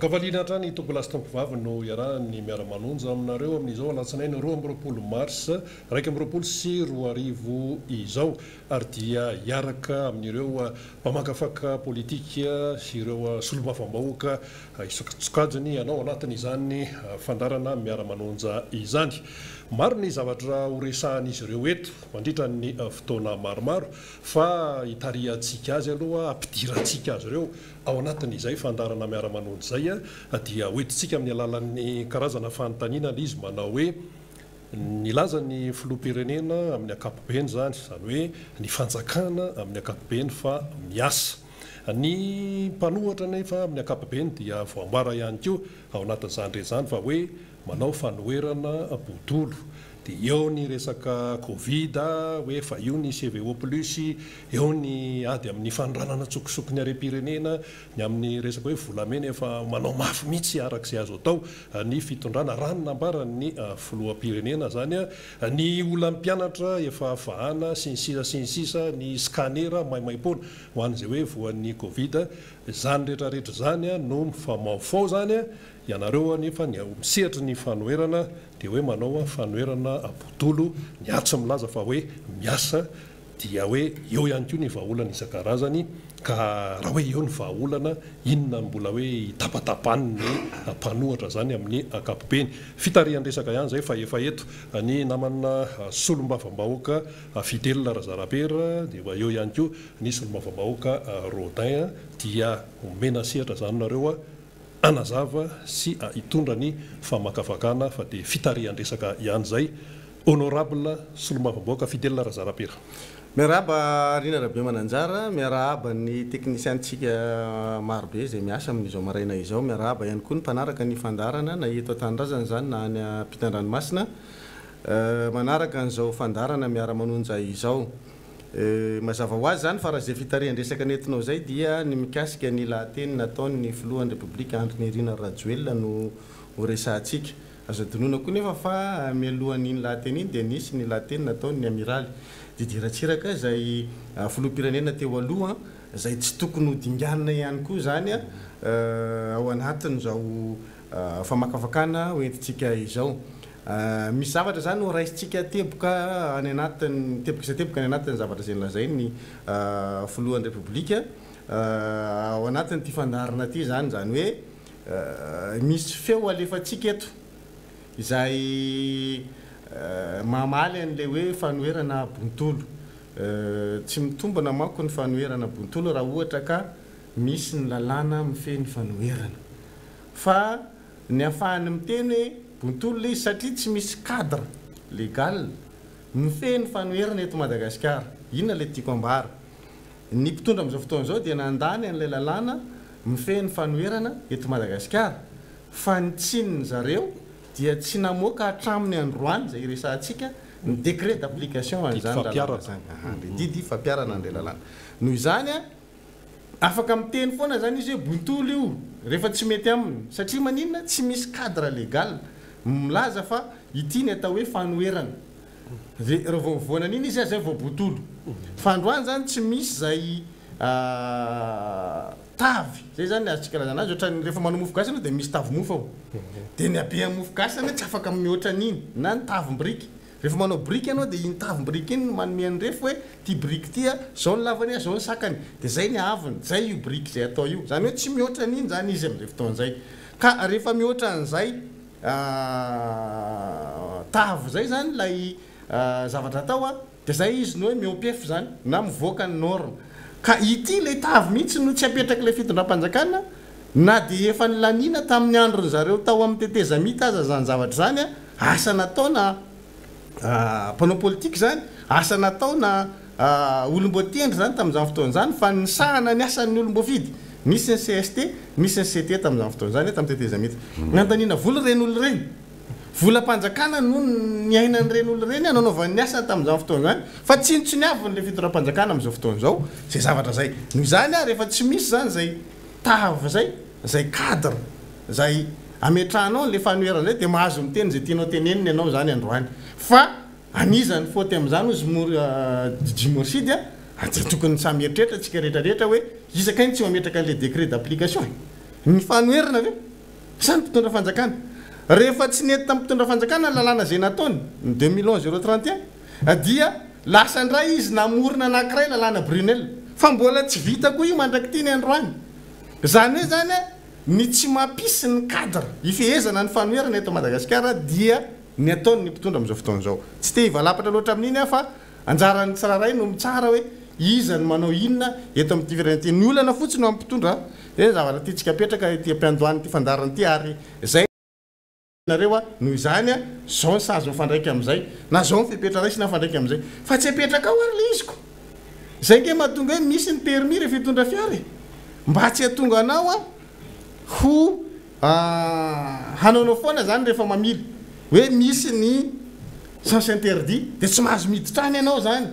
Ankavaliana hatrany tompolahy sy tompovavy no iarahan'ny Miara-manonja aminareo amin'izao alatsinainy 22 marsa 2021 izao ary dia hiaraka amin'ireo mpamakafaka politika sy ireo solombavambahoaka isan-tsokajiny hanao anatin'izany fandaharana Miara-manonja izany. Maro ny zavatra horesahan'izy ireo eto mandritra ny fotoana maromaro fa hitarihantsika azy aloha, hampidirantsika azy ireo Ao anatin'izay fandaharana miara-manonja izay dia hoentintsika amin'ny alalan'ny karazana fanontaniana ilay izy manao hoe, nilaza ny filoham-pirenena amin'ny ankapobeny izany, izany hoe ny fanjakana amin'ny ankapobeny fa miasa. Ny mpanohatra anefa amin'ny ankapobeny dia voambara ihany koa ao anatin'izany rehetra izany fa hoe manao fanoherana bontolo. Dia eo ny resaka covid, hoe efa io ny CVO plus, eo ny ady amin'ny fanondranana an-tsokosoko ny harem-pirenena, ny amin'ny resaka hoe volamena efa manao mafy mihitsy araka izay azo atao ny fitondrana, raha ny nambaran'ny filoham-pirenena izany, ny olan'ny mpianatra efa vahana sy ny sisa sy ny sisa, ny scanner maimaimpoana ho an'izay hoe voan'ny covid, izany rehetra rehetra izany no mifamaofao izany. Ianareo anefa ny ao amin'ny sehatry ny fanoherana dia hoe manao fanoherana botolo, ny atsy milaza fa hoe miasa dia hoe eo ihany koa ny vahaolana isan-karazany ka raha hoe eo ny vahaolana inona no mbola hoe hitapatapan'ny mpanohatra izany amin'ny ankapobeny. Fitarihan-dresaka ihany izay fa efa eto ny namana solombavambahoaka Fidèle Razarabera dia efa eo ihany koa ny solombavambahoaka Rodin dia omena sehatra izany nareo hanazava sy hitondra ny famakafakana fa dia fitarihan-dresaka ihany izay. Honorable Solombavambahoaka Fidèle Razarapera. Miarahaba Rina Rabemananjara, miarahaba ny teknisianintsika marobe izay miasa amin'izao maraina izao, miarahaba ihany koa ny mpanaraka ny fandaharana na eto an-tanindrazana izany na any ampitan-dranomasina manaraka an'izao fandaharana miara-manonja izao. Mazava ho azy izany fa raha izay fitarihan-dresaka nentinao izay dia ny mikasika ny lahateny nataon'ny filohan'ny Repoblika Andry Nirina Rajoelina no ho resahantsika. Azo adinoina koa nefa fa mialohan'iny lahateny iny dia nisy ny lahateny nataon'ny Amiraly Didier Ratsiraka izay filoham-pirenena teo aloha izay tsy tokony ho dinganina ihany koa izany ao anatin'izao famakafakana ho entintsika izao. Misy zavatra izany ho raisintsika teboka any anatin'ny, teboka isan-teboka any anatin'ny zavatra izay nolazain'ny filohan'ny Repoblika ao anatin'ity fandaharana ity izany, izany hoe misy feo alefantsika eto izay mamaly an'ilay hoe fanoherana bontolo. Tsy mitombina manko ny fanoherana bontolo raha ohatra ka misy ny lalàna mifehy ny fanoherana. Fa ny ahafahany miteny hoe bontolo ilay izy satria tsy misy cadre légal mifehy ny fanoherana eto Madagasikara. Inona ilay tiako ambara? Ny mpitondra amin'izao fotoana izao dia nandany an'ilay lalàna mifehy ny fanoherana eto Madagasikara fa ny tsinin'ny zareo dia tsy namoaka hatramin'ny androany izay iresahantsika ny décret d'application an'izany lalàna izany. Aha, ilay didy fampiharana an'ilay lalàna. Noho izany, Afaka miteny foana zany izy hoe bontolo io rehefa tsy mety aminy satria maninona tsy misy cadre légal milaza fa ity ny atao hoe fanoherana de raha vao mivoana an'iny izy zay vao bontolo fa androany zany tsy misy zay tavy zay zany ny azontsika ilazana azy ohatran'ny rehefa manao mofo gasy ianao de misy tavy mofo ao de ny habean'ny mofo gasy zany tsy afaka mihoatra an'iny na ny tavim-biriky Rehefa manao biriky ianao dia iny tavim-biriky iny no manome an'ny refy hoe ity biriky ity a, izao ny lavany a, izao ny sakany, dia izay ny haavony, izay io biriky izay atao io. Izany hoe tsy mihoatra an'iny izany izy amin'izay fotoana izay. Ka rehefa mihoatra an'izay tavy izay izany ilay zavatra atao a, dia izay izy no hoe mihoa-pefy izany na mivoaka ny norme. Ka ity ilay tavy mihitsy no tsy apetrak'ilay fitondram-panjakana na dia efa nilaniana tamin'ny andron-dry zareo tao amin'ny tetezamita aza izany zavatra izany a. Asa nataona mpanao politika izany, asa nataona olom-boatendry izany tamin'izany fotoana izany fa nisahana ny asan'ny olom-boafidy. Nisy ny cst, nisy ny CT tamin'izany fotoana izany, tamin'ny tetezamita. Nandaniana vola ireny olona ireny. Volam-panjakana no niainan'ireny olona ireny nanaovany ny asany tamin'izany fotoana izany fa tsinontsiniavin'ilay fitondram-panjakana amin'izao fotoana izao izay zavatra izay. Noho izany ary rehefa tsy misy izany izay tavy izay, izay cadre Zay ametrahanao anle fanoherana zay de mahazo miteny zay tianao tenenina ianao zany androany fa an'iza ny faute amizany ozy mor DJ Morsidy a de tokony samy mieritreritra tsika rehetra rehetra hoe iza kay no tsy mametraka anle décret d'application e? Ny fanoherana ve? Sa ny mpitondra fanjakana? Rehefa tsy nety tamin'ny mpitondra fanjakana ny lalàna izay nataony, ny 2011 031, dia lasa indray izy namorona anankiray lalàna Brunel. Fa mbola tsy vita koa io mandrak'ity ny androany. Izany hoe izany ny tsy mampisy ny cadre ifehezana ny fanoherana eto Madagasikara dia ny ataon'ny mpitondra amin'izao fotoana izao. Tsy te hivalapatra loatra amin'iny aho fa Anjaran'ny tsirairay no mitsara hoe iza no manao inona eto amin'ity firenena ity. Ny olana fotsiny ho an'ny mpitondra dia ny zavatra tiantsika apetraka ety am-piandohan'ity fandaharana ity ary izay nareo a, noho izany a, izao ny sazy mifandraika amin'izay na izao ny fepetra raisina mifandraika amin'izay. Fa tsy apetraka ao ary ilay izy ko! Izay ange mahatonga hoe misy ny permis rehefa hitondra fiara e! Mba tsy hahatonga anao a ho hanaonao foana zany rehefa mamily hoe misy ny sens interdit de tsy mahazo miditra any ianao zany,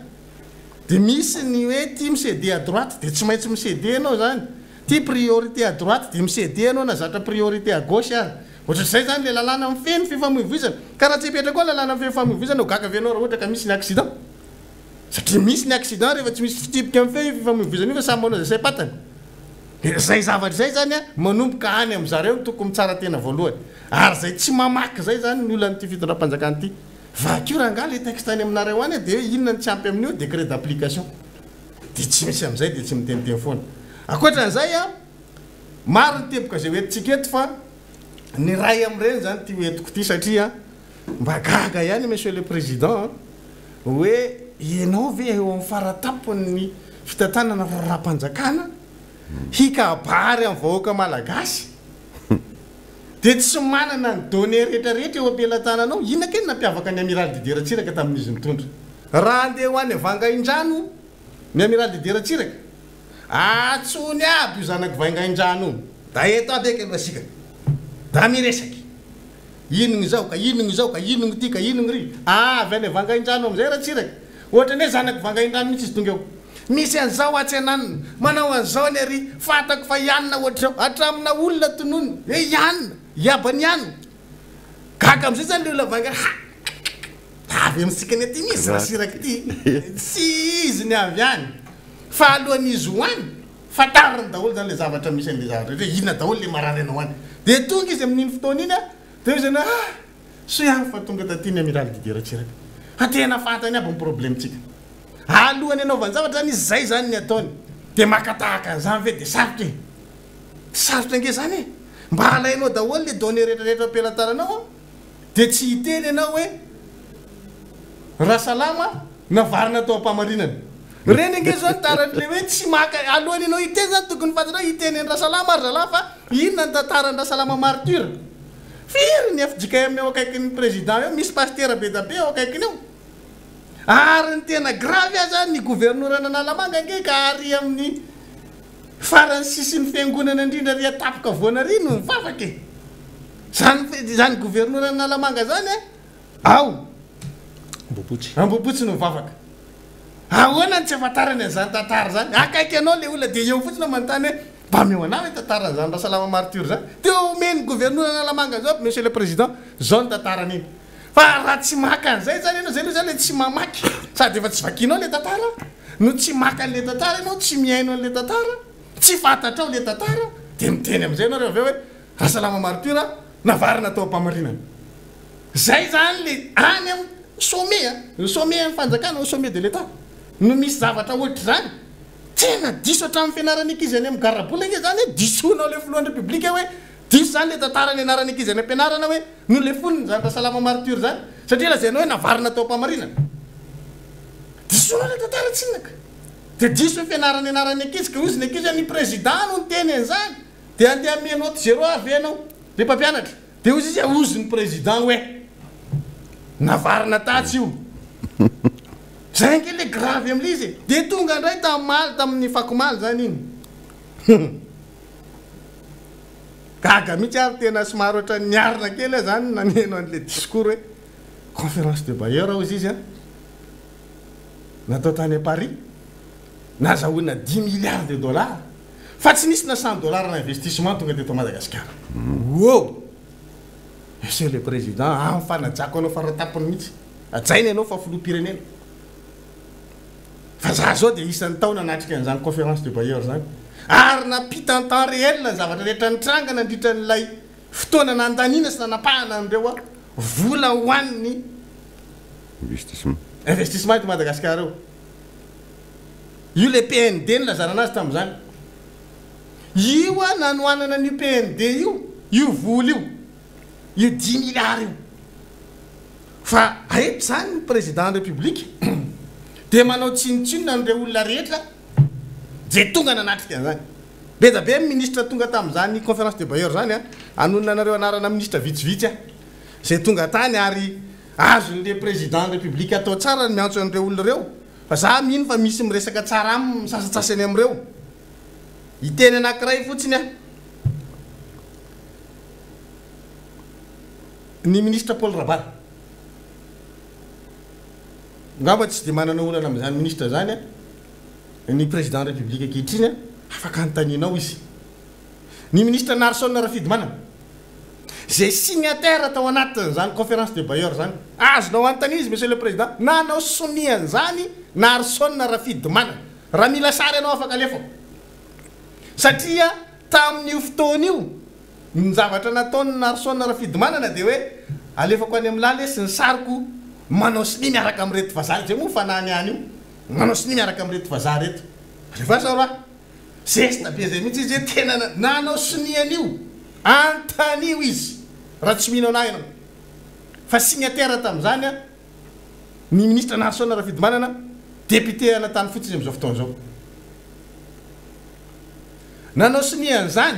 de misy ny hoe ty mi-ceder à droite de tsy maintsy mi-ceder ianao zany, ty priorité à droite de mi-ceder ianao na zatra priorité à gauche ary. Ohatr'izay zany le lalàna mifehy ny fifamoivoizana. Ka raha tsy apetraka ao ny lalàna mifehy ny fifamoivoizana ho gaga ve ianao raha ohatra ka misy ny accident? Satria misy ny accident rehefa tsy misy fitsipika mifehy io fifamoivoizana io fa samy manao izay saim-patany. Izay zavatra izay izany manomboka any amin zareo no tokony mitsara tena voalohany. Ary izay tsy mamaky izay izany ny olan'ity fitondram-panjakana ity. Vakio rangahy le texte any aminareo any dia hoe inona no tsy ampy amin'io décret d'application. Dia tsy misy amin'izay dia tsy miteniteny foana. Ankoatran'izay maro ny teboka izay hoentintsika eto fa ny iray amin'ireny izany ity hoentiko ity satria mba gaga ihany Monsieur le Président hoe ianao ve eo amin'ny faratampon'ny fitantanana raharaham-panjakana hikabary amin'ny vahoaka malagasy dia tsy manana ny données rehetra rehetra eo am-pelatananao? Inona kay no nampiavaka ny Amiral Didier Ratsiraka tamin'izy nitondra? Raha handeha ho any Vangaindrano ny Amiral Didier Ratsiraka, atsony aby io zanak'i Vaingaindrano io, da eto aby eky aloha isika da miresaky. Inogno izao ka inogno izao ka inogno ity ka inogno ry. Avy any Vangaindrano amin'izay Ratsiraka. Ohatran'ny hoe zanak'i Vangaindrano mihitsy izy tonga eo. Misy an'izao atsy an'anona, manao an'izao ny ary, fantako fa i anona ohatr'izao. Hatramina olona tononina hoe i anona, i aban'i anona. Gaga amin'izay izany ilay olona Vangaindrano, ha! Avy amintsika ny aty mihitsy Rasiraka ity. Tsy izy ny avy any. Fa alohan'izy ho any, Fantariny daholo zany le zavatra misy an'le zavatra rehetra hoe inona daholo le marary anao any. Dia tonga izy amin'iny fotoana iny an, dia hoy izy hoe ah! Soa ihany fa tonga taty ny Amiral Didier Ratsiraka. Fa tena fantany aby ny problème-tsika. Alohan'ny hanaovany zavatra zany izy, zay zany ny ataony. Dia maka tahaka an'izany ve dia sarotra e? Tsy sarotra ange zany e! Mba alainao daholo le données rehetra rehetra am-pelatananao an, dia tsy hiteny ianao hoe Rasalama navarina tao am-pamarinana. Ireny ange izao ny taran'ilay hoe tsy maka, alohan'ny ianao hiteny izany tokony fantatrao hoe hiteny an'i Rasalama ry zalahy fa inona ny tantaran'i Rasalama martyr. Firy ny fjkm eo akaikin'ny président eo, misy pasitera be da be eo akaikiny eo. Ary ny tena grave aza ny governoran'Analamanga ange ka ary amin'ny farany sisin'ny fiangonana indrindra ary an-tampon-kavoana ary no mivavaka e. Izany izany governoran'Analamanga izany a, ao Ambohipotsy. Ambohipotsy no mivavaka. Ahoana no tsy ahafantarany an'izany tantara izany? Akaiky anao ilay olona dia eo fotsiny manontany hoe mba omeo anah ve tantaran'izany Rasalama martyr izany? Dia omen'ny governoran'Analamanga izao, Monsieur le Président, izao ny tantaran'iny. Fa raha tsy maka an'izay izany ianao, izay aloha izany ilay tsy mamaky, sady efa tsy vakianao ilay tantara, no tsy maka an'ilay tantara ianao, tsy mihaino an'ilay tantara, tsy fantatrao ilay tantara, dia miteny amin'izay ianao rehefa avy eo hoe Rasalama martyr navarina tao am-pamarinana. Izay izany ilay any amin'ny sommet a, ny sommet an'ny fanjakana, au sommet de l'Etat, no misy zavatra ohatr'izany. Tena diso hatramin'ny fianaran'ny ankizy any amin'ny garabola ange izany hoe disoinao ilay filohan'ny Repoblika hoe diso izany ilay tantara nianaran'ny ankizy any am-pianarana hoe nolefonina izany Rasalama martyr izany satria lazainao hoe navarina tao am-pamarinana. Disoinao ilay tantara tsinona ka. Dia diso ny fianarana nianaran'ny ankizy ka hozy ny ankizy hoe ny président no niteny an'izany. Dia andeha hanome note zéro ahy ve ianao ry mpampianatra? Dia hozy izy hozy ny président hoe navarina tatsy io. Zay ange le grave amle izy e. Dia tonga indray tamaly tamin'ny fakomaly zany iny. Gaga mihitsy ary tena somary ohatran'ny niarina kely aho zany naneno an'le discours hoe conférence de bailleurs hozy izy an, natao tany à Paris, nazahoana dix milliards de dollars. Fa tsy nisy na 100 dollars na investissement tonga teto Madagasikara. Wow! Monsieur le Président, amin'ny fanajako anao faratapony mihitsy. Hajaina ianao fa filoham-pirenena. Fa za zao dia isan'ny tao nanatrika an'izany conférence de bailleurs izany. Ary nampita en temps réel ny zavatra rehetra nitranga nandritra an'ilay. Fotoana nandaniana sy nanapahana an'ireo vola ho an'ny Investissement. investissement eto Madagasikara io. Io ilay PND nilazana anazy tamin'izany. Io nanohanana an'io PND io, io vola io, io dix milliards io. Fa eto izany ny président République dia manao tsinontsinona an'ireo olona rehetra izay tonga nanatrika an'izany. Be dia be ny ministra tonga tamin'izany conférence des bailleurs izany an, hanonona anareo anarana ministra vitsivitsy aho izay tonga tany ary azon'ilay président République atao tsara ny miantso an'ireo olona ireo fa za mino fa misy miresaka tsara aminy ny sasantsasany amin'ireo. Hiteny anankiray fotsiny aho. Ny ministra Paul Rabary. Angamba tsy dia manana olana amin'izany ministra izany ny président République ankehitriny, afaka anontanianao izy. Ny ministra Narson Rafidimanana, izay signataire tao anatin'izany conférence des bailleurs izany. Azonao anontaniana izy monsieur le président, nanao sonia an'izany Narson Rafidimanana. Raha mila sary ianao afaka alefako. Satria tamin'io fotoana io, Ny zavatra nataon'i Narson Rafidimanana dia hoe alefako any amin'lah lesy ny sariko manao sonia miaraka amin'ireto vazaha, izay moa fanahiny any io, manao sonia miaraka amin'ireto vazaha ireto. Alefaso aho raha. Zesta be izay mihitsy izy hoe tena nanao sonia an'io. Antanio izy raha tsy mino an'ahy ianao. Fa signataire tamin'izany an. Ny minisitra Narson Rafidimanana, député an'Antanifotsy izy amin'izao fotoana izao. Nanao sonia an'izany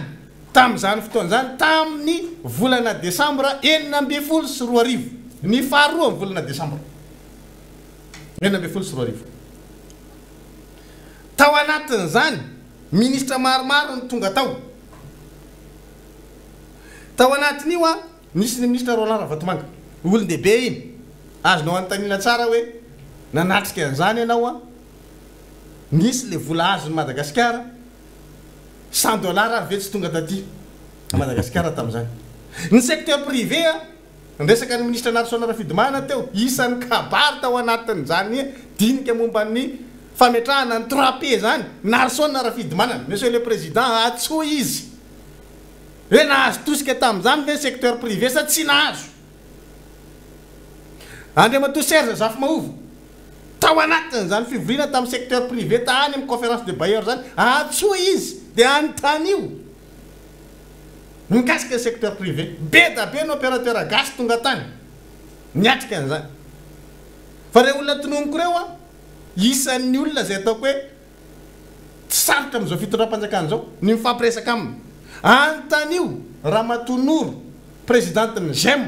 tamin'izany fotoana izany tamin'ny volana desambra 2016, ny faharoa amin'ny volana desambra 2016. Tao anatin'izany, minisitra maromaro no tonga tao. Tao anatin'io, Nisy ny minisitra Roland Ravatomanga, olon-dehibe iny, azonao anontaniana tsara hoe nanatrika an'izany ianao an, nisy le vola azon'i Madagasikara, 100 dollars ary ve tsy tonga taty Madagasikara tamin'izany. Ny secteur privé an, niresaka ny minisitra Narson Rafidimanana teo, isan'ny kabary tao anatin'izany dinika momba ny fametrahana ny trois P izany, Narson Rafidimanana, Monsieur le Président, antsoy izy. Hoe nahazo tosika tamin'izany ve ny secteur privé sa tsy nahazo? Andriamatoa Serge Zafimahova, tao anatin'izany fivoriana tamin'ny secteur privé tany amin'ny conférence de bailleurs izany, antsoy izy dia anontanio mikasika ny secteur privé. Be da be ny opérateur gasy tonga tany niatrika an'izany. Fa ireo olona tononiko ireo an, isan'ny olona izay ataoko hoe Tsy sarotra amin'izao fitondram-panjakana izao ny mifampiresaka aminy. Anontanio Ramatoa Noro, prezidantin'ny Gem,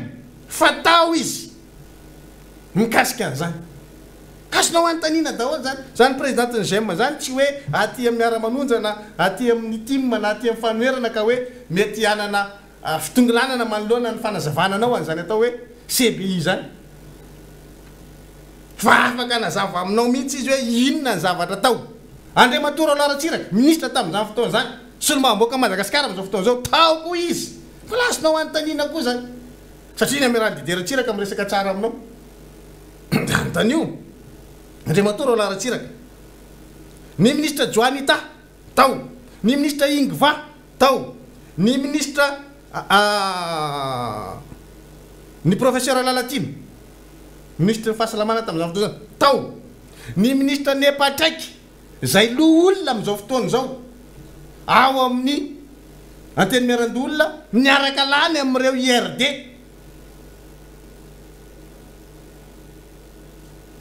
fa tao izy mikasika an'izany. Azonao anontaniana daholo izany. Izany prezidantin'ny Gem izany tsy hoe aty amin'ny Miara-manonja na aty amin'ny tim na aty amin'ny fanoherana ka hoe mety hanana Fitongilanana manoloana ny fanazavana anao an'izany atao hoe CBI izany. Fa afaka hanazava aminao mihitsy izy hoe inona ny zavatra atao. Andriamatoa Roland Ratsiraka, minisitra tamin'izany fotoana izany, solombavambahoakan'i Madagasikara amin'izao fotoana izao, tao koa izy. Fa azonao anontaniana koa izany. Satria ny Amiral Didier Ratsiraka miresaka tsara aminao. Dia anontanio Andriamatoa Roland Ratsiraka. Ny minisitra Joanita, tao. Ny minisitra Ingva, Tao ny minisitra ny professeur Lalatiana, minisitry ny fahasalamana tamin'izany fotoana izany. Tao ny minisitra Nepatraiky izay loholona amin'izao fotoana izao ao amin'ny Antenimierandoholona miaraka lany amin'ireo IRD.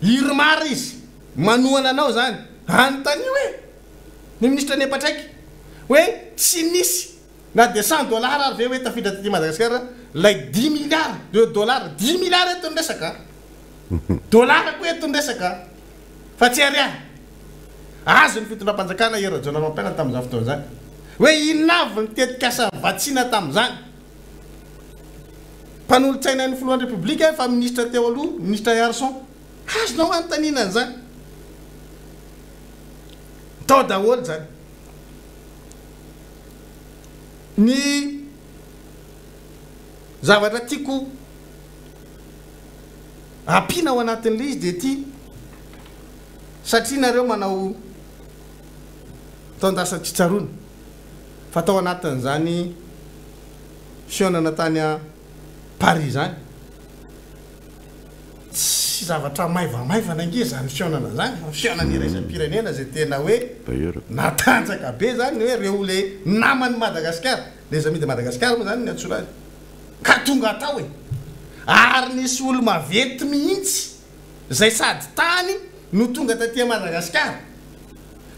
Irmar izy manohana anao izany. Anontanio e! Ny minisitra Nepatraiky hoe tsy nisy na dia 100 dollars ary ve hoe tafiditra taty Madagasikara ilay dix milliards de dollars, dix milliards eto ny resaka a! Dollars koa eto ny resaka a! Fa tsy ariary. Azon'ny fitondram-panjakana i Rajaonarimampianina tamin'izany fotoana izany hoe inona avy ny tetikasa vatsiana tamin'izany. Mpanolotsainan'ny filohan'ny Repoblika fa minisitra teo aloha, minisitra Harrison. Azonao anontaniana an'izany. Tao daholo izany. Ny zavatra tiako ampiana ao anatin'ilay izy dia ity, satria nareo manao taon-dasa tsy tsaroana fa tao anatin'izany. fihaonana tany Paris izany. Tsy zavatra maivamaivana ange izany fihaonana izany fa fihaonana iraisam-pirenena izay tena hoe natanjaka be izany ny hoe ireo le naman'i Madagasikara, les amis de Madagascar moa izany no niantsoana azy, ka tonga tao e! Ary nisy olo-maventy mihitsy izay sady tany no tonga taty Madagasikara,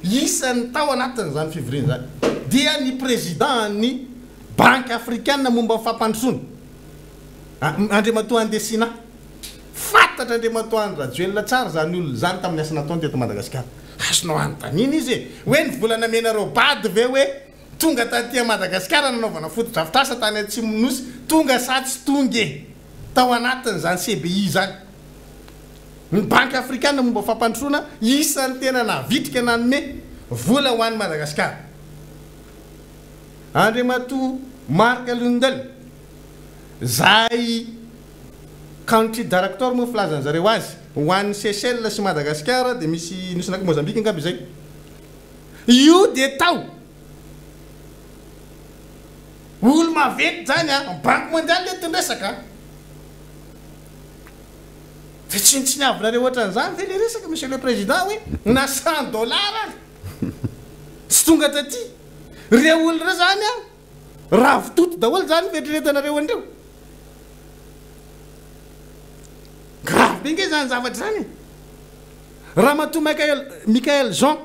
isan'ny tao anatin'izany fivoriana izany dia ny président an'ny Banky Afrikana momba ny fampandrosoana, Andriamatoa Andesina. Fantatr'Andriamatoa Andry Rajoelina tsara izany olona izany tamin'ny asa nataony teto Madagasikara. Azonao anontaniana izy e! Hoe ny vola namenareo bad ve hoe tonga taty Madagasikara nanaovana fotodrafitrasa tany Atsimon'ny Nosy, tonga sa tsy tonga e? Tao anatin'izany CBI izany. Ny Banky Afrikana momba fampandrosoana isan'ny tena navitrika nanome vola ho an'i Madagasikara. Andriamatoa Marc Lundell, izay Country Director moa filazan zareo azy, ho an'i Seychelles sy Madagasikara dia misy nosy anaky Mozambique angamba izay. Io dia tao. Olo-maventy izany an! Banque mondiale eto ny resaka an! Dia tsinontsiniavinareo ohatran'izany ve le resaka Monsieur le Président hoe na 100 dollars ary tsy tonga taty. Ireo olona ireo izany an, ravitoto daholo izany ny fieritreretanareo an'ireo. Grave be nge izany zavatra izany e. Ramatoa Michael, Michael Jean,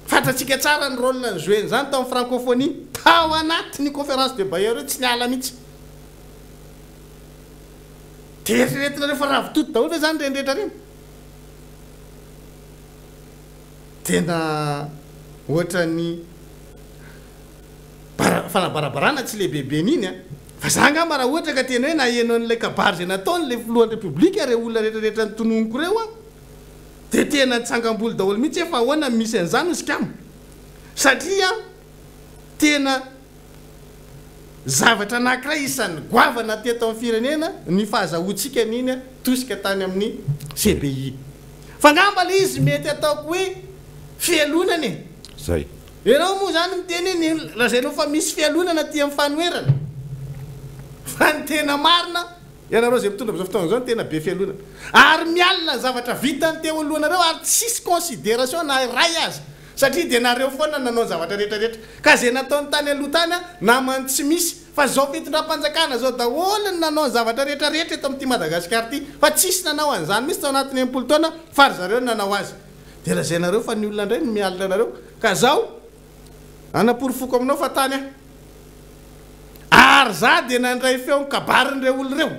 fantatsika tsara ny rôle ni-jouer-ny izany tao amin'ny francophonie, tao anatin'io conférence de bailleurs io tsy niala mihitsy. Dia eritreretinareo fa ravitoto daholo ve izany ireny rehetra ireny? Tena ohatran'ny bara, fanabarabarana tsy lehibebeny iny an! Fa za angamba raha ohatra ka tena hoe naheno an'ilay kabary izay nataony ilay filohan'ny repoblika ireo olona rehetra rehetra notononiko ireo an! Dia tena nitsangam-bolo daholo mihitsy hoe fa ahoana no misy an'izany hoy Sikama? Satria tena Zavatra anankiray isan'ny goavana teto amin'ny firenena ny fahazahoantsika an'iny tosika tany amin'ny CBI. Fa angamba ilay izy mety ataoko hoe fialonana e! Zay. Ianao moa izany miteny hoe ny lazainao fa misy fialonana aty amin'ny fanoherana. Fa ny tena marina, ianareo izay mitondra amin'izao fotoana izao no tena be fialonana. Ary mialona ny zavatra vitan'ny teo alohanareo ary tsisy considération na iray aza. Satria dia nareo foana no nanao ny zavatra rehetra rehetra. Ka izay nataony tany aloha tany an, namany tsy misy. Fa izao fitondram-panjakana izao daholo no nanao ny zavatra rehetra rehetra eto amin'ity Madagasikara ity. Fa tsisy nanao an'izany mihitsy tao anatin'ny 60 taona fa ry zareo no nanao azy. Dia lazainareo fa ny olona indray no mialona anareo. Ka zao, anaporofoko aminao fa tany aho. Ary za dia nandray feo ny kabarin'ireo olona ireo.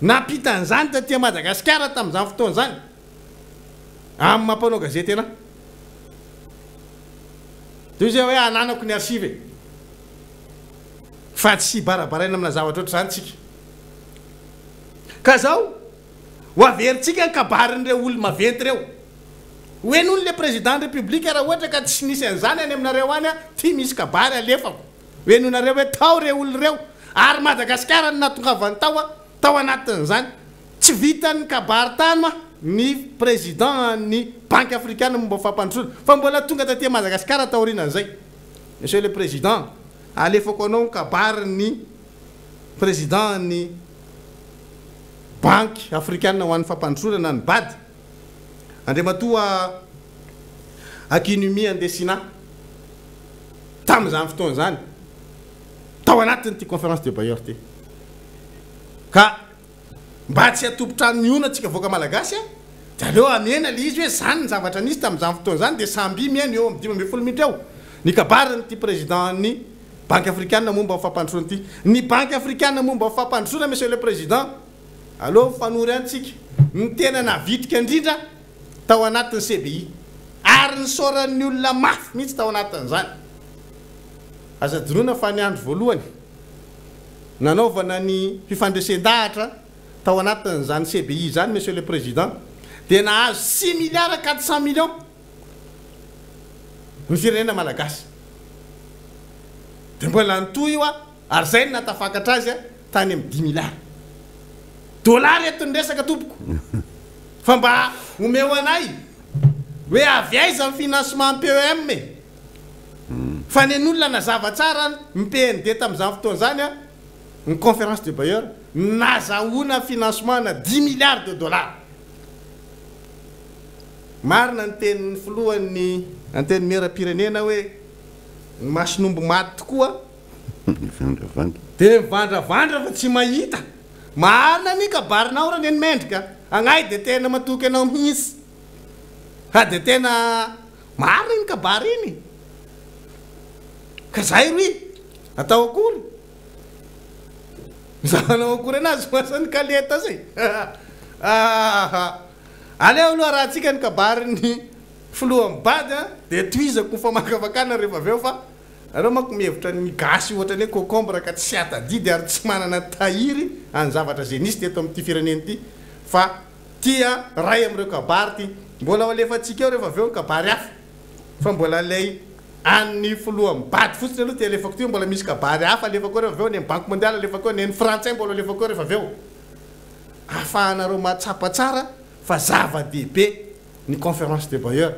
Nampita an'izany taty Madagasikara tamin'izany fotoana izany. Amin'ny maha mpanao gazety anah. Toy izay hoe ananako ny archive e. Fa tsy barabaraina amina zavatra ohatr'izany tsika. Ka zao, ho averintsika ny kabarin'ireo olo-maventy ireo. Ho henoiny le président ny république raha ohatra ka tsy nisy an'izany any aminareo any, ty misy kabary alefako. Ho henoinareo hoe tao ireo olona ireo. Ary Madagasikara no nahatongavany tao. Tao anatin'izany, tsy vitan'ny kabary tany ma ny président ny Banky Afrikana momba ny fampandrosoana fa mbola tonga taty Madagasikara taorianan'izay. Monsieur le président, alefako anao ny kabarin'ny président ny Banky Afrikana ho an'ny fampandrosoana na ny bad, Andriamatoa Akinwumi Andesina, tamin'izany fotoana izany, tao anatin'ity conférence de bailleurs ity. Ka mba tsy hatompon-trano mihono antsika vahoaka malagasy a, dia aleo hamena ilay izy hoe izany ny zavatra nisy tamin'izany fotoana izany dia samby mihaino eo amin'ny 15 minitra eo ny kabarin'ity président-n'ny Banky Afrikana momba ny fampandrosoana ity. Ny Banky Afrikana momba ny fampandrosoana Monsieur le Président, aleo mifanory ihany tsika, no tena navitrika indrindra tao anatin'ny CBI ary nisaoran'ny olona mafy mihitsy tao anatin'izany. Aza adinoina fa ny andro voalohany nanaovana ny fifandresen-dahatra tao anatin'izany CBI izany, Monsieur le Président, dia nahazo six milliards quatre cents millions ny firenena malagasy. Dia mbola nitohy io ary izay no nahatafakatra azy tany amin'ny dix milliards. Dollars eto ny resaka tompoko. Fa mba omeo anay hoe avy aiza ny financement PEM e? Fa nen'olona nazava tsara ny PND tamin'izany fotoana izany an, ny conférence de bailleurs, nazahoana financement ana dix milliards de dollars. Marina ny tenin'ny filohan'ny Antenimierampirenena hoe ny mason'omby maty tokoa Mivandravandra. dia mivandravandra fa tsy mahita. Marina ny kabarinao Raneny Mendrika a! Agnay dia tena matoky anao mihitsy fa dia tena marina iny kabary iny ka zay ry atao akory za hanao akory anazy ho asan'ny kaleta zay aha! Aleo aloha arahantsika ny kabarin'ny filoha mibady a! Dia tohizako ny famakafakana rehefa avy eo fa Nareo manko mihevitra ny gasy ohatrany hoe cocombre ka tsy atadidy ary tsy manana tahiry any zavatra izay nisy teto amin'ity firenena ity fa tia ray amin'ireo kabary ity. Mbola ho alefantsika eo rehefa avy eo ny kabary hafa fa mbola ilay an'ny filoha mibady fotsiny aloha ity alefako ity mbola misy kabary hafa alefako eo rehefa avy eo, ny an'ny banque mondiale alefako eo, ny an'ny frantsay mbola alefako eo rehefa avy eo. Ahafahanareo mahatsapa tsara fa zava-dehibe ny conférence des bailleurs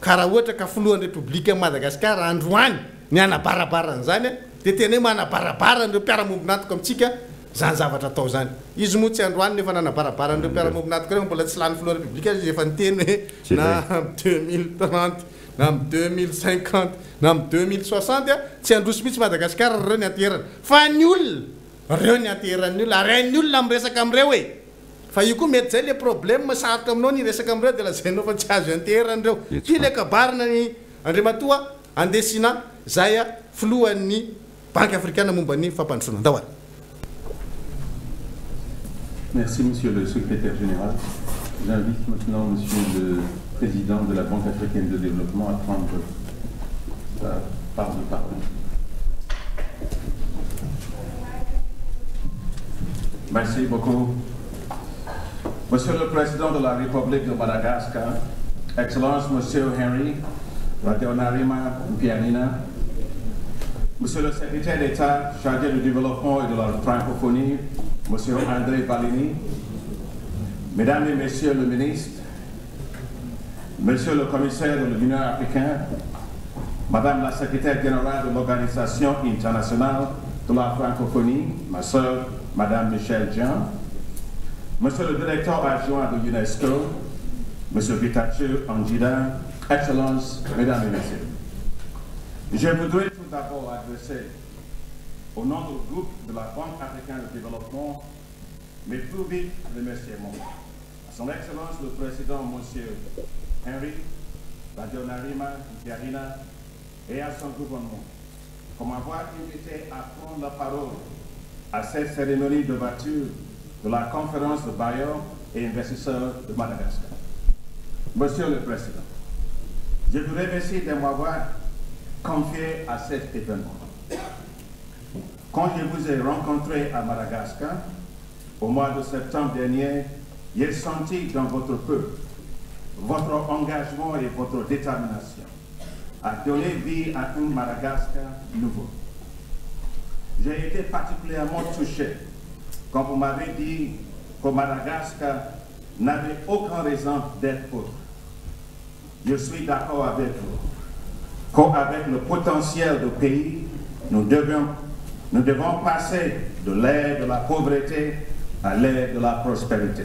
ka raha ohatra ka filohan'ny Repoblikan'i Madagasikara androany ny hanabarabara an'izany dia tena hoe manabarabara an'ireo mpiara-mombon'antoka amintsika izany zavatra atao izany. Izy moa tsy androany no efa nanabarabara an'ireo mpiara-mombon'antoka ireo fa mbola tsy lany filohan'ny Repoblika aza izy efa niteny hoe na amin'ny 2030 na amin'ny 2050 na amin'ny 2060 tsy handroso mihitsy Madagasikara raha ireo ny anteherana fa ny olona ireo ny anteheran'ny olona ary hain'ny olona miresaka amin'ireo e! Fa io koa mety zay le problème sarotra aminao ny hiresaka amin'ireo dia lazainao fa tsy azo ianteherana ireo. Ity le kabarina ny Andriamatoa Andesina zay filohan'ny Banky Afrikana momba ny fampandrosoana. Ndao ary. Merci Monsieur le Secrétaire Général. J'invite maintenant Monsieur le Président de la Banque Africaine de Développement à prendre sa part de parole. Merci beaucoup. Monsieur le Président de la République de Madagascar, Excellence Monsieur Henry Rajaonarimampianina, Monsieur le Secrétaire d'État chargé du développement et de la francophonie, Monsieur André Vallini, Mesdames et Messieurs le ministre, Monsieur le Commissaire de l'Union africaine, Madame la Secrétaire générale de l'Organisation internationale de la francophonie, ma sœur, Madame Michel Jean, Monsieur le directeur adjoint de l'UNESCO, Monsieur Getachew Angida, Excellences, Mesdames et Messieurs. Je voudrais tout d'abord adresser, au nom du groupe de la Banque africaine de développement, mes plus vifs remerciements à Son Excellence le Président, Monsieur Henry Rajaonarimampianina et à son gouvernement pour m'avoir invité à prendre la parole à cette cérémonie d'ouverture de la conférence de bailleurs et investisseurs de Madagascar. Monsieur le Président, je vous remercie de m'avoir confié à cet événement. Quand je vous ai rencontré à Madagascar, au mois de septembre dernier, j'ai senti dans votre peuple votre engagement et votre détermination à donner vie à un Madagascar nouveau. J'ai été particulièrement touché quand vous m'avez dit que Madagascar n'avait aucune raison d'être autre. Je suis d'accord avec vous qu'avec le potentiel du pays, nous devons, nous devons passer de l'ère de la pauvreté à l'ère de la prospérité.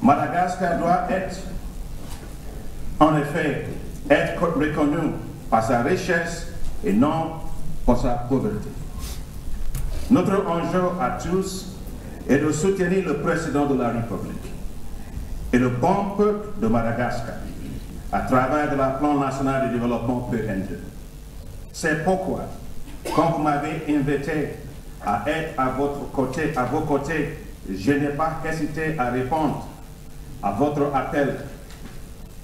Madagascar doit être, en effet, être reconnu par sa richesse et non par sa pauvreté. Notre enjeu à tous est de soutenir le président de la République et le bon peuple de Madagascar à travers de la Plan national de développement PN2. C'est pourquoi, quand vous m'avez invité à être à, votre côté, à vos côtés, je n'ai pas hésité à répondre à votre appel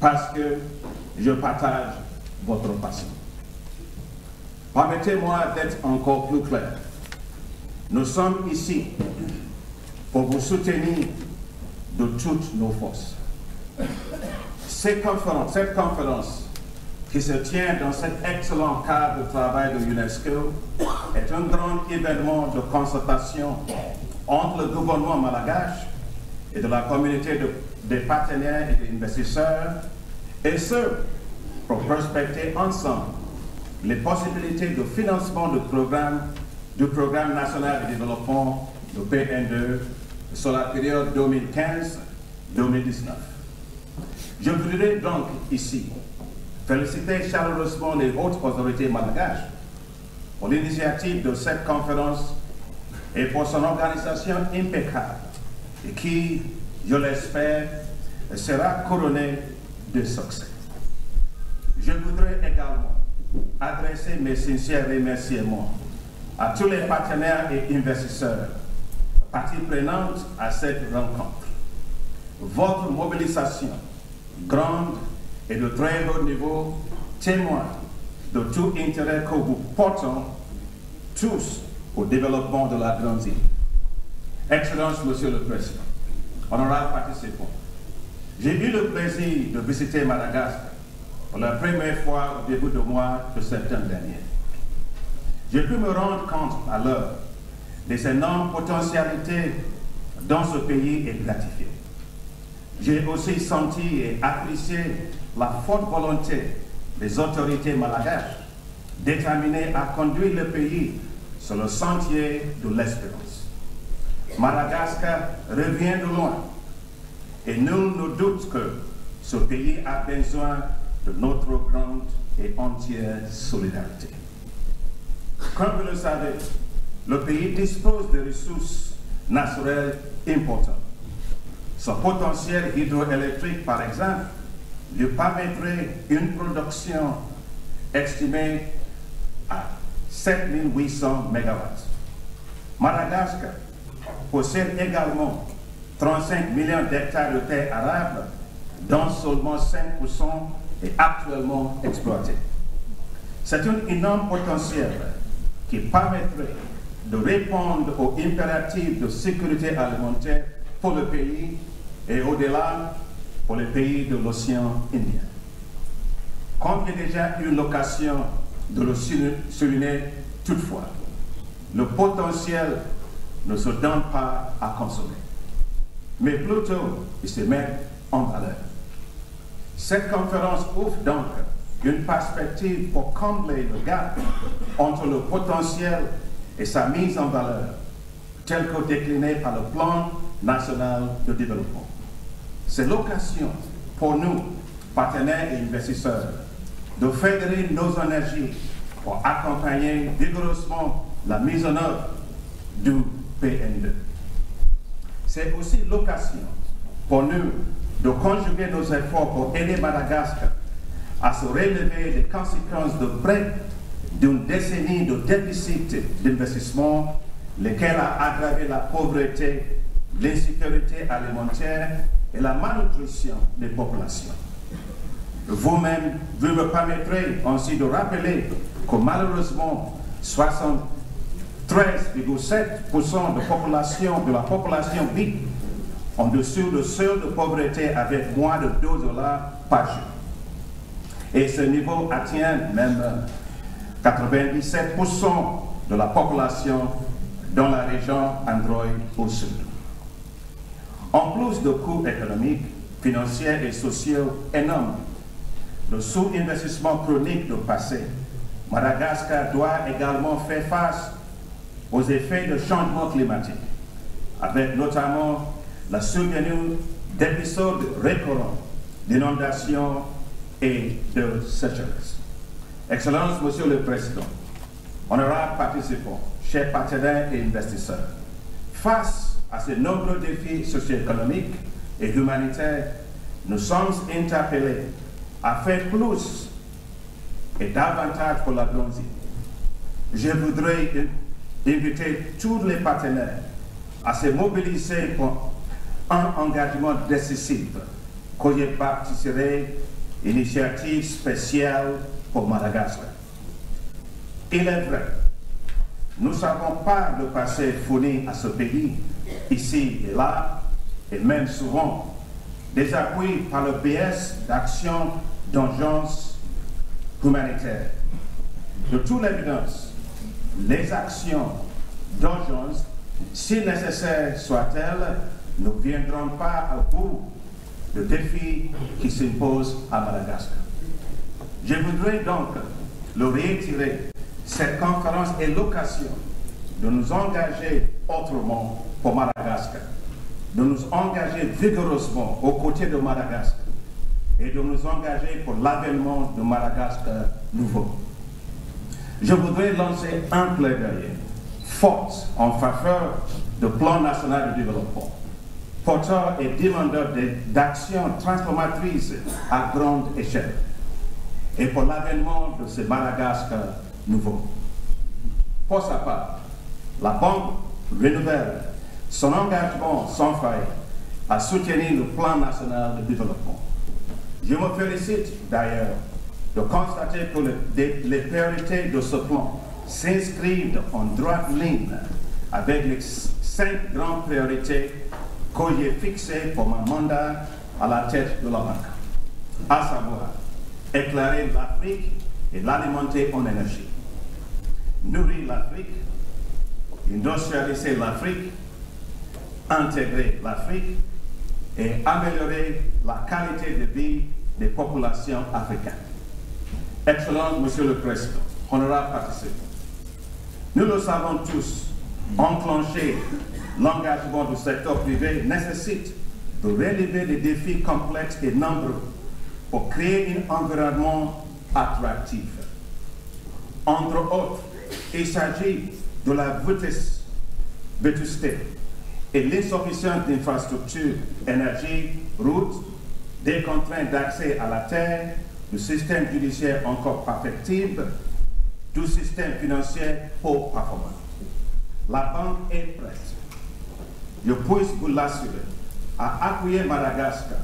parce que je partage votre passion. Permettez-moi d'être encore plus clair. Nous sommes ici pour vous soutenir de toutes nos forces. Cette conférence, cette conférence qui se tient dans cet excellent cadre de travail de l'UNESCO est un grand événement de concertation entre le gouvernement malgache et de la communauté de, des partenaires et des investisseurs, et ce, pour prospecter ensemble les possibilités de financement du programme, du Programme national de développement, le PN2, sur la période 2015-2019. Je voudrais donc ici féliciter chaleureusement les hautes autorités malgaches pour l'initiative de cette conférence et pour son organisation impeccable et qui, je l'espère, sera couronnée de succès. Je voudrais également adresser mes sincères remerciements à tous les partenaires et investisseurs parties prenantes à cette rencontre. Votre mobilisation, grande et de très haut niveau, témoigne de tout intérêt que vous portons tous au développement de la Grande Île. Excellence, Monsieur le Président, honorables participants, j'ai eu le plaisir de visiter Madagascar pour la première fois au début du mois de septembre dernier. J'ai pu me rendre compte alors des énormes potentialités dans ce pays et gratifié. J'ai aussi senti et apprécié la forte volonté des autorités malgaches déterminées à conduire le pays sur le sentier de l'espérance. Madagascar revient de loin et nul ne doute que ce pays a besoin de notre grande et entière solidarité. Comme vous le savez, le pays dispose de ressources naturelles importantes. Son potentiel hydroélectrique, par exemple, lui permettrait une production estimée à 7800 MW. Madagascar possède également 35 millions d'hectares de terres arables, dont seulement 5% est actuellement exploité. C'est un énorme potentiel qui permettrait de répondre aux impératifs de sécurité alimentaire pour le pays et au-delà pour les pays de l'océan Indien. Comme j'ai déjà eu l'occasion de le souligner toutefois, le potentiel ne se donne pas à consommer, mais plutôt il se met en valeur. Cette conférence ouvre donc une perspective pour combler le gap entre le potentiel et sa mise en valeur, tel que décliné par le Plan national de développement. C'est l'occasion pour nous, partenaires et investisseurs, de fédérer nos énergies pour accompagner vigoureusement la mise en œuvre du PN2. C'est aussi l'occasion pour nous de conjuguer nos efforts pour aider Madagascar à se relever des conséquences de près d'une décennie de déficit d'investissement, lesquels a aggravé la pauvreté, l'insécurité alimentaire et la malnutrition des populations. Vous-même, vous me permettrez ainsi de rappeler que malheureusement, 73,7% de, population, de la population vit en dessous du seuil de pauvreté avec moins de 2 dollars par jour. Et ce niveau atteint même 97% de la population dans la région Android au sud. En plus de coûts économiques, financiers et sociaux énormes, le sous-investissement chronique du passé, Madagascar doit également faire face aux effets de changement climatique, avec notamment la survenue d'épisodes récurrents d'inondations et de sécheresse. Excellence, Monsieur le Président, honorables participants, chers partenaires et investisseurs, face à ces nombreux défis socio-économiques et humanitaires, nous sommes interpellés à faire plus et davantage pour la Grande Je voudrais inviter tous les partenaires à se mobiliser pour un engagement décisif que je baptiserai initiative spéciale pour Madagascar. Il est vrai, nous savons pas le passé fourni à ce pays, ici et là, et même souvent, des appuis par le PS d'actions d'urgence humanitaire. De toute l'évidence, les actions d'urgence, si nécessaires soient-elles, ne viendront pas au bout de défis qui s'imposent à Madagascar. Je voudrais donc le réitérer, cette conférence est l'occasion de nous engager autrement pour Madagascar, de nous engager vigoureusement aux côtés de Madagascar et de nous engager pour l'avènement de Madagascar nouveau. Je voudrais lancer un plaidoyer fort en faveur du plan national de développement, porteur et demandeur d'actions transformatrices à grande échelle, et pour l'avènement de ce Madagascar nouveau. Pour sa part, la Banque renouvelle son engagement sans faille à soutenir le plan national de développement. Je me félicite d'ailleurs de constater que les priorités de ce plan s'inscrivent en droite ligne avec les 5 grandes priorités que j'ai fixées pour mon mandat à la tête de la banque, à savoir éclairer l'Afrique et l'alimenter en énergie, nourrir l'Afrique, industrialiser l'Afrique, intégrer l'Afrique et améliorer la qualité de vie des populations africaines. Excellent, Monsieur le Président, honorable participants, nous le savons tous, enclencher l'engagement du secteur privé nécessite de relever des défis complexes et nombreux pour créer un environnement attractif. Entre autres, il s'agit de la vétusté et l'insuffisance d'infrastructures, énergie, routes, des contraintes d'accès à la terre, du système judiciaire encore perfectible, du système financier peu performant. La banque est prête, je puis vous l'assurer, à appuyer Madagascar,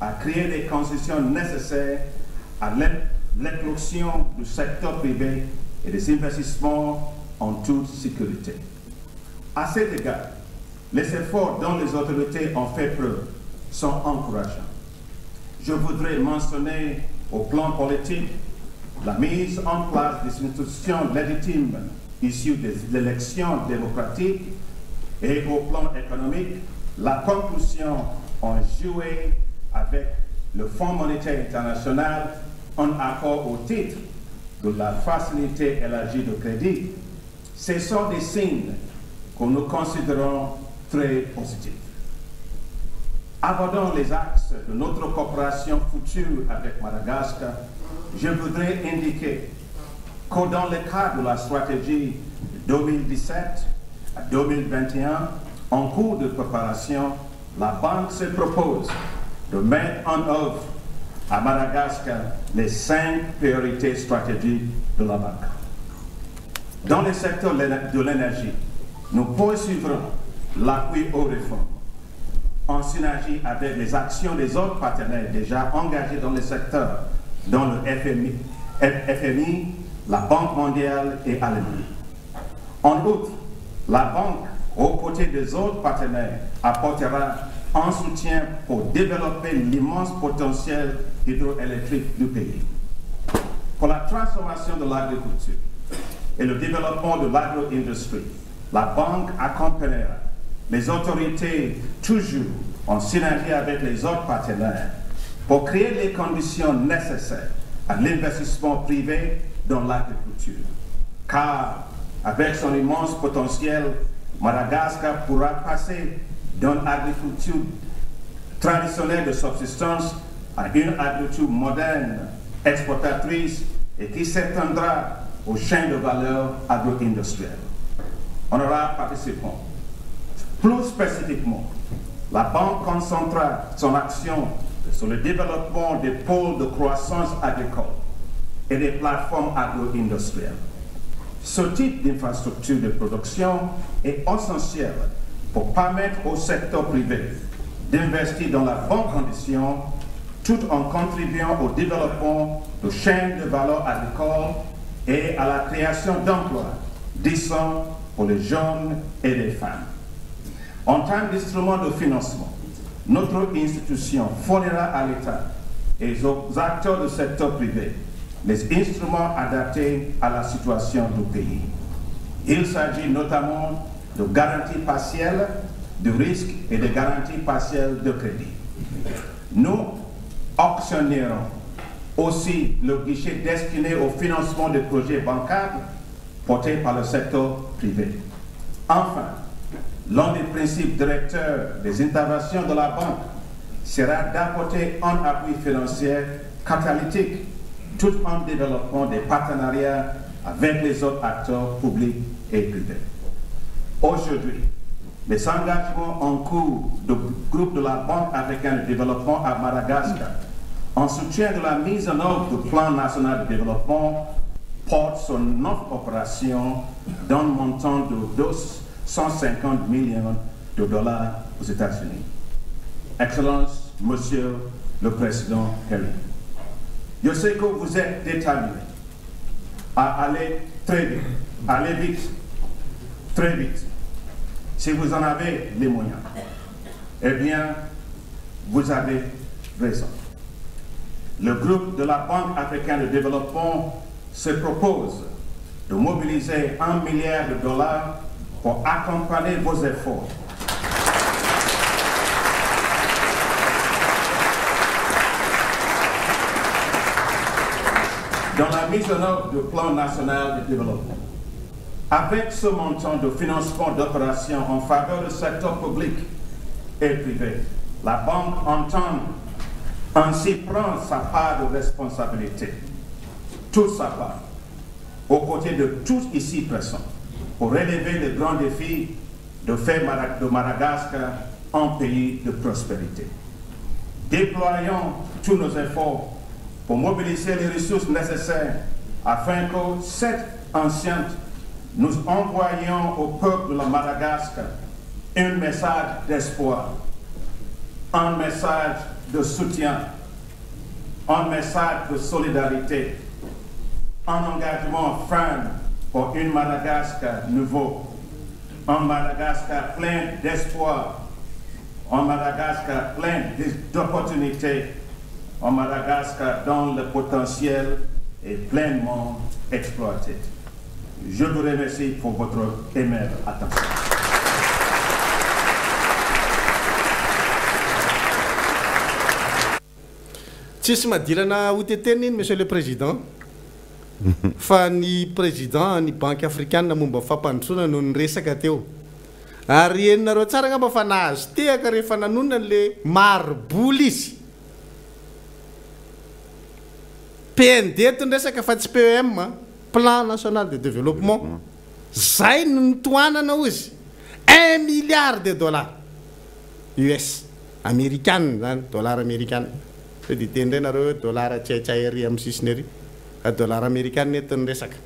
à créer les conditions nécessaires à l'éclosion du secteur privé et des investissements en toute sécurité. À cet égard, les efforts dont les autorités ont fait preuve sont encourageants. Je voudrais mentionner au plan politique la mise en place des institutions légitimes issues des élections démocratiques et au plan économique, la conclusion en juillet avec le Fonds monétaire international en accord au titre de la facilité élargie de crédit. Ce sont des signes que nous considérons très positifs. Abordant les axes de notre coopération future avec Madagascar, je voudrais indiquer que dans le cadre de la stratégie 2017 à 2021, en cours de préparation, la banque se propose de mettre en œuvre à Madagascar les 5 priorités stratégiques de la banque. Dans le secteur de l'énergie, nous poursuivrons l'appui aux réformes en synergie avec les actions des autres partenaires déjà engagés dans le secteur, dont le FMI, la Banque mondiale et Allemagne. En outre, la banque, aux côtés des autres partenaires, apportera un soutien pour développer l'immense potentiel hydroélectrique du pays. Pour la transformation de l'agriculture et le développement de l'agro-industrie, la banque accompagnera les autorités toujours en synergie avec les autres partenaires pour créer les conditions nécessaires à l'investissement privé dans l'agriculture. Car avec son immense potentiel, Madagascar pourra passer d'une agriculture traditionnelle de subsistance à une agriculture moderne, exportatrice et qui s'étendra aux chaînes de valeur agro-industrielles. Honorables participants, plus spécifiquement, la banque concentrera son action sur le développement des pôles de croissance agricole et des plateformes agro-industrielles. Ce type d'infrastructure de production est essentiel pour permettre au secteur privé d'investir dans la bonne condition tout en contribuant au développement de chaînes de valeur agricole et à la création d'emplois décents pour les jeunes et les femmes. En termes d'instruments de financement, notre institution fournira à l'État et aux acteurs du secteur privé les instruments adaptés à la situation du pays. Il s'agit notamment de garanties partielles de risque et de garanties partielles de crédit. Nous actionnerons aussi le guichet destiné au financement des projets bancables portés par le secteur privé. Enfin, l'un des principes directeurs des interventions de la banque sera d'apporter un appui financier catalytique tout en développant des partenariats avec les autres acteurs publics et privés. Aujourd'hui, les engagements en cours du groupe de la Banque africaine de développement à Madagascar en soutien de la mise en œuvre du Plan national de développement portent sur 9 opérations d'un montant de 250 millions de dollars aux États-Unis. Excellence, Monsieur le Président Kerry, je sais que vous êtes déterminé à aller très vite, aller vite, très vite, si vous en avez les moyens. Eh bien, vous avez raison. Le groupe de la Banque africaine de développement se propose de mobiliser 1 milliard de dollars pour accompagner vos efforts. Dans la mise en œuvre du Plan national de développement. Avec ce montant de financement d'opérations en faveur du secteur public et privé, la banque entend ainsi prendre sa part de responsabilité, toute sa part, aux côtés de tous ici présents, pour relever le grand défi de faire de Madagascar un pays de prospérité. Déployons tous nos efforts pour mobiliser les ressources nécessaires afin que cette ancienne nous envoyions au peuple de Madagascar un message d'espoir, un message de soutien, un message de solidarité, un engagement ferme pour une Madagascar nouveau, un Madagascar plein d'espoir, un Madagascar plein d'opportunités, un Madagascar dont le potentiel est pleinement exploité. Je vous remercie pour votre aimable attention. Tsisy madilana ho tetenina iny Monsieur le Président fa ny Président ny Banky Afrikana momba fampandrosoana no niresaka teo. Ary henonareo tsara angamba fa nahazo tehaka rehefa nanonona an'le maribola izy. PND eto ny resaka fa tsy PEM a, Plan National de Développement. Zay no nitohanana hozy. Un milliard de dollars US, amerikana zany, dollar amerikana. Sao dia hiteny indray nareo hoe dollar tsy hay tsy hay ery amin'ny sisiny ery. Fa dollar amerikana eto ny resaka.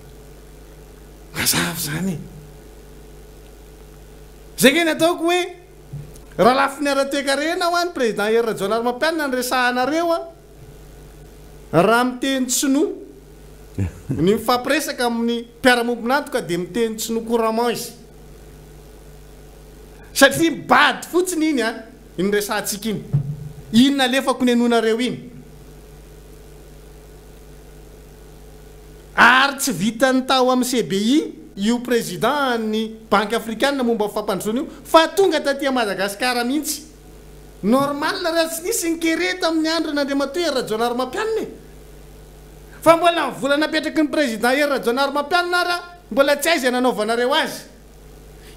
Mazava izany e. Zay nge ny ataoko hoe raha lafiny ara-toekarena hoa ny président Hery Rajaonarimampianina no resahanareo a, raha miteny sinoa ny mifampiresaka amin'ny mpiara-mombon'antoka dia miteny sinoa couramment izy. Satria mibady fotsiny iny a, iny resahantsika iny. Iny nalefako nenoinareo iny. Ary tsy vitan'ny tao amin'ny CBI io président an'ny Banky Afrikana momba ny fampandrosoana io fa tonga taty Madagasikara mihitsy. Normal raha tsy nisy ny kere tamin'ny andron'Andriamatoa Hery Rajaonarimampianina e! Fa mbola ny vola napetraky ny président Hery Rajaonarimampianina ara mbola tsy aiza nanaovanareo azy.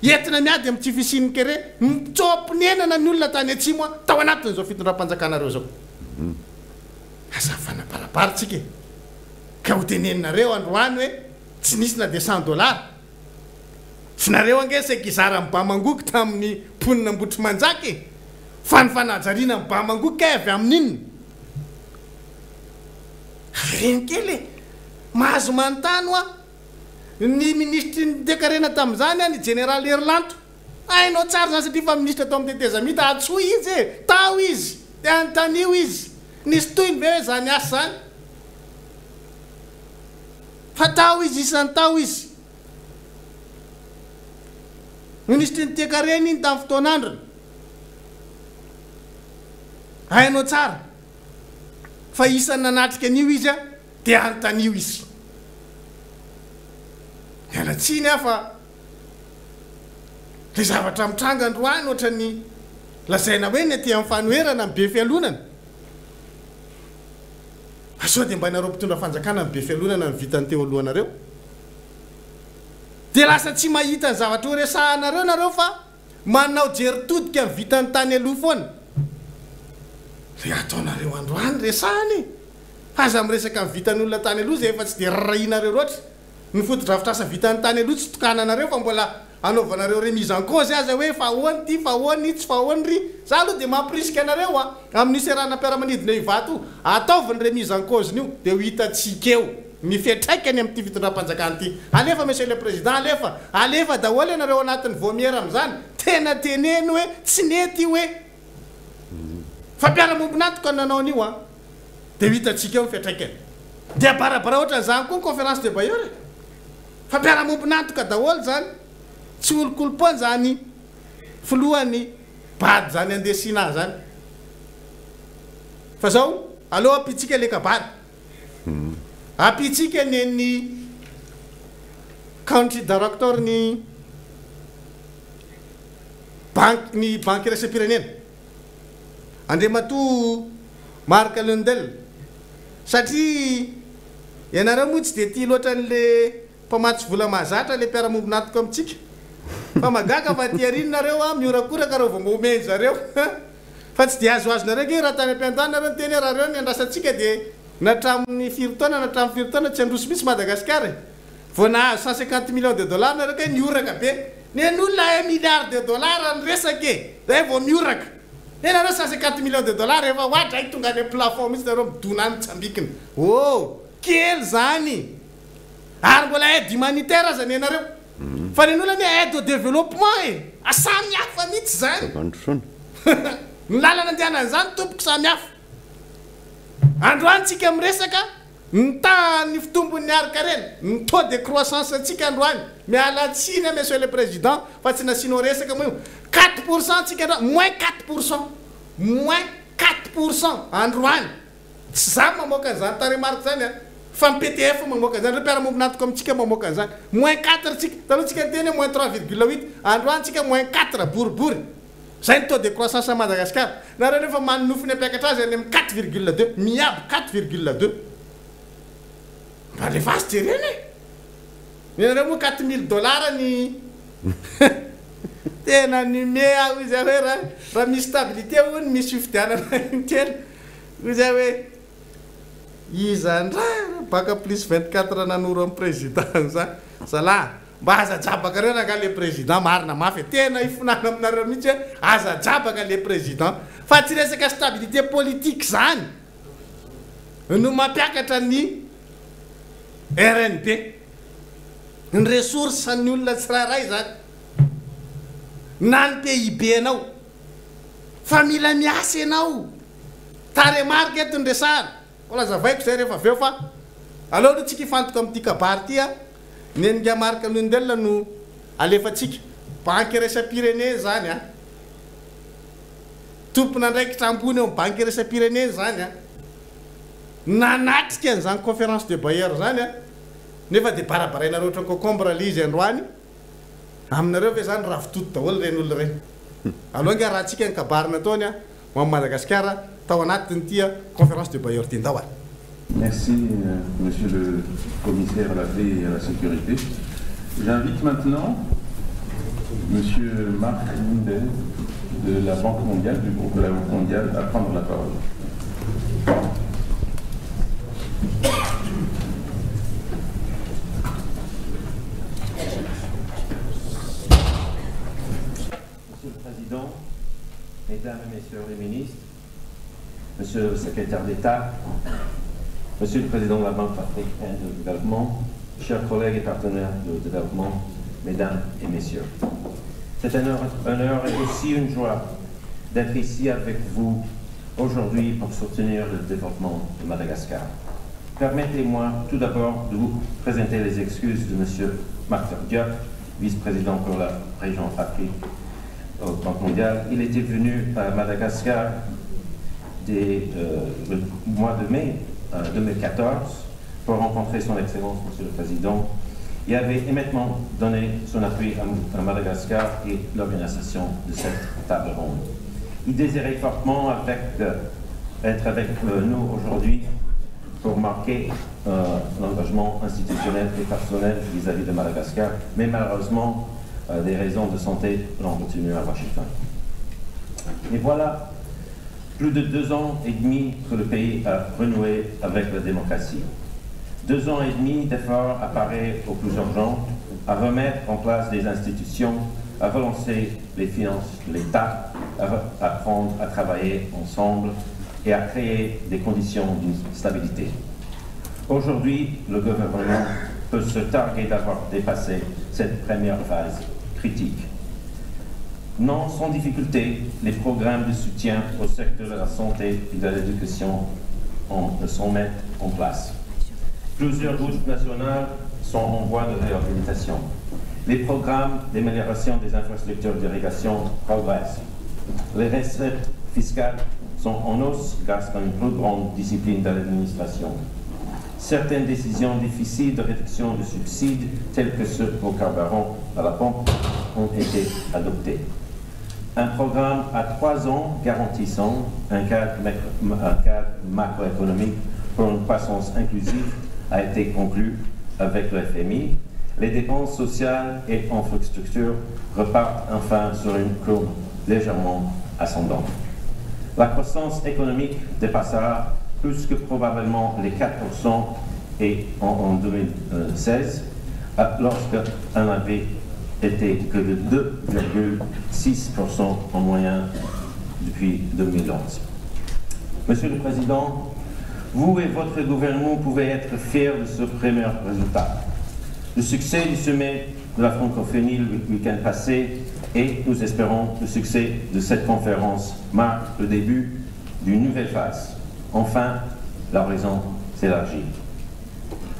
Entina miady amin'ny tsy fisian'ny kere, mitsoa-ponenana ny olona tany atsimo tao anatin'izao fitondram-panjakanareo izao. Aza mifanabarabara tsika e! Ka ho teneninareo androany hoe tsy nisy na dia 100 dollars. Tsy nareo ange saika hizara ny Bamangoky tamin'ny mponina Ambohitrimanjaka e! Fa ny fanajariana ny Bamangoky kay avy amin'inona? Avereno kely e! Mahazo manontany hoa ny minisitry ny toekarena tamin'izany ny jeneraly Herilanto. Hainao tsara izany satria efa minisitra tao amin'ny tetezamita, antsoy izy e! Tao izy! Dia anontanio izy! Nisy tohiny ve hoe izany asa izany? Fa tao izy, isan'ny tao izy. Minisitry ny toekarena iny tamin'ny fotoan'androny. Hainao tsara fa isan'ny nanatrika an'io izy dia anontanio izy. Miala tsiny aho fa ilay zavatra mitranga androany ohatran'ny lazaina hoe ny aty amin'ny fanoherana no be fialonana. Fa sao dia mba ianareo mpitondra fanjakana no be fialonana ny vitan'ny teo alohanareo? Dia lasa tsy mahita ny zavatra ho resahanareo nareo fa manao jery todika ny vitan'ny tany aloha foana. Ilay ataonareo androany resahana e! Fa aza miresaka ny vitan'ny olona tany aloha izay efa tsy dia rarahianareo loatra. Ny fotodrafitrasa vitan'ny tany aloha tsy tokananareo fa mbola anaovanareo remise en cause aza hoe fa ahoana ity, fa ahoana itsy, fa ahoana iry. Za aloha dia mampirisika anareo a, amin'io seranam-piaramanidina Ivato io, ataovy ny remise en cause-n'io dia ho hitantsika eo ny fiantraikany amin'ity fitondram-panjakana ity. Alefa Monsieur le Président, alefa, alefa daholo ianareo anatin'ny vaomiera amin'izany, tena teneno hoe tsy nety io e! Fa mpiara-mombon'antoka no nanao an'io an! Dia ho hitantsika eo ny fiantraikany. Dia barabara ohatran'izany koa ny conférence des bailleurs e! Fa mpiara-mombon'antoka daholo izany, tsy olokolopoana izany filohan'ny bad izany andeha Sina izany. Fa zao, aleo ampiantsika le kabary. Ampiantsika nen'ny country director ny banky ny banky iraisam-pirenena, Andriamatoa Marc Lundell, satria ianareo moa tsy dia tia loatra an'le mpamatsy vola mahazatra le mpiara-mombon'antoka amintsika, fa mahagaga fa aty aoriana nareo a mihorakoraka raha vao mba omen zareo fa tsy dia azoazonareo ange raha tany am-piandohana nareo niteny hoe raha reo ny andrasantsika dia na hatramin'ny firy taona na hatramin'ny firy taona tsy handroso mihitsy Madagasikara e! Vao nahazo 150 millions de dollars nareo kay nihoraka be. Nen'olona un milliard de dollars ny resaka e! Zay vao mihoraka. He nareo 150 millions de dollars efa oadray tonga any am plafond mihitsy nareo midona any mitsambikina. Oh! Kely zany! Ary mbola aide humanitaire aza nenareo. Fa nen'olona anie aide au développement e! Samy hafa mihitsy zany. Fampandrosoana. Ny lalana andehanan'izany tompoko samy hafa. Androany tsika miresaka Ny tahan'ny fitombon'ny harin-karena, ny taux de croissance antsika androany, miala tsiny aho Monsieur le Président fa tsy nasianao resaka moa io, 4% antsika androany, moins 4%, moins 4% androany, tsy za mamoaka an'izany tarehimarika izany an, fa ny PTF mamoaka an'izany, ireo mpiara-mombon'antoka amintsika mamoaka an'izany, moins quatre tsika, taloha tsika niteny hoe moins 3,8, androany tsika moins quatre boribory. Zay ny taux de croissance à Madagascar. Nareo nefa manonofy ny hampiakatra azy any amin'ny 4,2, miabo 4,2. Mba alefaso jerena e! Ny anareo moa 4000 dollars ny tena niome aho hoy zay hoe raha raha misy stabilité hono misy fifidianana intelo hoy zay hoe iza ndray bac plus 24 nanoro an'i président an'izany zalahy. Mba aza jabaka reo rangah le président marina mafy e, tena ifonana aminareo mihitsy hoe aza jabaka le président fa tsy resaka stabilité politique zany no mampiakatra ny RNB, ny ressource ny olona tsirairay zany na ny PIB anao fa mila miasa ianao, tarehimarika eto ny resahana. Mbola hazavaiko izay rehefa avy eo fa aleo aloha tsika hifantoka amin'ity kabary ity a! Ny an'i Ingahy Marc Lundell no alefantsika. Banky iraisam-pirenena izany a! Tompon'andraikitra ambony eo amin'ny banky iraisam-pirenena izany a! Nanatrika an'izany conférence de bailleurs izany a! Nefa dia barabarainareo ohatran'ny concombre ilay izy androany. Aminareo ve izany ravitoto daholo ireny olona ireny? Aleo ange arahantsika ny kabary nataony a! Ho an'i Madagasikara tao anatin'ity conférence de bailleurs ity. Ndao ary. Merci Monsieur le Commissaire à la Paix et à la Sécurité. J'invite maintenant Monsieur Marc Lindel de la Banque mondiale, du groupe de la Banque mondiale, à prendre la parole. Monsieur le Président, Mesdames et Messieurs les ministres, Monsieur le Secrétaire d'État, Monsieur le Président de la Banque africaine de développement, chers collègues et partenaires de développement, Mesdames et Messieurs. C'est un honneur et aussi une joie d'être ici avec vous aujourd'hui pour soutenir le développement de Madagascar. Permettez-moi tout d'abord de vous présenter les excuses de Monsieur Martin Diop, vice-président pour la région Afrique au Banque mondiale. Il était venu à Madagascar dès le mois de mai 2014 pour rencontrer son Excellence, Monsieur le Président. Il avait immédiatement donné son appui à Madagascar et l'organisation de cette table ronde. Il désirait fortement être avec nous aujourd'hui pour marquer l'engagement institutionnel et personnel vis-à-vis de Madagascar, mais malheureusement, des raisons de santé l'ont retenu à Washington. Et voilà plus de 2 ans et demi que le pays a renoué avec la démocratie. 2 ans et demi d'efforts à parer au plus urgent, à remettre en place des institutions, à relancer les finances de l'État, à apprendre à travailler ensemble et à créer des conditions d'une stabilité. Aujourd'hui, le gouvernement peut se targuer d'avoir dépassé cette première phase critique. Non sans difficulté, les programmes de soutien au secteur de la santé et de l'éducation sont mis en place. Plusieurs routes nationales sont en voie de réhabilitation. Les programmes d'amélioration des infrastructures d'irrigation progressent. Les recettes fiscales sont en hausse grâce à une plus grande discipline de l'administration. Certaines décisions difficiles de réduction de subsides, tels que ceux au carburant à la pompe, ont été adoptées. Un programme à 3 ans garantissant un cadre macroéconomique pour une croissance inclusive a été conclu avec le FMI. Les dépenses sociales et infrastructures repartent enfin sur une courbe légèrement ascendante. La croissance économique dépassera plus que probablement les 4% et en 2016, lorsqu'elle n'avait été que de 2,6% en moyenne depuis 2011. Monsieur le Président, vous et votre gouvernement pouvez être fiers de ce premier résultat. Le succès du sommet de la francophonie le week-end passé et, nous espérons, le succès de cette conférence marque le début d'une nouvelle phase. Enfin, l'horizon s'élargit.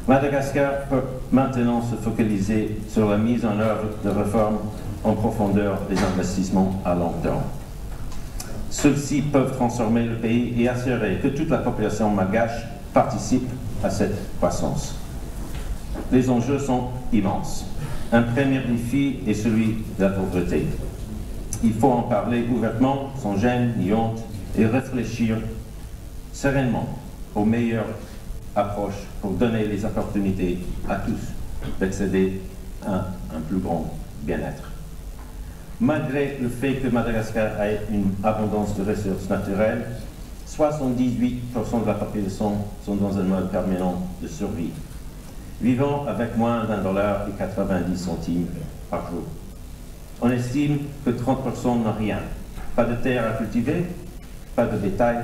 Madagascar peut maintenant se focaliser sur la mise en œuvre de réformes en profondeur des investissements à long terme. Ceux-ci peuvent transformer le pays et assurer que toute la population malgache participe à cette croissance. Les enjeux sont immenses. Un premier défi est celui de la pauvreté. Il faut en parler ouvertement, sans gêne ni honte, et réfléchir sereinement aux meilleures approches pour donner les opportunités à tous d'accéder à un plus grand bien-être. Malgré le fait que Madagascar ait une abondance de ressources naturelles, 78% de la population sont dans un mode permanent de survie, vivant avec moins d'un dollar et 90 centimes par jour. On estime que 30% n'ont rien. Pas de terre à cultiver, pas de bétail,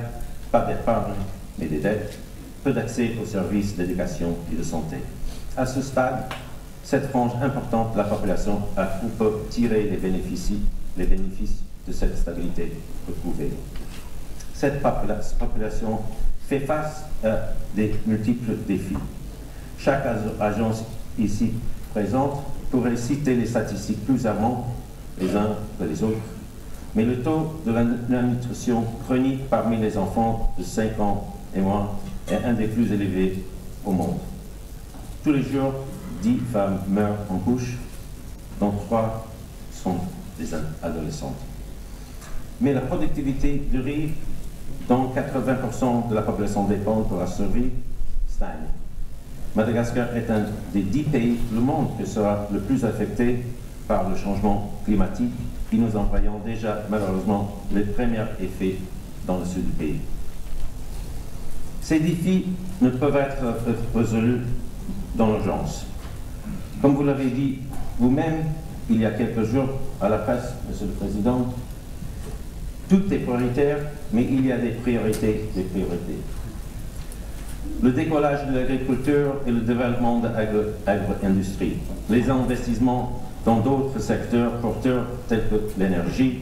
pas d'épargne, mais des dettes, peu d'accès aux services d'éducation et de santé. À ce stade, cette frange importante de la population a trop peu tiré les bénéfices de cette stabilité retrouvée. Cette population fait face à des multiples défis. Chaque agence ici présente pourrait citer les statistiques plus alarmantes les uns que les autres, mais le taux de la malnutrition chronique parmi les enfants de 5 ans et moins est un des plus élevés au monde. Tous les jours, 10 femmes meurent en couche, dont 3 sont des adolescentes. Mais la productivité du riz, dont 80% de la population dépend pour la survie, stagne. Madagascar est un des 10 pays du monde qui sera le plus affecté par le changement climatique et nous en voyons déjà malheureusement les premiers effets dans le sud du pays. Ces défis ne peuvent être résolus dans l'urgence. Comme vous l'avez dit vous-même il y a quelques jours à la presse, Monsieur le Président, tout est prioritaire, mais il y a des priorités des priorités. Le décollage de l'agriculture et le développement de l'agro-industrie, les investissements dans d'autres secteurs porteurs tels que l'énergie,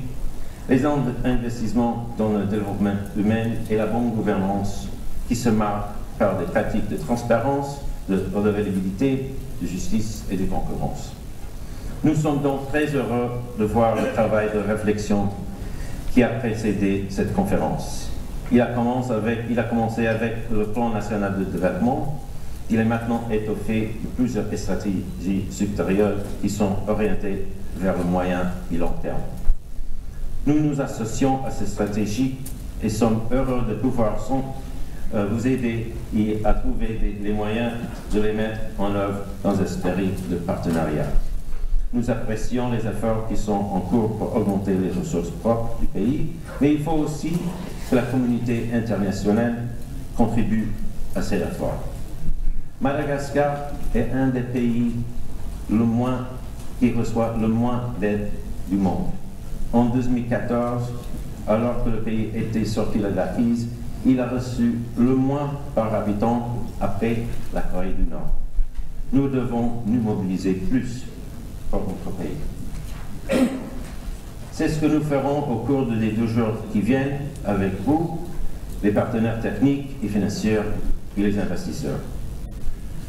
les investissements dans le développement humain et la bonne gouvernance qui se marquent par des pratiques de transparence, de redevabilité, de justice et de concurrence. Nous sommes donc très heureux de voir le travail de réflexion qui a précédé cette conférence. Il a commencé avec le plan national de développement. Il est maintenant étoffé de plusieurs stratégies sectorielles qui sont orientées vers le moyen et long terme. Nous nous associons à ces stratégies et sommes heureux de pouvoir vous aider et à trouver les moyens de les mettre en œuvre dans un esprit de partenariat. Nous apprécions les efforts qui sont en cours pour augmenter les ressources propres du pays, mais il faut aussi que la communauté internationale contribue à ces efforts. Madagascar est un des pays le moins, qui reçoit le moins d'aide du monde. En 2014, alors que le pays était sorti de la crise, il a reçu le moins par habitant après la Corée du Nord. Nous devons nous mobiliser plus pour notre pays. C'est ce que nous ferons au cours des 2 jours qui viennent avec vous, les partenaires techniques et financiers et les investisseurs.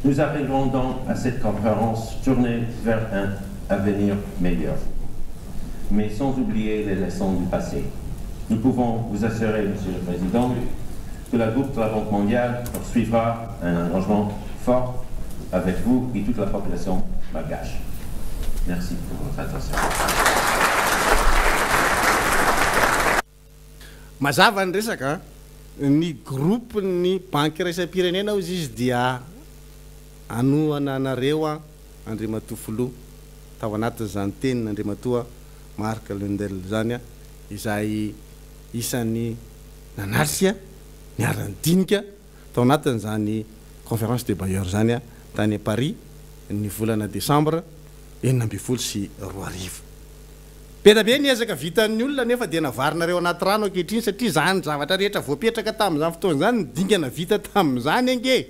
Nous arriverons donc à cette conférence tournée vers un avenir meilleur, mais sans oublier les leçons du passé. Nous pouvons vous assurer, Monsieur le Président, que la Groupe de la Banque mondiale poursuivra un engagement fort avec vous et toute la population malgache. Merci pour votre attention. Mazava ny resaka, ny groupe ny banky iraisam-pirenena hozy izy dia anohana anareo Andriamatoa Filoha tao anatin'izany tenin'Andriamatoa Marc Lundell izany izay isan'ny nanatrika niara-nidinika tao anatin'izany conférence des bailleurs izany tany Paris ny volana desambra 2016. Be dia be ny ezaka vitan'ny olona nefa dia navarinareo anaty rano ankehitriny satria izany zavatra rehetra voapetraka tamin'izany fotoana izany ny dingana vita tamin'izany ange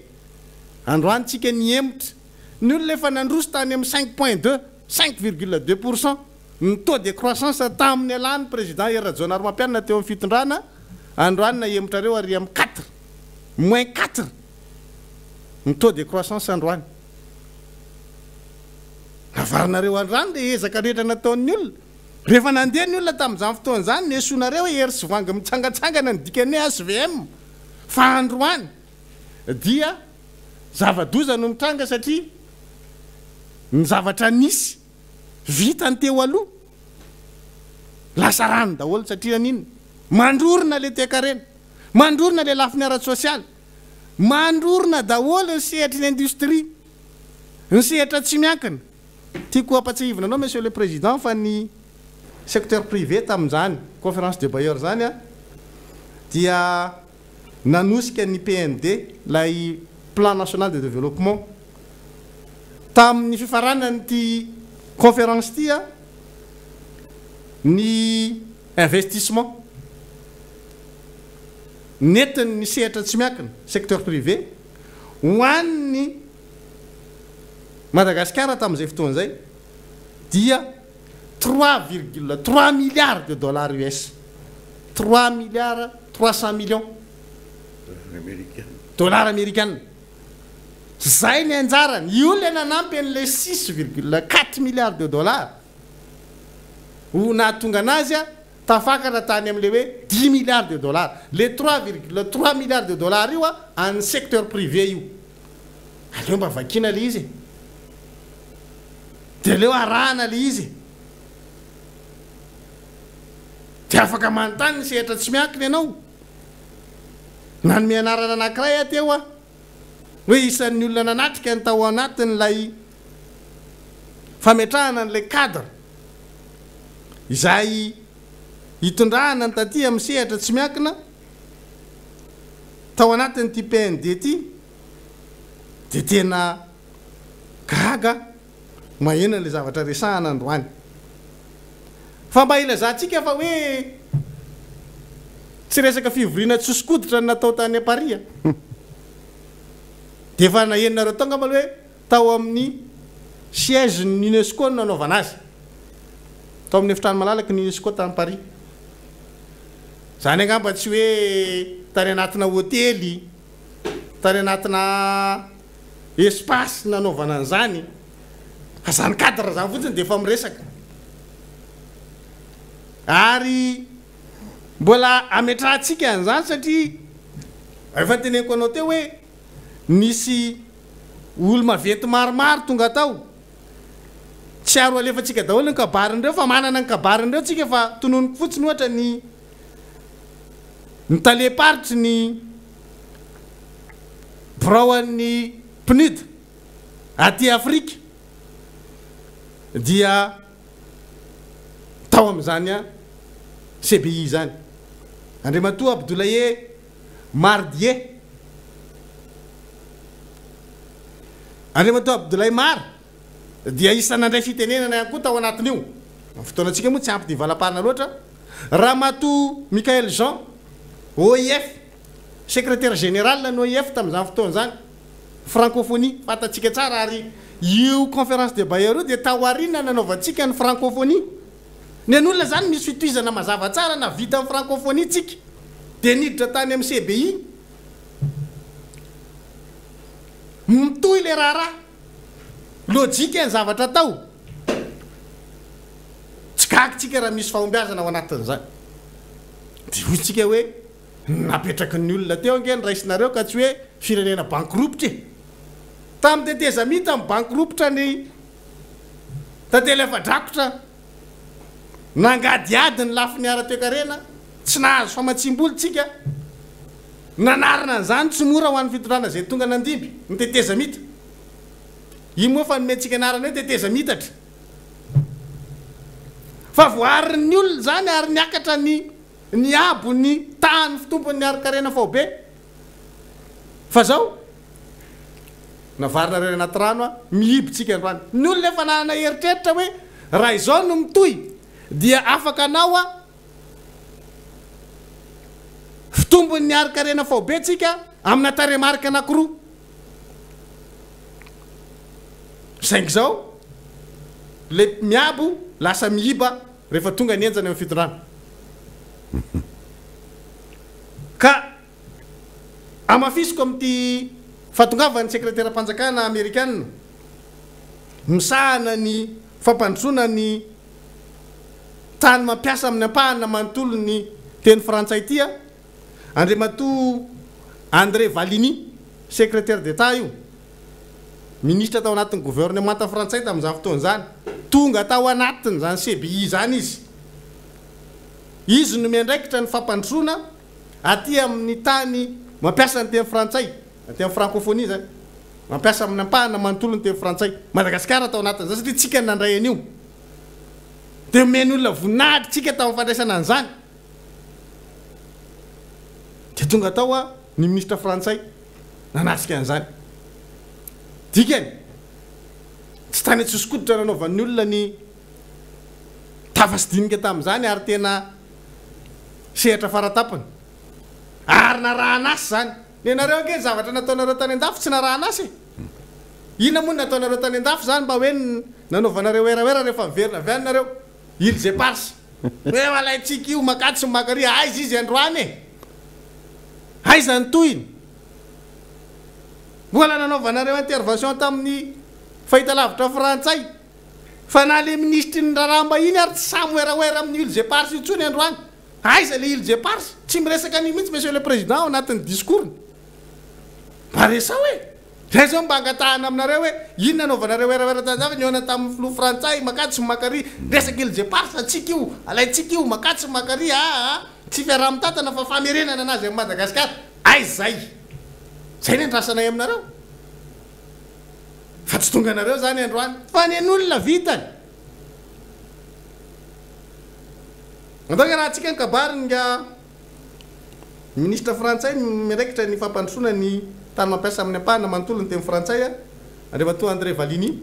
androany tsika nihemotra. Ny olona efa nandroso tany amin'ny cinq point deux, cinq virgule deux pour cent, ny taux de croissance tamin'ny alan'ny président Hery Rajaonarimampianina teo amin'ny fitondrana, androany nahemotrareo ary amin'ny quatre, moins quatre ny taux de croissance androany. Navarinareo androany ilay ezaka rehetra nataon'ny olona. Rehefa nandeha ny olona tamin'izany fotoana izany, nesoinareo hoe hery sy vangy mitsangantsangana ny dikan'ny hoe HVM. Fa androany dia zava-doza no mitranga satria ny zavatra nisy vitany teo aloha lasa rano daholo satria naninona? Mandrorona ilay toekarena, mandrorona ilay lafiny ara-tsosialy, mandrorona daholo ny sehatry ny industrie. Ny sehatra tsy miankina. Tiako hampatsiahivina anao Monsieur le Président fa ny secteur privé tamin'izany conférence des bailleurs izany dia nanosika ny PND, ilay Plan National de Développement. Tamin'ny fifaranan'ity conférence ity ny investissement nentin'ny sehatra tsy miankina, secteur privé, ho an'ny Madagasikara tamin'izay fotoana izay dia trois virgule trois milliards de dollars US, trois milliards trois cent millions dollars amerikana. Izay ny anjarany. Io ilay nanampy an'ilay six virgule quatre milliards de dollars ho nahatonga anazy tafakatra tany amin'ilay hoe dix milliards de dollars. Ilay trois virgule trois milliards de dollars io an'ny secteur privé io. Aleo mba vakiana ilay izy e. Dia aleo arahana ilay izy e. Dia afaka manontany ny sehatra tsy miankina ianao. Nanome anarana anankiray aho teo aho. Hoe isan'ny olona nanatrika ny tao anatin'ilay fametrahana an'ilay cadre izay hitondrana ny taty amin'ny sehatra tsy miankina tao anatin'ity PND ity dia tena gaga maheno an'ilay zavatra resahana androany. Fa mba ilazantsika fa hoe tsy resaka fivoriana tsoso-koditra no natao tany Paris a! Dia efa nahenonareo tao angamba hoe tao amin'ny siège-n'ny Unesco no nanaovana azy. Tao amin'ny efitrano malalaky ny Unesco tany Paris. Izany angamba tsy hoe tany anatina hotely, tany anatina espace nanaovana an'izany. Fa izany cadre izany fotsiny dia efa miresaka. Ary mbola ametrahantsika an'izany satria efa noteneniko anao teo hoe nisy olo-maventy maromaro tonga tao. Tsy ary ho alefantsika daholo ny kabarin'ireo fa manana ny kabarin'ireo tsika fa tononiko fotsiny ohatra ny ny talem-paritry ny. Biraon'ny PNUD aty Afrika dia tao amin'izany CBI izany. Andriamatoa Abdoulaye Mardie. Andriamatoa Abdoulaye Mar dia isan'ny nandray fitenenana ihany koa tao anatin'io. Ny fotoanantsika moa tsy ampy dia hivalamparana loatra. Ramatoa Michaëlle Jean, OIF, Secrétaire général ny OIF tamin'izany fotoana izany, Francophonie, fantatsika tsara ary io conférence des bailleurs io dia taoriana nanaovantsika ny Francophonie. Ny an'olona izany misy fitohizana mazava tsara na vita ny Francophonie tsika dia niditra tany amin'ny CBI. Mitohy ilay raharaha. Lojika ny zavatra atao. Tsy gaga tsika raha misy fahombiazana ao anatin'izany. Dia hoy tsika hoe Ny napetraky ny olona teo ange no raisinareo ka tsy hoe firenena bankiropitra e! Tamin'ny tetezamita ny bankiropitra ny tantely afa-drakotra, nangadihady ny lafiny ara-toekarena, tsy nahazo famatsiam-bola tsika, nanarina an'izany tsy mora ho an'ny fitondrana izay tonga nandimby ny tetezamita. Iny moa fa nomentsika anarana hoe tetezamitatra. Fa voaarin'ny olona izany ary niakatra ny Niabo ny tahan'ny fitompon'ny harin-karena faobe. Fa zao, navarinareo any anaty rano a, mihibo tsika androany. Ny olona efa nanana eritreritra hoe raha izao no mitohy dia afaka hanao a fitombon'ny harin-karena faobe tsika amina tarehimarika anakiroa. Saingy izao, le miabo lasa mihiba rehefa tonga ny henjana eo amin'ny fitondrana. Ka hamafisiko amin'ity fahatongavan'ny sekreteram-panjakana amerikana misahana ny fampandrosoana ny tany mampiasa amin'ny ampahany na manontolo ny teny frantsay ity aho, Andriamatoa André Vallini, Secrétaire d'Etat io, Minisitra tao anatin'ny governemanta frantsay tamin'izany fotoana izany. Tonga tao anatin'izany CBI izany izy. Izy no miandraikitra ny fampandrosoana aty amin'ny tany mampiasa ny teny frantsay, aty amin'ny francophonie izany. Mampiasa amin'ny ampahany manontolo ny teny frantsay. Madagasikara tao anatin'izany satria tsika no nandray an'io. Dia omeny olona voninahitra tsika tamin'ny fandraisana an'izany. Dia tonga tao ny minisitra frantsay nanatrika an'izany. Dikany, tsy tany an-tsoso-koditra nanaovan'ny olona ny tafa sy dinika tamin'izany ary tena sehatra faratampony. Ary narahan'asa izany. Nenareo ange ny zavatra nataonareo tany an-dafy tsy narahan'asa e! Inona moa no nataonareo tany an-dafy izany mba hoe nanaovanareo werawera rehefa niverina avy any nareo? Îles Éparses. Hoe alaintsika io makatsy sy makary, aiza izy androany e? Aiza ny tohiny? Mbola nanaovanareo intervention tamin'ny fahitalavitra frantsay fa na le minisitry ny raharaham-bahiny ary tsy sahy miwerawera amin'ny Îles Éparses intsony androany. Aiza le Îles Éparses? Tsy miresaka an'io mihitsy Monsieur le Président ao anatin'ny discours-ny. Mba resaho e! Zay zao mba angatahana aminareo hoe inona anaovanareo werawera tany nihaona tamin'ny filoha frantsay makatsy sy makary resaka Îles Éparses antsika io alaintsika io makatsy sy makary aa tsy fiaraha-mitantana fa famerenana anazy amin'i Madagasikara aiza zay zay ny andrasanay aminareo fa tsy tonga anareo zany androany fa ny an'olona vitany andao iarahantsika ny kabary nga Ny minisitra frantsay miandraikitra ny fampandrosoana ny tany mampiasa amin'ny ampahany manontolo ny teny frantsay, Andriamatoa André Vallini,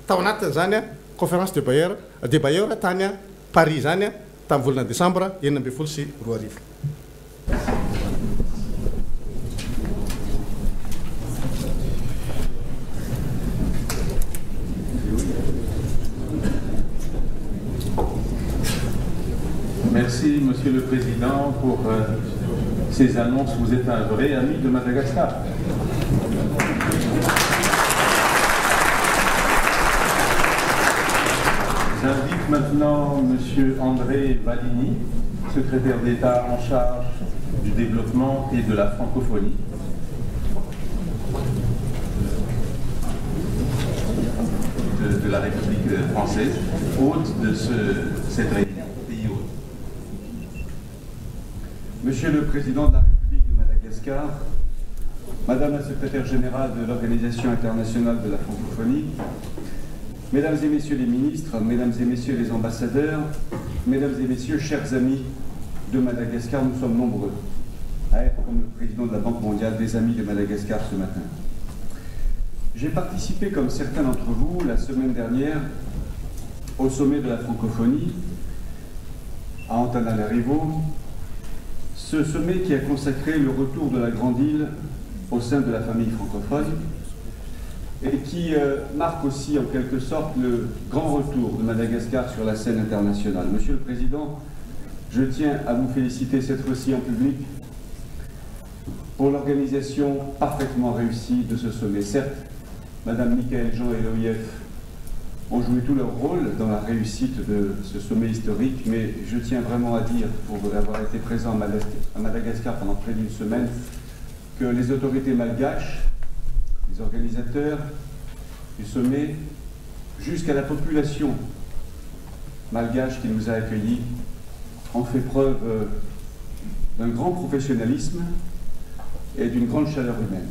tao anatin'izany conférence de bailleurs des bailleurs tany Paris izany tamin'ny volana desambra 2016. Merci, Monsieur le Président, pour euh, ces annonces. Vous êtes un vrai ami de Madagascar. J'invite maintenant Monsieur André Vallini, secrétaire d'État en charge du développement et de la francophonie. De, de la République française, hôte de ce, cette réunion, pays hôte. Monsieur le Président de la République de Madagascar, Madame la Secrétaire Générale de l'Organisation Internationale de la Francophonie, Mesdames et Messieurs les ministres, Mesdames et Messieurs les ambassadeurs, Mesdames et Messieurs, chers amis de Madagascar, nous sommes nombreux à être, comme le président de la Banque mondiale, des amis de Madagascar ce matin. J'ai participé, comme certains d'entre vous, la semaine dernière, au sommet de la francophonie à Antananarivo, ce sommet qui a consacré le retour de la Grande Île au sein de la famille francophone et qui marque aussi en quelque sorte le grand retour de Madagascar sur la scène internationale. Monsieur le Président, je tiens à vous féliciter cette fois-ci en public pour l'organisation parfaitement réussie de ce sommet. Certes, Madame Michaëlle Jean et l'OIF ont joué tout leur rôle dans la réussite de ce sommet historique, mais je tiens vraiment à dire, pour avoir été présent à Madagascar pendant près d'une semaine, que les autorités malgaches, les organisateurs du sommet, jusqu'à la population malgache qui nous a accueillis, ont fait preuve d'un grand professionnalisme et d'une grande chaleur humaine.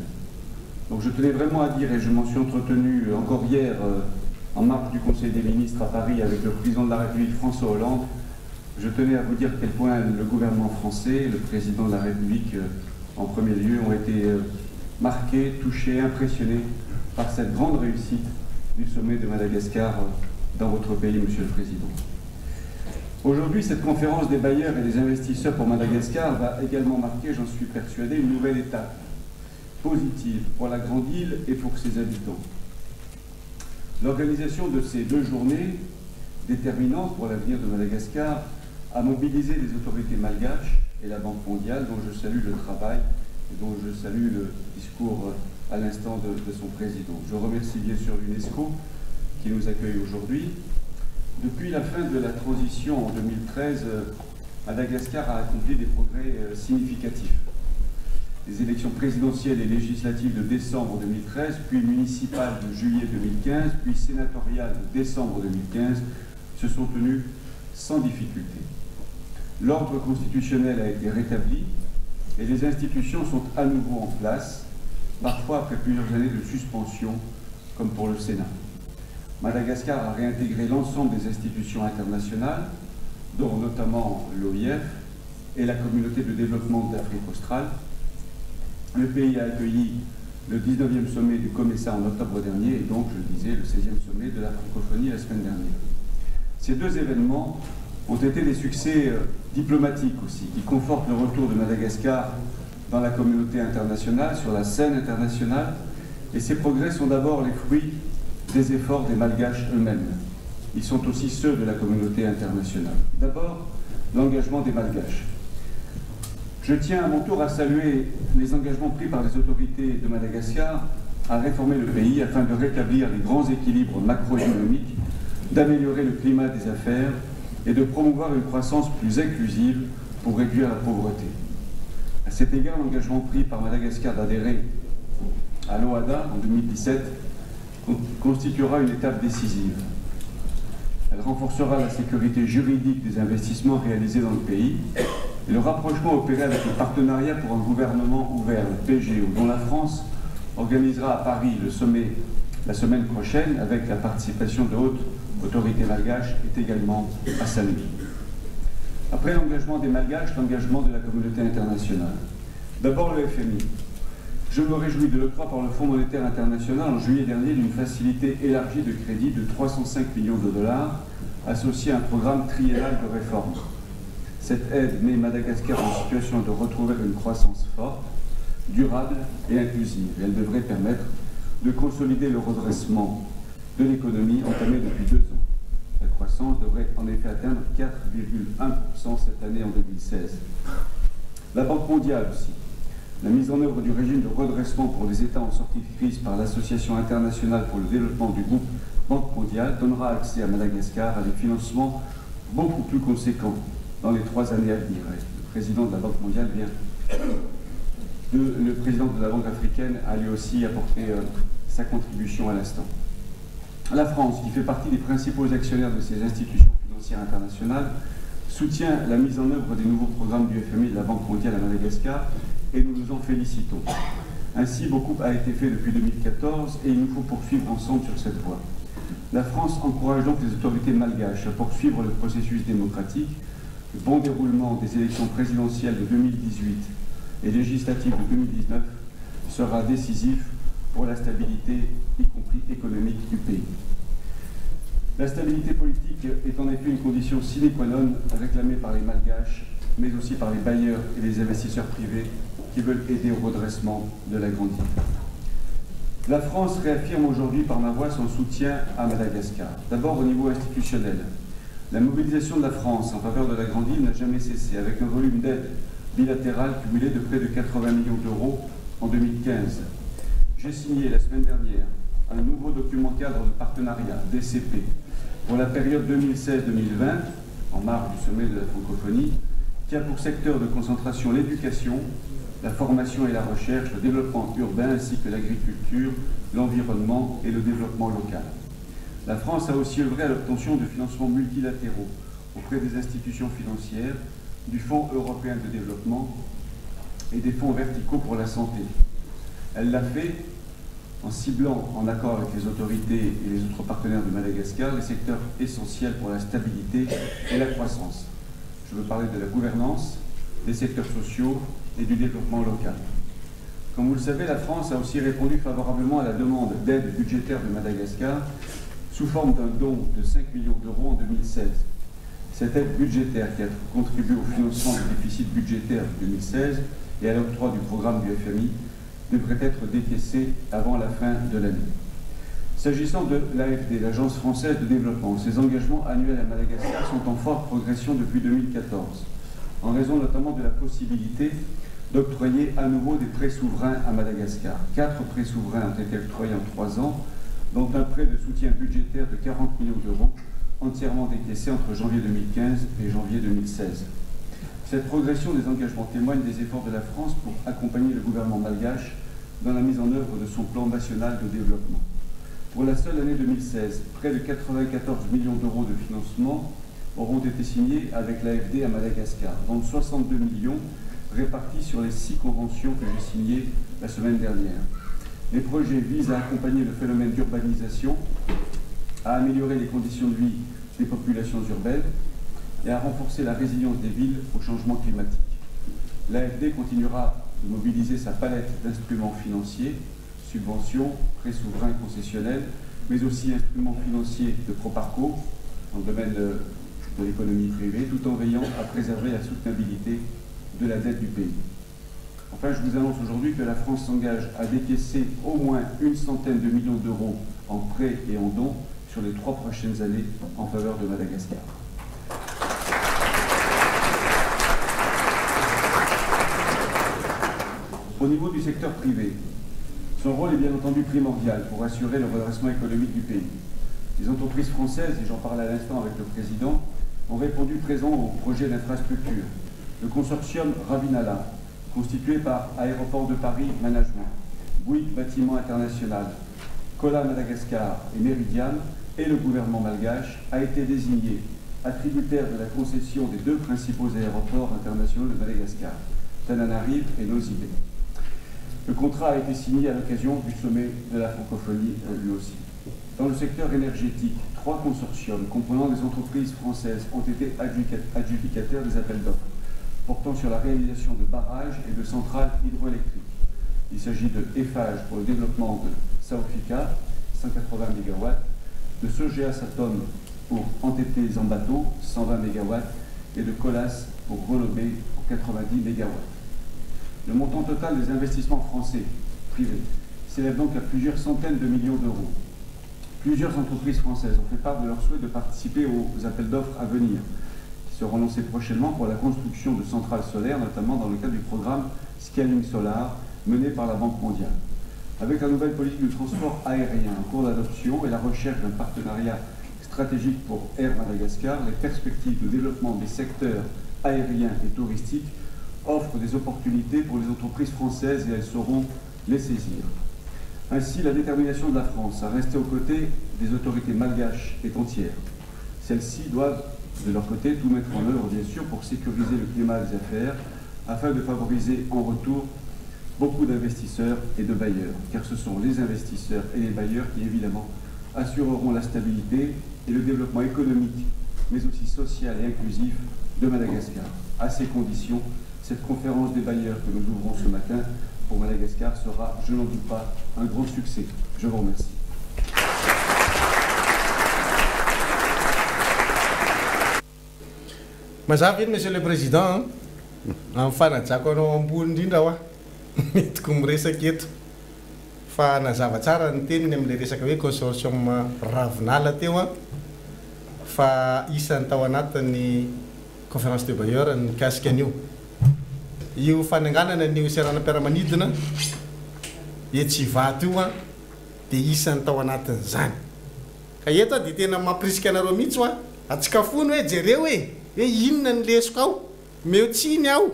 Donc je tenais vraiment à dire, et je m'en suis entretenu encore hier en marge du Conseil des ministres à Paris avec le président de la République François Hollande, je tenais à vous dire à quel point le gouvernement français, le président de la République en premier lieu, ont été marqués, touchés, impressionnés par cette grande réussite du sommet de Madagascar dans votre pays, Monsieur le Président. Aujourd'hui, cette conférence des bailleurs et des investisseurs pour Madagascar va également marquer, j'en suis persuadé, une nouvelle étape positive pour la Grande Île et pour ses habitants. L'organisation de ces deux journées, déterminantes pour l'avenir de Madagascar, a mobilisé les autorités malgaches et la Banque mondiale, dont je salue le travail et dont je salue le discours à l'instant de son président. Je remercie bien sûr l'UNESCO qui nous accueille aujourd'hui. Depuis la fin de la transition en 2013, Madagascar a accompli des progrès significatifs. Les élections présidentielles et législatives de décembre 2013, puis municipales de juillet 2015, puis sénatoriales de décembre 2015 se sont tenues sans difficulté. L'ordre constitutionnel a été rétabli et les institutions sont à nouveau en place, parfois après plusieurs années de suspension, comme pour le Sénat. Madagascar a réintégré l'ensemble des institutions internationales, dont notamment l'OIF et la communauté de développement d'Afrique australe. Le pays a accueilli le 19e sommet du COMESA en octobre dernier et donc, je le disais, le 16e sommet de la francophonie la semaine dernière. Ces deux événements ont été des succès diplomatiques aussi, qui confortent le retour de Madagascar dans la communauté internationale, sur la scène internationale, et ces progrès sont d'abord les fruits des efforts des Malgaches eux-mêmes. Ils sont aussi ceux de la communauté internationale. D'abord, l'engagement des Malgaches. Je tiens à mon tour à saluer les engagements pris par les autorités de Madagascar à réformer le pays afin de rétablir les grands équilibres macroéconomiques, d'améliorer le climat des affaires et de promouvoir une croissance plus inclusive pour réduire la pauvreté. À cet égard, l'engagement pris par Madagascar d'adhérer à l'OHADA en 2017 constituera une étape décisive. Elle renforcera la sécurité juridique des investissements réalisés dans le pays et le rapprochement opéré avec le partenariat pour un gouvernement ouvert, le PGO, dont la France organisera à Paris le sommet la semaine prochaine avec la participation de hautes autorités malgaches, est également à saluer. Après l'engagement des Malgaches, l'engagement de la communauté internationale. D'abord le FMI. Je me réjouis de l'octroi par le Fonds monétaire international en juillet dernier d'une facilité élargie de crédit de 305 millions de dollars associée à un programme triennal de réforme. Cette aide met Madagascar en situation de retrouver une croissance forte, durable et inclusive. Elle devrait permettre de consolider le redressement de l'économie entamé depuis 2 ans. La croissance devrait en effet atteindre 4,1% cette année en 2016. La Banque mondiale aussi. La mise en œuvre du régime de redressement pour les États en sortie de crise par l'Association internationale pour le développement du groupe Banque mondiale donnera accès à Madagascar à des financements beaucoup plus conséquents dans les 3 années à venir. Le président de la Banque mondiale vient de, le président de la Banque africaine a lui aussi apporté sa contribution à l'instant. La France, qui fait partie des principaux actionnaires de ces institutions financières internationales, soutient la mise en œuvre des nouveaux programmes du FMI et de la Banque mondiale à Madagascar et nous nous en félicitons. Ainsi, beaucoup a été fait depuis 2014 et il nous faut poursuivre ensemble sur cette voie. La France encourage donc les autorités malgaches à poursuivre le processus démocratique. Le bon déroulement des élections présidentielles de 2018 et législatives de 2019 sera décisif pour la stabilité, y compris économique, du pays. La stabilité politique est en effet une condition sine qua non réclamée par les Malgaches, mais aussi par les bailleurs et les investisseurs privés qui veulent aider au redressement de la grande île. La France réaffirme aujourd'hui par ma voix son soutien à Madagascar. D'abord au niveau institutionnel. La mobilisation de la France en faveur de la grande île n'a jamais cessé, avec un volume d'aide bilatérale cumulé de près de 80 millions d'euros en 2015. J'ai signé la semaine dernière un nouveau document cadre de partenariat, DCP, pour la période 2016-2020, en marge du sommet de la francophonie, qui a pour secteur de concentration l'éducation, la formation et la recherche, le développement urbain ainsi que l'agriculture, l'environnement et le développement local. La France a aussi œuvré à l'obtention de financements multilatéraux auprès des institutions financières, du Fonds européen de développement et des fonds verticaux pour la santé. Elle l'a fait en ciblant, en accord avec les autorités et les autres partenaires de Madagascar, les secteurs essentiels pour la stabilité et la croissance. Je veux parler de la gouvernance, des secteurs sociaux et du développement local. Comme vous le savez, la France a aussi répondu favorablement à la demande d'aide budgétaire de Madagascar sous forme d'un don de 5 millions d'euros en 2016. Cette aide budgétaire qui a contribué au financement du déficit budgétaire de 2016 et à l'octroi du programme du FMI devrait être décaissée avant la fin de l'année. S'agissant de l'AFD, l'Agence française de développement, ses engagements annuels à Madagascar sont en forte progression depuis 2014, en raison notamment de la possibilité d'octroyer à nouveau des prêts souverains à Madagascar. 4 prêts souverains ont été octroyés en 3 ans, dont un prêt de soutien budgétaire de 40 millions d'euros, entièrement décaissé entre janvier 2015 et janvier 2016. Cette progression des engagements témoigne des efforts de la France pour accompagner le gouvernement malgache dans la mise en œuvre de son plan national de développement. Pour la seule année 2016, près de 94 millions d'euros de financement auront été signés avec l'AFD à Madagascar, dont 62 millions répartis sur les 6 conventions que j'ai signées la semaine dernière. Les projets visent à accompagner le phénomène d'urbanisation, à améliorer les conditions de vie des populations urbaines et à renforcer la résilience des villes au changement climatique. L'AFD continuera de mobiliser sa palette d'instruments financiers, subventions, prêts souverains concessionnels, mais aussi instruments financiers de Proparco dans le domaine de l'économie privée, tout en veillant à préserver la soutenabilité de la dette du pays. Enfin, je vous annonce aujourd'hui que la France s'engage à décaisser au moins une centaine de millions d'euros en prêts et en dons sur les 3 prochaines années en faveur de Madagascar. Au niveau du secteur privé, son rôle est bien entendu primordial pour assurer le redressement économique du pays. Les entreprises françaises, et j'en parlais à l'instant avec le président, ont répondu présent au projet d'infrastructure. Le consortium Ravinala, constitué par Aéroports de Paris Management, Bouygues Bâtiment International, Colas Madagascar et Meridiam, et le gouvernement malgache, a été désigné attributaire de la concession des 2 principaux aéroports internationaux de Madagascar, Tananarive et Nosy Be. Le contrat a été signé à l'occasion du sommet de la francophonie, lui aussi. Dans le secteur énergétique, 3 consortiums comprenant des entreprises françaises ont été adjudicataires des appels d'offres portant sur la réalisation de barrages et de centrales hydroélectriques. Il s'agit de Eiffage pour le développement de Saofika, 180 mégawatts, de Sogea Satom pour Antete Zambato, 120 mégawatts, et de Colas pour Relobé pour 90 mégawatts. Le montant total des investissements français privés s'élève donc à plusieurs centaines de millions d'euros. Plusieurs entreprises françaises ont fait part de leur souhait de participer aux appels d'offres à venir, qui seront lancés prochainement pour la construction de centrales solaires, notamment dans le cadre du programme Scaling Solar, mené par la Banque mondiale. Avec la nouvelle politique du transport aérien en cours d'adoption et la recherche d'un partenariat stratégique pour Air Madagascar, les perspectives de développement des secteurs aériens et touristiques offrent des opportunités pour les entreprises françaises et elles sauront les saisir. Ainsi, la détermination de la France à rester aux côtés des autorités malgaches est entière. Celles-ci doivent, de leur côté, tout mettre en œuvre, bien sûr, pour sécuriser le climat des affaires, afin de favoriser en retour beaucoup d'investisseurs et de bailleurs, car ce sont les investisseurs et les bailleurs qui, évidemment, assureront la stabilité et le développement économique, mais aussi social et inclusif de Madagascar. À ces conditions, cette conférence des bailleurs que nous ouvrons ce matin pour Madagascar sera, je n'en doute pas, un grand succès. Je vous remercie. Mazava iny Monsieur le Président an! Amin'ny fanajako anao ambony indrindra hoa no entiko miresaka eto fa nazava tsara ny teniny amin'ilay resaka hoe consortium Ravinala teo an! Fa isan'ny tao anatin'ny conférence de bailleurs ny mikasika an'io. Io fananganana an'io seranam-piaramanidina etsy Ivato io an! Dia isan'ny tao anatin'izany. Ka eto aho dia tena mampirisika anareo mihitsy hoa, atsikafono hoe jereo e, hoe inona ny lesoka ao, omeo tsiny aho.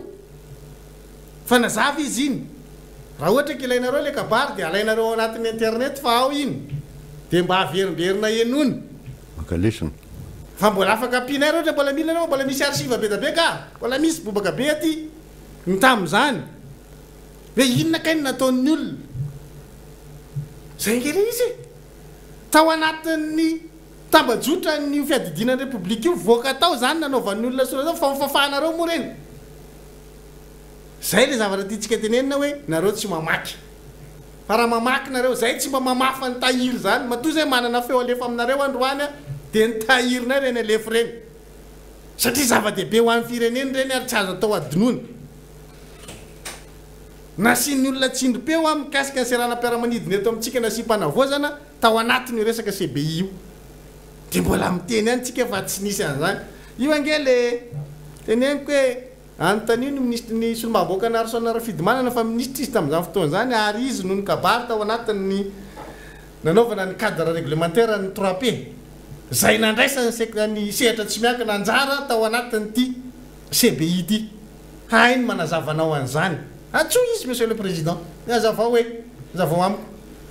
Fa nazava izy iny. Raha ohatra ka ilainareo ilay kabary dia alainareo ao anatin'ny internet fa ao iny. Dia mba averimberina henoina. Maka lesona. Fa mbola afaka ampianay raha ohatra mbola mila nareo, mbola misy archive be dia be ka, mbola misy bobaka be aty ny tamin'izany. Hoe inona kay no nataon'ny olona. Izay ange ilay izy e. Tao anatin'ny tambajotran'io fiadidiana ny Repoblika io, voaka tao izany nanaovan'ny olona soratra fa hofafanareo moa ireny. Izay ilay zavatra tiantsika tenenina hoe nareo tsy mamaky. Fa raha mamaky nareo, izay tsy mba mamafa ny tahiry izany, matoa izay manana feo alefa aminareo androany dia ny tahirinay ireny alefa ireny. Satria zava-dehibe ho an'ny firenena ireny ary tsy azo atao hadinoina. Nasian'ny olona tsindrim-peo aho mikasika ny seranam-piaramanidina eto amintsika nasiam-panavaozana tao anatin'io resaka CBI io. Dia mbola miteny ihany tsika fa tsy nisy an'izany. Io ange le teneniko hoe anontanio ny minisitry ny solombavambahoaka Narson Rafidimanana fa minisitra izy tamin'izany fotoana izany ary izy no nikabary tao anatin'ny nanaovana ny cadre réglementaire ny trois P izay nandraisan'ny sek ny sehatra tsy miankina anjara tao anatin'ity CBI ity. Hahay ny manazava anao an'izany. Antsoy izy Monsieur le Président. Hazavao hoe, hazavao amiko.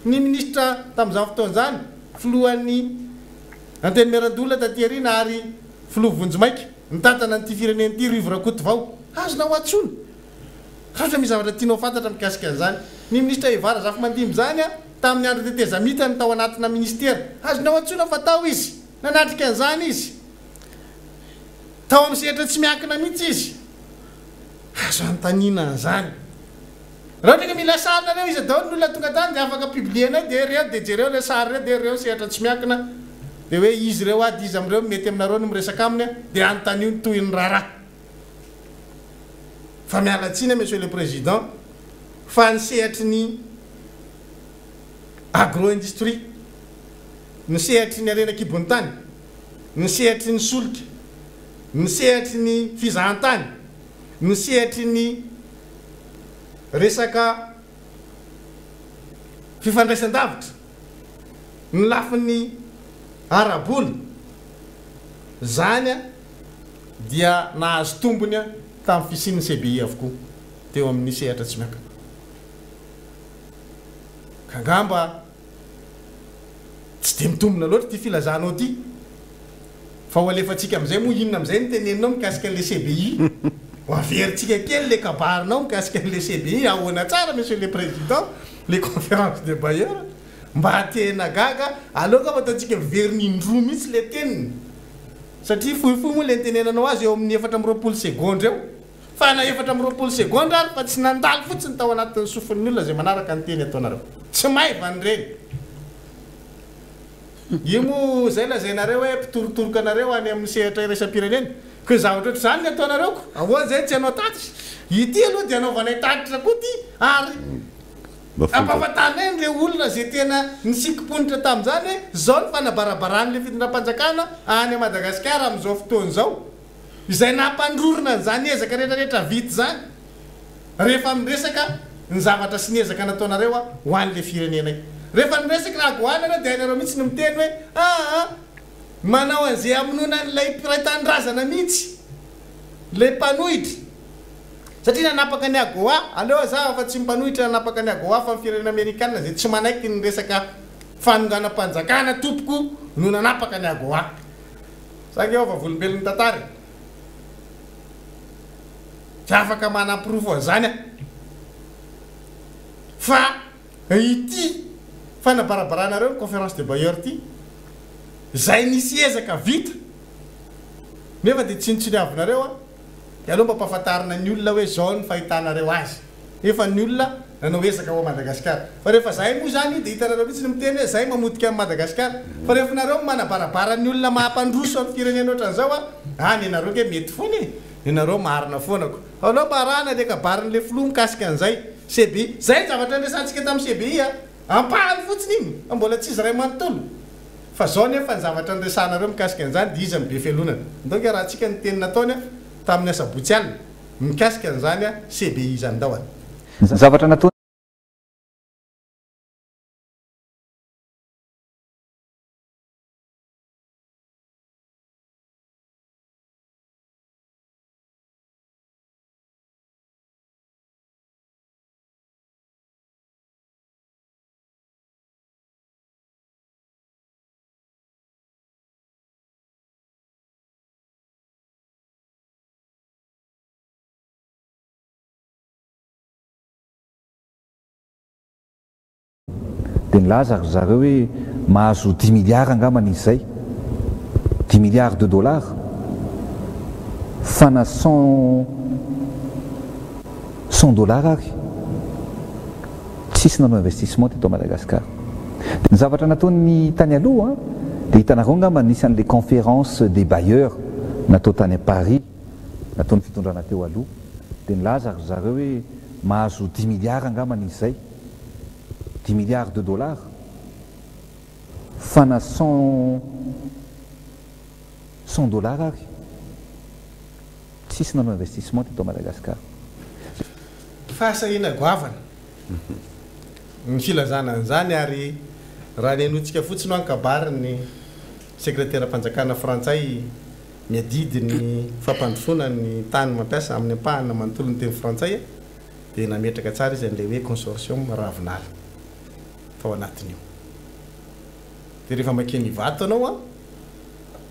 Ny minisitra tamin'izany fotoana izany, filohan'ny Antenimierandoholona taty aoriana ary filoha vonjimaika nitantana an'ity firenena ity, Rivo Rakotovao. Azonao antsoina. Raha ohatra misy zavatra tianao fantatra mikasika an'izany. Ny minisitra Eva Razafimandimby izany tamin'ny andro tetezamitany tao anatina minisitera. Azonao antsoina fa tao izy. Nanatrika an'izany izy. Tao amin'ny sehatra tsy miankina mihitsy izy. Azo anontaniana an'izany. Raha ohatra ka mila sary nareo, iza daholo ny olona tonga tany dia afaka publier-nay dia ireo dia jereo ireo sary ireo dia ireo sehatra tsy miankina dia hoe izy ireo ady iza amin'ireo no mety aminareo no miresaka aminy dia anontanio ny tohin'ny raharaha. Fa miala tsiny aho Monsieur le Président fa ny sehatry ny agro-industrie, ny sehatry ny harena an-kibon'ny tany, ny sehatry ny solika, ny sehatry ny fizahantany, ny sehatry ny resaka fifandraisan-davitra, ny lafiny ara-bola, izany dia nahazo tombony tamin'ny fisian'ny CBI avokoa teo amin'ny sehatra tsy miankina. Ka angamba Tsy dia mitombina loatra ity filazanao ity. Fa ho alefantsika amin'izay moa inona amin'izay no teneninao mikasika an'ilay CBI? Ho averintsika kely ilay kabarinao mikasika an'ilay CBI, ahoana tsara Monsieur le Président le conférence de bailleurs? Mba tena gaga, aleo angamba ataontsika miverina indroa mihitsy ilay teniny. Satria fohifohy moa ilay nitenenanao azy eo amin'ny 24 segondra eo. Fa na 24 segondra ary fa tsy nandalo fotsiny tao anatin'ny sofin'ny olona izay manaraka ny teny ataonareo. Tsy maivana ireny. Io moa izay lazainareo hoe mpitorotoroka anareo any amin'ny sehatra iraisam-pirenena. Koa zavatra ohatr'izany ny ataonareo ko. Ahoana izay tsy hanao tatitra? Ity aloha dia anaovanay tatitra koa ity ary ampahafantarinay an'ireo olona izay tena nisikim-ponitra tamin'izany hoe izao ny fanabarabaran'ilay fitondram-panjakana any Madagasikara amin'izao fotoana izao. Izay nampandrorona an'izany ezaka rehetra rehetra vita izany rehefa miresaka ny zavatra sy ny ezaka nataonareo ho an'ilay firenenay. Rehefa niresaka ny AGOA nareo dia hainareo mihitsy ny miteny hoe aa manao an'izay hamonoana an'ilay mpiray tanindrazana mihitsy ilay mpanohitra satria nanapaka ny AGOA, aleo hazava fa tsy ny mpanohitra nanapaka ny AGOA fa ny firenena amerikana izay tsy manaiky ny resaka fanonganam-panjakana tompoko no nanapaka ny AGOA. Za nge vavolombelon'ny tantara e! Tsy afaka manaporofo an'izany aho. Fa ity fanabarabaranareo ny conférence des bailleurs ity, izay nisy ezaka vita nefa dia tsinontsiniavinareo an, dia aleo mba ampahafantarina ny olona hoe izao ny fahitanareo azy. Nefa ny olona nanao ezaka ho Madagasikara. Fa rehefa zahay moa izany io dia hitanareo mihitsy ny miteny hoe zahay mamotika an'i Madagasikara. Fa rehefa nareo manabarabara ny olona mahampandroso ny firenena ohatran'izao an, ah nenareo nge mety foana e, nenareo marina foana ko. Fa aleo mba arahana le kabarin'le filoha mikasika an'izay. CBI. Zay ny zavatra niresahantsika tamin'ny CBI a. Ampahany fotsiny iny fa mbola tsy izy iray manontolo. Fa zao nefa ny zavatra niresahanareo mikasika an'izany dia iza no be fialonana. Ndao nge arahantsika ny teny nataony tamin'ny asabotsy alina mikasika an'izany CBI izany. Ndao a. Ny zavatra nataony. Dia nilaza ry zareo hoe mahazo dix milliards angambany izy izay, dix milliards de dollars, fa na cent cent dollars ary tsisy nanao investissement teto Madagascar. Ny zavatra nataony tany aloha dia hitanareo angamba nisy an'ilay conférence des bailleurs natao tany Paris, nataon'ny fitondrana teo aloha, dia nilaza ry zareo hoe mahazo dix milliards angambany izy izay, dix milliards de dollars, fa na cent cent dollars ary tsisy nanao investissement teto Madagascar. Fahasahiana goavana ny filazana an'izany ary raha ny henointsika fotsiny hoa ny kabarin'ny sekreteram-panjakana frantsay miadidy ny fampandrosoana ny tany mampiasa amin'ny ampahany na manontolo ny teny frantsay dia nametraka tsara izy an'ilay hoe consortium ravinala tao anatin'io. Dia rehefa makeny Ivato ianao an,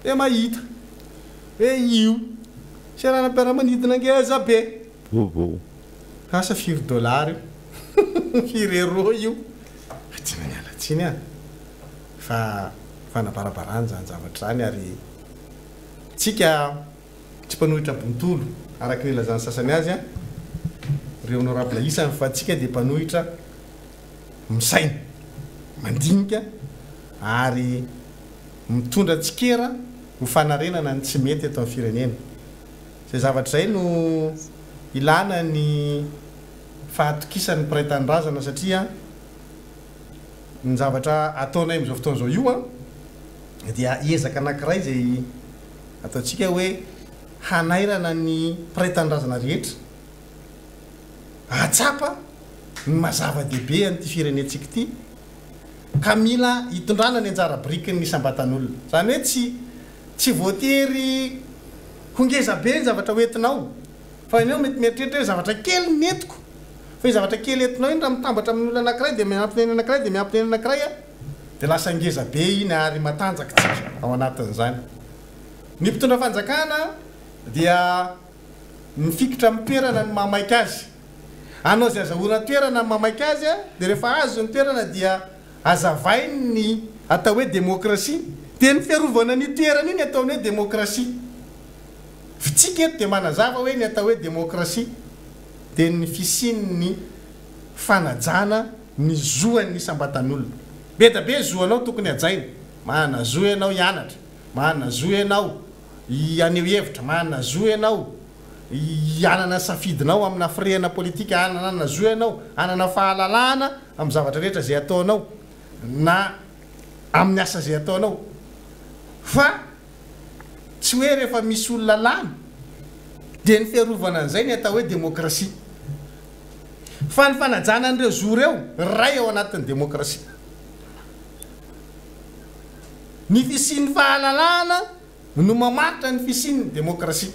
dia mahita hoe io seranam-piaramanidina ngeza be. Vaovao. Asa firy dollars io? Firy euros io? Fa tena miala tsiny an! Fa fanabarabarana izany zavatra izany ary tsika tsy mpanohitra bontolo araka ny ilazan'ny sasany azy an, ry honorable isany fa tsika dia mpanohitra misaina, mandinika ary mitondra tsikera ho fanarenana ny tsy mety eto amin'ny firenena. Izay zavatra izay no ilana ny fahatokisan'ny mpiray tanindrazana satria ny zavatra ataonay amin'izao fotoana izao io an dia ezaka anankiray izay ataontsika hoe hanairana ny mpiray tanindrazana rehetra hahatsapa ny maha zava-dehibe an'ity firenentsika ity ka mila hitondrana ny anjara birikin'ny isam-batan'olona. Izany hoe tsy tsy voatery ho ngeza be ny zavatra ho entinao fa ianao mety mieritreritra hoe zavatra kely ny entiko fa io zavatra kely entinao iny raha mitambatra amin'ny olona anankiray dia miampy ny anankiray dia miampy ny anankiray dia lasa ngeza be iny ary matanjaka tsika ao anatin'izany. Ny mpitondra fanjakana dia mifikitra amin'ny toerana no mahamaika azy. Hanao izay azahoana toerana no mahamaika azy dia rehefa azo ny toerana dia azavainy ny atao hoe demokrasia. Dia ny fiarovana an'io toerana io ny ataony hoe demokrasia. Fitsika eto dia manazava hoe ny atao hoe demokrasia dia ny fisian'ny fanajana ny zo an'ny isam-batan'olona. Be dia be zo anao tokony hajaina. Manana zo ianao hianatra, manana zo ianao haneho hevitra, manana zo ianao hanana ny safidinao amina firehana politika, hanana zo ianao hanana fahalalahana amin'ny zavatra rehetra izay ataonao na amin'ny asa izay ataonao. Fa tsy hoe rehefa misy olona lany dia ny fiarovana an'izay ny atao hoe demokrasia. Fa ny fanajana an'ireo zo ireo iray ao anatin'ny demokrasia. Ny fisian'ny fahalalahana no mamaritra ny fisian'ny demokrasia.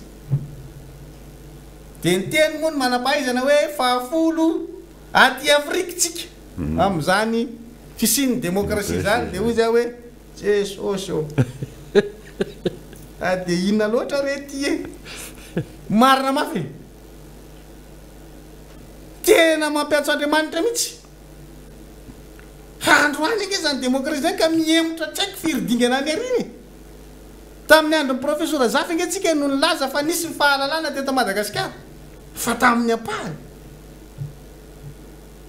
Dia niteny moa ny manam-pahaizana hoe fahafolo aty Afrika tsika amin'izany fisian'ny demokrasia izany. Dia hoy izy hoe Jesosy ô! Ah dia inona loatra re ity e! Marina mafy e! Tena mampiantso Andriamanitra mihitsy! Fa androany ange izany demokrasia izany ka mihemotra tsy haiko firy dingana any aoriana e! Tamin'ny andron'ny Profesora Zafy ange tsika no nilaza fa nisy ny fahalalana teto Madagasikara fa tamin'ny ampahany.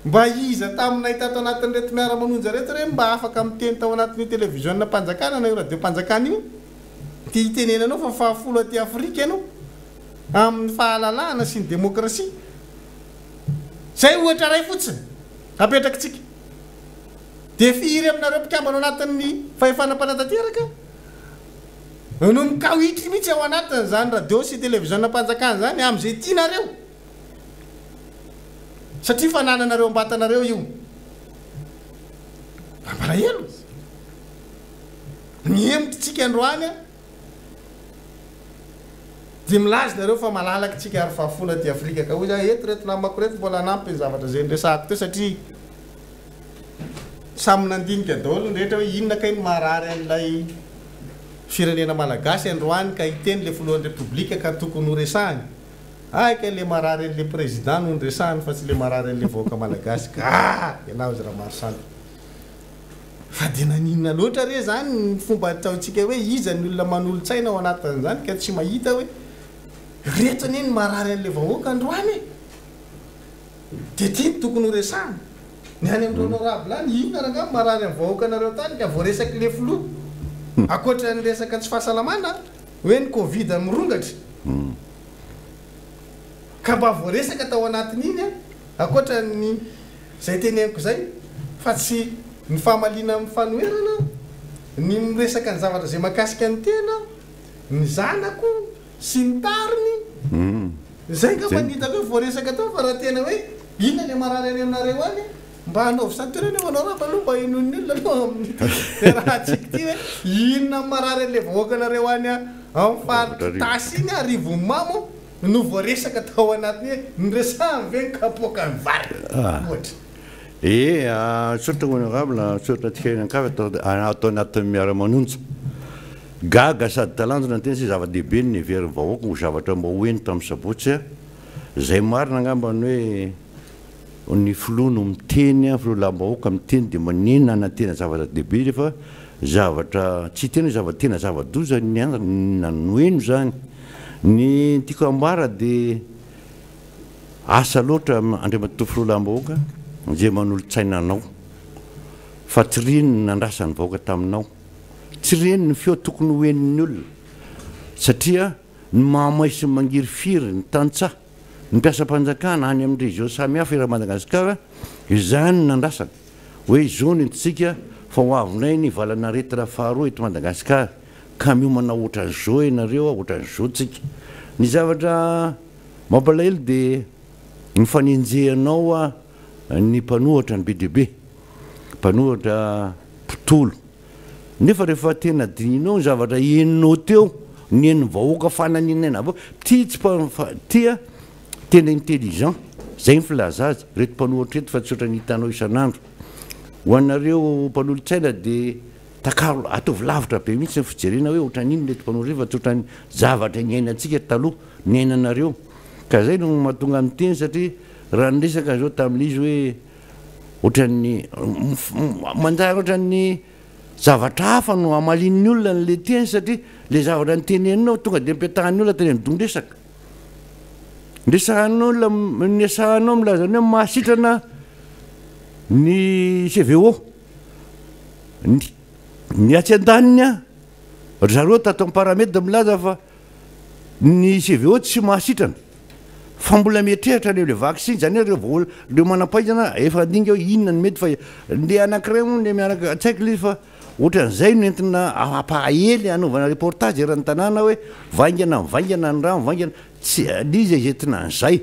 Mba iza taminay tato anatin'ireto miara-manonja ireto re no mba afaka miteny tao anatin'io televiziona-mpanjakana na io radio-mpanjakana io dia hitenenanao fa fahafolo aty Afrika ianao amin'ny fahalalahana sy ny demokrasia? Izay ohatra iray fotsiny apetrakitsika. Dia firy aminareo mpikambana ao anatin'ny fahefana mpanatanteraka no mikawitry mihitsy ao anatin'izany radio sy televiziona-mpanjakana izany amin'izay tianareo? Satria fanananareo am-batanareo io. Mampalahelo. Mihemotra tsika androany an. Dia milaza nareo fa malalaka tsika ary fahafolo aty Afrika ka hoy za eto reto namako reto mbola hanampy ny zavatra izay niresahako teo satria samy nandinika daholo ny rehetra hoe inona kay no maharary an'ilay firenena malagasy androany ka hiteny le filohan'ny repoblika ka tokony ho resahiny. Hay kay le marary an'le président no niresahany fa tsy le marary an'le vahoaka malagasy ka! Ianao izy Ramarosaly. Fa dia naninona loatra re zany ny fomba ataontsika hoe iza ny olona manolo-tsaina ao anatin'izany ka tsy mahita hoe reto anie ny marary an'le vahoaka androany e! Dia ty no tokony ho resahana. Ny any amin'ireo honorable any, inona rangaha ny marary amin'ny vahoakanareo tany ka voaresak'le filoha? Ankoatra ny resaka tsy fahasalamana hoe ny covid mirongatra. Ka mba voaresaka tao anatin'iny an, ankoatra ny izay teneniko izay, fa tsy ny famaliana amin'ny fanoherana, ny miresaka ny zavatra izay mahakasika ny tena, ny zanako sy ny tariny, izay angamba no hitako hoe voaresaka tao fa raha tena hoe inona ilay marary any aminareo any, Mba anaovy santionany eo honorable aloha mba henoin'ny olona aloha amin'ity fiarahantsika ity hoe inona ny marary an'ilay vahoakanareo any amin'ny faritra Itasy iny Arivonimamo no voaresaka tao anatin'ny hoe niresahany ve ny kapoakan'ny vary ohatra. Ee, misaotra honorable, misaotra antsika mianakavy ato anatin'ny miara-manonja. Gaga sady talanjona ny tena satria zava-dehibe ny neverin'ny vahoaka ho zavatra mba ho heno tamin'ny sabotsy. Izay marina angamba ny hoe Ny filoha no miteny an, filoha lambahoaka miteny dia maninona hanantena zavatra dehibe nefa zavatra tsy hiteny hoe zava tena zava-doza ny nanoheno izany. Ny tiako ambara dia asa loatra Andriamatoa filoha lambahoaka izay manolo-tsaina anao fa tsy reny ny nandrasan'ny vahoaka taminao, tsy reny ny feo tokony ho henon'ny olona satria ny mahamay sy ny mangirifiry ny tantsaha Ny mpiasam-panjakana any amin'ny région samihafa eran'i Madagasikara, izany no nandrasana, hoe izao no entintsika fa ho avinay ny valan'aretina faharoa eto Madagasikara, ka miomana ohatran'izao ianareo, ohatran'izao tsika. Ny zavatra mampalahelo dia ny fanenjehanao ny mpanohatra ny be dia be, mpanohatra mpitolo. Nefa rehefa tena dinihinao ny zavatra henonao teo, ny henon'ny vahoaka fananinaina avao, ty tsy tia tena intelligent, zay ny filaza azy, reto mpanohitra reto fa tsy ohatran'ny hitanao isan'andro. Ho anareo mpanolotsaina dia takaro, ataovy lavitra be mihitsy ny fijerena hoe ohatran'ny inona reto mpanohitra reto fa tsy ohatran'ny zavatra niainantsika taloha, niainanareo. Ka zay no mahatonga ny teny satria raha niresaka zao tamin'izy hoe Ohatran'ny manjary ohatran'ny zavatra hafa no hamalian'ny olona an'ilay teny satria ilay zavatra noteneninao tonga dia nipetahan'ny olona teny amin'ny don-dresaka. Resahan'olona, nesahanao milaza ny hoe mahasitrana ny CVO. Ny atsy an-daniny an, ry zareo tato amin'ny Paramed milaza fa ny CVO tsy mahasitrana fa mbola mieritreritra le vaccin zany hoe reo reo manampahaizana efa handinika hoe inona no mety fa le anakiray moa le miaraka tsy haiko le izy fa ohatran'izay no entina hampahaely hanaovana reportage eran'ny tanàna hoe vaingana mivaingana ny rano mivaingana tsy le izy aiza entina an'izay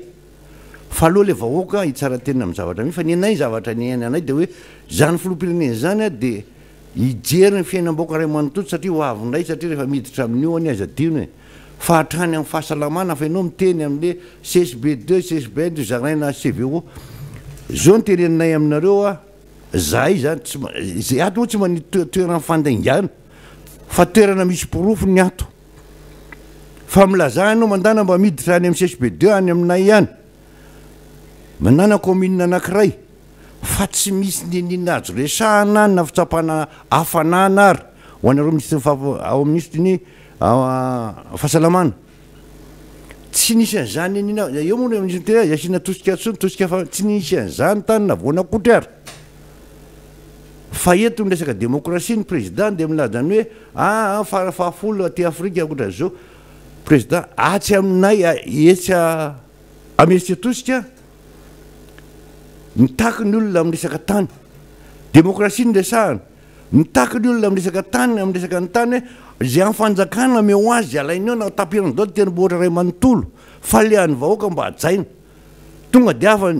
fa aleo le vahoaka hitsara tena amin'ny zavatra misy fa ny anay zavatra niainanay de hoe zany filoham-pirenena zany a de Hijery ny fiainam-bahoaka iray manontolo satria ho avy indray satria rehefa miditra amin'io anie aza adino e! Fa hatrany amin'ny fahasalamana fa ianao miteny amin'le CSB deux, CSB un io zaraina CVO. Zao no teneninay aminareo a, zahay zany tsy zay ato moa tsy manito toerana fandaingana fa toerana misy porofo ny ato. Fa milazà ianao mandana mba miditra any amin'ny CSB deux any aminay any. Mandana commune anankiray. Fa tsy misy n'inon'inona azo resahana na fitsapana hafanana ary ho anareo minisitry ny ao amin'ny minisitry ny fahasalamana. Tsy nisy an'izany n'inon'inona, eo moa no misy miteny hoe asiana tosika intsony, tosika fa tsy nisy an'izany tany na voan'akotry ary. Fa eto ny resaka demokrasia ny président dia milaza ny hoe aa fara fahafolo aty Afrika ohatran'izao. Président atsy aminay etsy Imerintsiatosika mitaky ny olona amin'ny resaka tany. Demokrasia no resahana. Mitaky ny olona amin'ny resaka tany, amin'ny resaka ny tany hoe izay amin'ny fanjakana omeo azy, alainy eo na tapiriny daholo tendrombohitra iray manontolo fa le an'ny vahoaka mba hajaina. Tonga dia hafa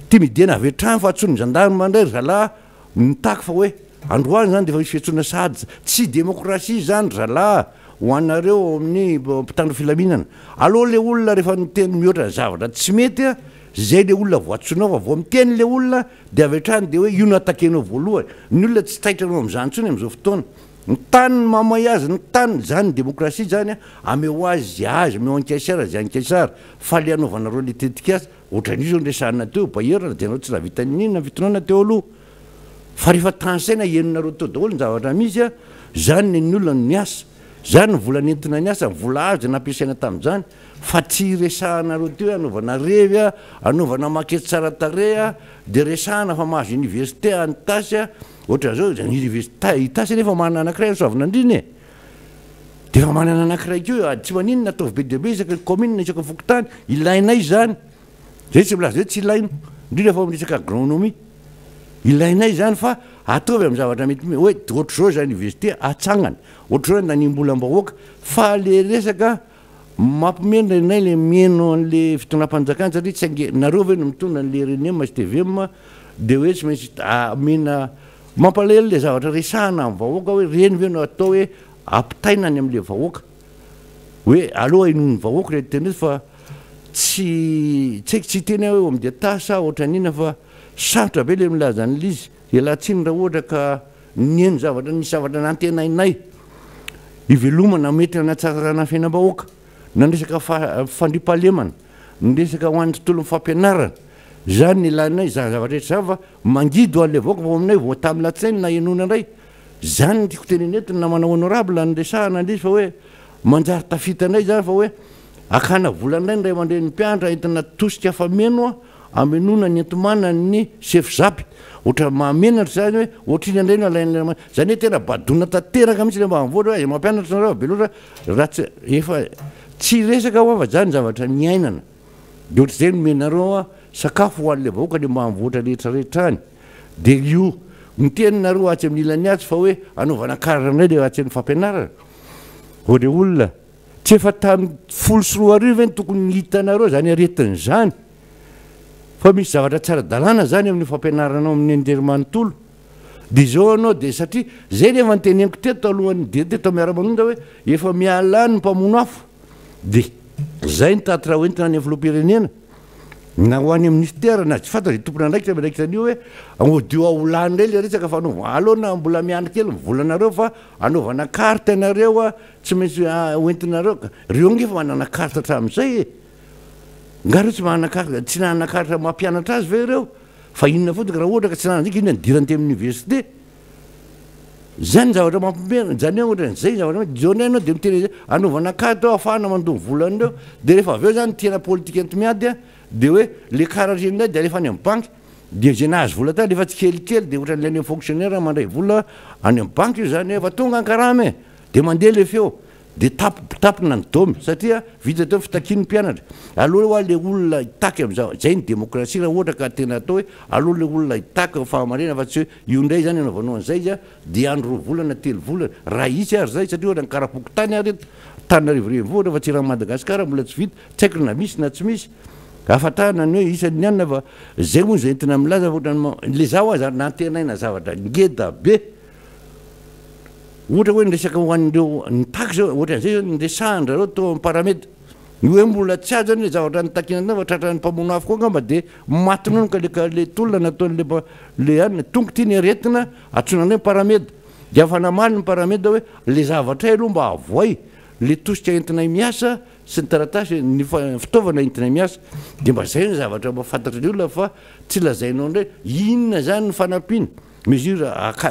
timidena avy hatrany fa antsoin'ny gendarme indray ry zalahy mitaky fa hoe androany izany dia efa misy fiantsoana sahady. Tsy demokrasia izany ry zalahy ho anareo ao amin'ny mpitandro filaminana. Aleo le olona rehefa miteny mihoatra ny zavatra tsy mety zay le olona voatsonao fa vao miteny le olona dia avy hatrany dia hoe io no attaquer-nao voalohany. Ny olona tsy taitra anao amin'izany intsony amin'izao fotoana. Ny tany no mamay azy, ny tany, izany ny demokrasia izany, ameo azy izay azy, ameo an'i Kaisara izay an'i Kaisara. Fa le anaovanareo le tetikasa, ohatran'io izao no resahana teo, bailleur dia nareo tsy nahavita n'inon'inona ny fitondrana teo aloha. Fa rehefa tanisaina henonareo teo daholo ny zavatra misy, izany ny an'ny olona no miasa, izany ny vola nentina niasa, ny vola azo dia nampiasaina tamin'izany. Fa tsy resahanareo teo hoe anaovana revy a, anaovana maquette tsara tarehy a, dia resahana fa mahazo université any Itasy a, ohatran'izao, ny université Itasy anie efa manana anankiray any Soavinandriana e! Dia efa manana anankiray koa, tsy maninona ataovy be dia be isaky ny commune, isaky ny fokontany, ilainay izany, zay tsy milaza hoe tsy ilaina, indrindra fa amin'ny resaka agronomie, ilainay izany fa ataovy amin'ny zavatra mety hoe ohatr'izao izany université atsangana, ohatr'izao andaniam-bolam-bahoaka, fa le resaka Mampime indraindray le mihaino anle fitondram-panjakana satria tsy ange nareo ve no mitondra anle rnm sy tvm de hoe tsy maintsy amena mampalahelo le zavatra resahana amin'ny vahoaka hoe reny ve no atao hoe ampitaina any amle vahoaka hoe aleo henoin'ny vahoaka reto teny reto fa tsy tsy haiko tsy hiteny aho hoe homme d'état sa ohatran'inona fa sarotra be le milaza an'le izy. Ialatsiny raha ohatra ka nihaino zavatra nisy zavatra nantenainay hivelomana mety hanatsarana ny fiainam-bahoaka, na ny resaka fandriampahalemana, ny resaka ho an'ny tontolon'ny fampianarana, izany no ilainay izany zavatra rehetra izany fa mangidy ho an'ilay vahoaka vao aminay vao tamin'ny latsinainy nahenoana indray. Izany no tiako tenenina eto ny namana honorable niresahana an'ilay izy fa hoe manjary tafita indray izany fa hoe akana vola indray ny ray aman-drenin'ny mpianatra entina tosika fameno Amenoana ny enti-manan'ny sefo zap. Ohatran'ny mahamenatra izany hoe ohatr'inona indray no alain'ilay ray Izany hoe tena badoana tanteraka mihitsy ilay ambanivohitra hoe aiza mampianatra nareo fa be loatra raha tsy efa tsy resaka hoa fa izany zavatra niainana. Dia ohatr'izay no omenareo sakafo ho an'ilay vahoaka any ambanivohitra rehetra rehetra any. Dia io miteny nareo atsy amin'ny ilany atsy fa hoe anaovana karatra indray ilay atsy amin'ny fampianarana. Ho le olona. Tsy efa tamin'ny 2010 ve no tokony hitanareo izany aretina izany? Fa misy zavatra tsy ara-dalàna izany amin'io fampianarana ao amin'ny anjerimanontolo. Dia izao ianao dia satria izay no efa noteneniko teto alohan'ny dia teto Miara-manonja hoe efa miala any ny mpamono afo. Dia izay ny tatitra hoentina any amin'ny filoham-pirenena na ho any amin'ny ministera na tsy fantatra izay tompon'andraikitra miandraikitra an'io hoe odio aolany indray ilay resaka fa anaovana aleo na mbola miandry kely ny volanareo fa anaovana carte ianareo a. Tsy maintsy hoentinareo ka. Reo ange efa manana carte hatramin'izay e! Nga reo tsy manana carte, tsy nanana carte mampianatra azy ve ireo? Fa inona fotsiny ka raha ohatra ka tsy nanana inona nidirany teny amin'ny université? Zany ny zavatra mampiomehy, zany hoe ohatran'izay ny zavatra mampiomehy, zao indray ianao dia miteny hoe anaovana carte eo ahafahana mandoa ny volan'ireo, dia rehefa avy eo zany tena politique enti-miady an, dia hoe le karatra iny indray dia alefa any amin'ny banky, dia izay nahazo vola tany rehefa tsikelikely dia ohatran'ilay any amin'ny fonctionnaire mandray vola any amin'ny banky io zany hoe efa tonga ny karama e! Dia mandeha ilay feo, dia tapitapina ny domy, satria vita teo ny fitakian'ny mpianatra. Aleo hoa ilay olona hitaky amin'izao, izay ny demokrasia raha ohatra ka tena atao hoe aleo ilay olona hitaky ny fahamarinana fa tsy hoe io indray izany anaovanao an'izay izy dia andro roa volana, telo volana, raha hisy ary izay satria ohatra ny kara-pokontany ary eto Antananarivo renivohitra fa tsy eran'i Madagasikara mbola tsy vita, tsy haiko na misy na tsy misy, ahafantarana ny hoe isan'ny anona fa izay moa izay entina milaza fa ohatran'ny le zaho aza nantenaina zavatra ngeda be. Ohatra hoe ny resaka ho an'ireo nitaky zao, ohatran'izay zao ny resahan-dry zareo tao amin'ny Paramed. Ny hoe mbola tsy azo zany ilay zavatra nitakiana tao fa tratran'ny mpamono afo koa angamba dia maty nono ka le ka le tolona nataon'le mpa- le anona. Tonga ity ny aretina, antsoina indray ny Paramed. Dia efa namaly ny Paramed hoe le zavatray aloha mba avoay. le tosika entinay miasa sy ny taratasy, ny fitaovana entinay miasa. Dia mba zay ny zavatra mba fantatry ny olona fa tsy lazainao indray inona zany ny fanampiana, mesure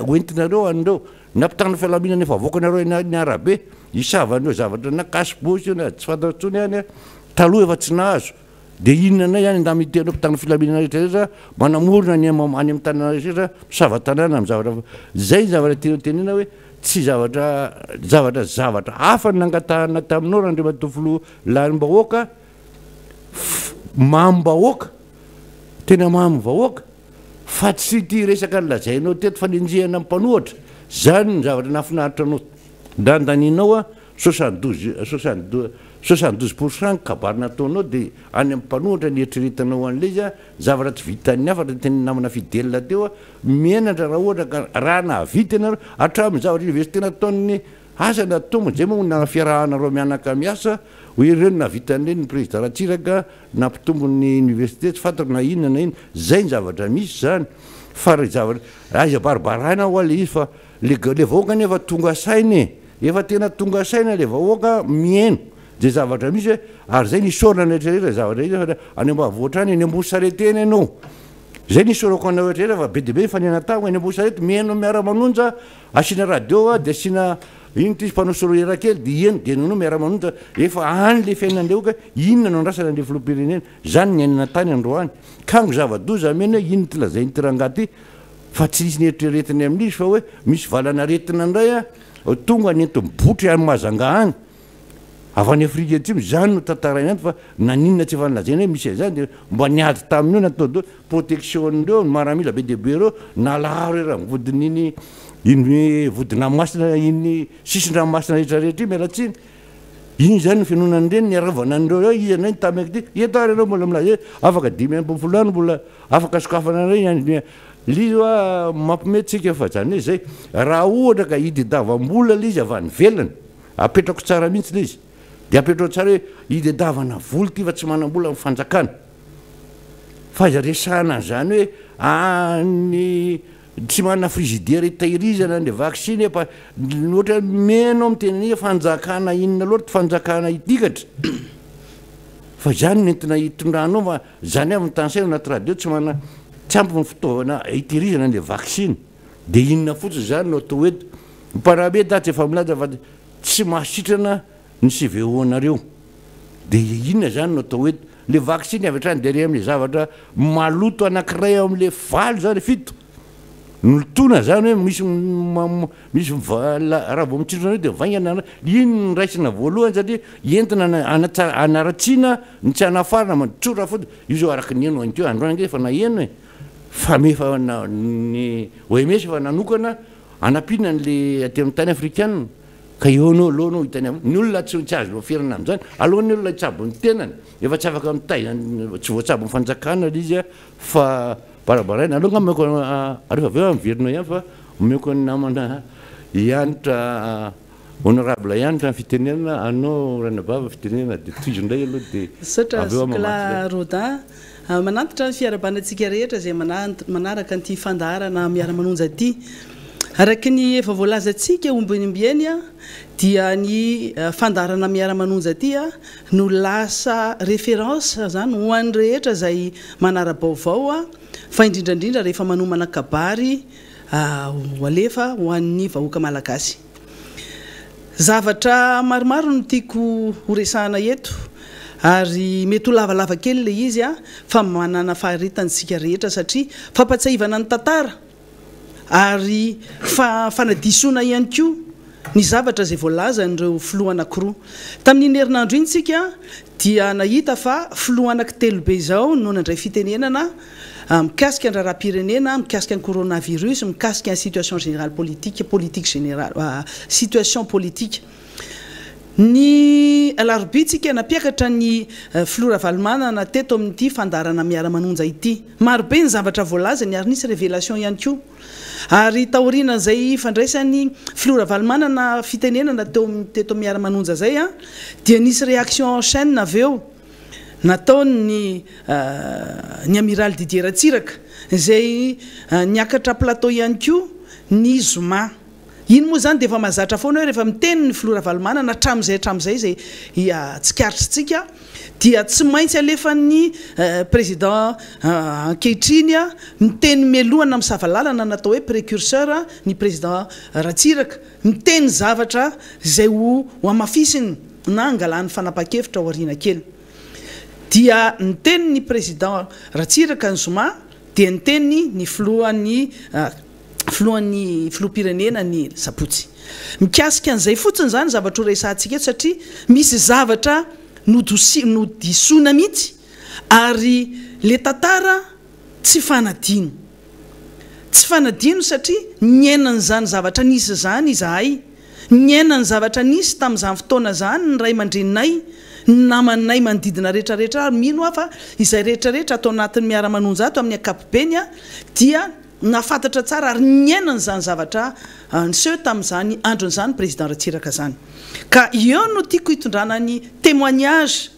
hoentinareo an'ireo na mpitandro filaminana efa avoakanareo eny ny arabe hisava an'ireo zavatra na cache bouche io na tsy fantatro intsony any taloha efa tsy nahazo. Dia inona indray izany indemnité an'ireo mpitandro filaminana rehetra rehetra manamorona ny any amin'ny tanàna rehetra rehetra misava tanàna amin'ny zavatra izay ny zavatra tiana tenena hoe tsy zavatra zavatra zavatra hafa ny nangatahana taminao Randriamatoa Filoha lanim-bahoaka mamim-bahoaka tena mamy vahoaka fa tsy ity resaka nolazainao teto fanenjehana ny mpanohatra izany ny zavatra nahafinaritra anao nandanianao a 72, 62, 72 pour cent ny kabary nataonao dia any amin'ny mpanohitra ny eritreretanao an'ilay izy a, zavatra tsy vitan'ny hafa raha tenin'ny namana Fidèle teo a, menatra raha ohatra ka raha nahavita ianareo hatramin'ny zavatra université nataon'ny asa nataony izay moa no fiarahanareo mianaka miasa hoe ireo no nahavita an'ireny ny président Ratsiraka nampitombo ny université tsy fantako na inona na inona, izay ny zavatra misy izany fa raha zavatra aiza baribaraina hoa ilay izy fa le le vahoaka anie efa tonga saina e! Efa tena tonga saina le vahoaka mihaino ze zavatra misy hoe ary zay ny isaorana ny rehetra rehetra zavatra hita fa any ambanivohitra any eny ambony sarety eny ianao zay ny isaorako anao rehetra rehetra fa be dia be ny fanena tamiko eny ambony sarety mihaino miara manonja asiana radio de asiana ino ty izy panneau solaire kely de heno de henoinao miara manonja efa any le fiainan'le vahoaka inona no andrasana le filoham-pirenena zany ny niainana tany androany kango zava-doza ameno hoe ino ty lazain'ity rangahy ty fa tsy nisy nieritreretiny amin'izy fa hoe misy valan'aretina indray a Tonga any Antombotry any Mahajanga any, avy any Afrika Atsimo, izany no tantaraina any fa naninona tsy efa nolazaina hoe misy an'izany dia mba niady tamin'io natao daholo, protection an'ireo ny maramila be dia be ireo nalaharo eran'ny vodin'iny iny vodindranomasina iny sisin-dranomasina rehetra rehetra iny, miala tsiny, iny izany no finoana an'ireny niarovana an'ireo hoe iza indray ny tameko ity, eto ary ianao mbola milaza hoe afaka 15 andro mbola afaka sokafana indray ny Le izy hoa mampime tsika fa zany hoe zay raha ohatra ka hidedavambola le izy avy any ivelany apetrako tsara mihitsy le izy de apetrao tsara hoe hidedavana vola ty fa tsy manambola ny fanjakana fa aza resahana an'izany hoe any tsy manana frigidaire hitahirizana le vaksiny fa ohatra hoe enao miteny an'io fanjakana inona loatra ty fanjakana hitikatra fa zany no entina hitondranao fa Zany avy ny tany anaty radio tsy manana tsy ampy ny fitaovana hitehirizana an'ilay vaksiny dia inona fotsiny zany no atao eto? Ny paramed atsy efa milaza fa tsy mahasitrana ny CVO anareo dia inona zany no atao eto? Le vaksiny avy hatrany dia re amin'ilay zavatra maloto anankiray ao amin'ilay valo zany fito nolotoana zany hoe misy misy raha vao mitsindrona eo dia mivaingana iny no raisina voalohany satria entina hanaratsiana ny tsy hanafarana ma tsotra fotsiny io zao araka ny heno anikeo androany ange efa naheno e fa efa ny OMS efa nanokana hanampiana an'le aty amin'ny tany afrikana ka eo anao aloha anao hitany ny olona tsy tsy azo ferana amin'izany aloha ny olona hitsabo ny tenany efa tsy afaka mitaiza tsy voatsabo ny fanjakana le izy a fa barabaraina aloha angamba omeko rehefa avy eo aho miverina ihany fa omeko ny namana hianitra Honorable Hanitra ny fitenenana anao Ranabavy fitenenana dia tohizo indray aloha dia Misaotra avy eo aho mamatsy Zokilahy indray. Rodin. Manantitra ny fiarahabana antsika rehetra izay manaraka an'ity fandaharana Miara-manonja ity. Araka ny efa voalazantsika ombieniombieny dia ny fandaharana Miara-manonja ity no lasa référence izany ho an'ny rehetra izay manara-baovao fa indrindra indrindra rehefa manomana kabary ho alefa ho an'ny vahoaka malagasy. Zavatra maromaro no tiako ho resahana eto ary mety ho lavalava kely ilay izy fa manana faharetana isika rehetra satria fampatsiahivana ny tantara ary fanadisoana ihany koa ny zavatra izay voalazan'ireo filoha anankiroa. Tamin'iny herinandro iny isika dia nahita fa filoha anankitelo be izao no nandray fitenenana mikasika ny raharaham-pirenena, mikasika ny coronavirus, mikasika ny situation générale politique, politique générale, situation politique. Ny alarobia tsika nampiakatra ny filoha Ravalomanana teto amin'ity fandaharana Miara-manonja ity. Marobe ny zavatra voalazany ary nisy révélation ihany koa. Ary taorianan'izay fandraisan'ny filoha Ravalomanana fitenenana teo teto Miara-manonja izay dia nisy réaction en chaîne avy eo. nataon'ny ny Amiraly Didier Ratsiraka izay niakatra plateau ihany koa ny zoma. Iny moa izany dia efa mahazatra foana hoe rehefa miteny ny filoha Ravalomanana hatramin'izay hatramin'izay izay tsikaritritsika dia tsy maintsy alefan'ny président ankehitriny miteny mialoha na misava lalana na atao hoe précurseur ny président Ratsiraka miteny zavatra izay ho hamafisiny na hangalany fanapahan-kevitra ao aoriana kely. Dia niteny ny président Ratsiraka ny zoma dia niteny ny filohan'ny filohan'ny filoham-pirenena ny sabotsy. Mikasika an'izay fotsiny izany zavatra ho resahantsika eto satria misy zavatra nodosi- nodisoina mihitsy ary le tantara tsy fanadino. Tsy fanadino satria niaina an'izany zavatra nisy izany izahay, niaina ny zavatra nisy tamin'izany fotoana izany ny ray aman-dreninay, ny namanay manodidina rehetra rehetra ary mino aho fa izay rehetra rehetra ato anatin'ny miara-manonja ato amin'ny ankapobeny dia nahafantatra tsara ary niaina an'izany zavatra niseho tamin'izany andron'izany Président Ratsiraka izany. Ka eo no tiako hitondrana ny témoignage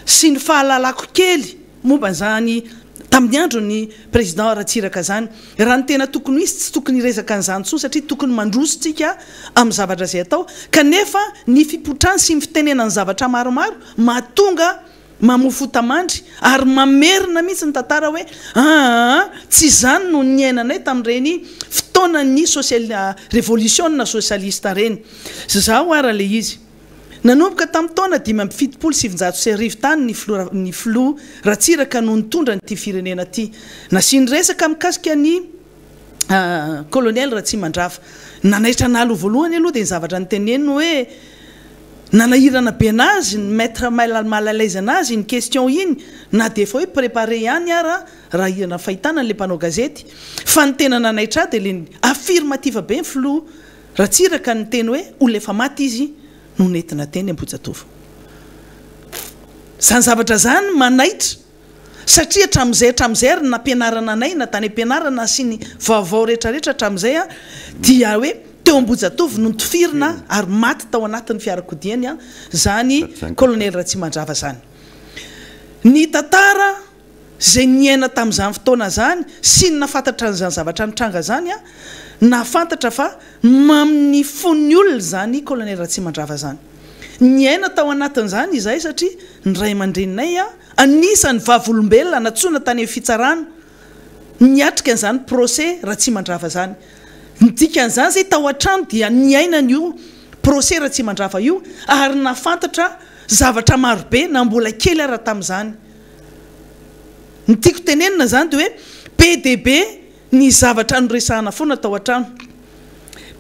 sy ny fahalalako kely momba an'izany tamin'ny andron'ny Président Ratsiraka izany. Raha ny tena tokony ho izy tsy tokony hiresaka an'izany intsony satria tokony mandroso tsika amin'ny zavatra izay atao kanefa ny fipotrany sy ny fitenenany zavatra maromaro mahatonga mamoa fota-mandry ary mamerina mihitsy ny tantara hoe aa tsy izany no niainanay tamin'ireny fotoanan'ny sosial revolisiona sosialista ireny. Zaho ara ilay izy. Nanomboka tamin'ny taona 1975 tany ny filoha ny filoha Ratsiraka no nitondra an'ity firenena ity. Nasiany resaka mikasika ny Colonel Ratsimandrava. Nanaitra an'alo voalohany aloha dia ny zavatra noteneniny hoe nanahirana be anazy ny maître mal à l'aise anazy iny question iny na dia efa hoe préparé ihany ara raha ny fahitana an'ilay mpanao gazety fa ny tena nanaitra ahy dia ilay affirmatif be ny filoha Ratsiraka niteny hoe olona efa maty izy no nentina teny Ambohijatovo. Izany zavatra izany manaitra satria hatramin'izay hatramin'izay ary ny nampianarana anay na tany am-pianarana sy ny vaovao rehetrarehetra hatramin'izay dia hoe teo Ambohijatovo no notifirina ary maty tao anatin'ny fiarakodiany izany Colonel Ratsimandrava izany. Ny tantara izay niaina tamin'izany fotoana izany sy ny nahafantatra an'izany zavatra nitranga izany nahafantatra fa mamin'ny fon'ny olona izany Colonel Ratsimandrava izany. Niaina tao anatin'izany izahay satria ny ray aman-dreninay anisan'ny vavolombelona nantsoina tany amin'ny fitsarana niatrika an'izany procès Ratsimandrava izany. Ny dikan'izany izay tao an-trano dia niaina an'io procès Ratsimandrava io ary nahafantatra zavatra marobe na mbola kely ara tamin'izany. Ny tiako tenenina izany dia hoe be dia be ny zavatra noresahana foana tao an-trano.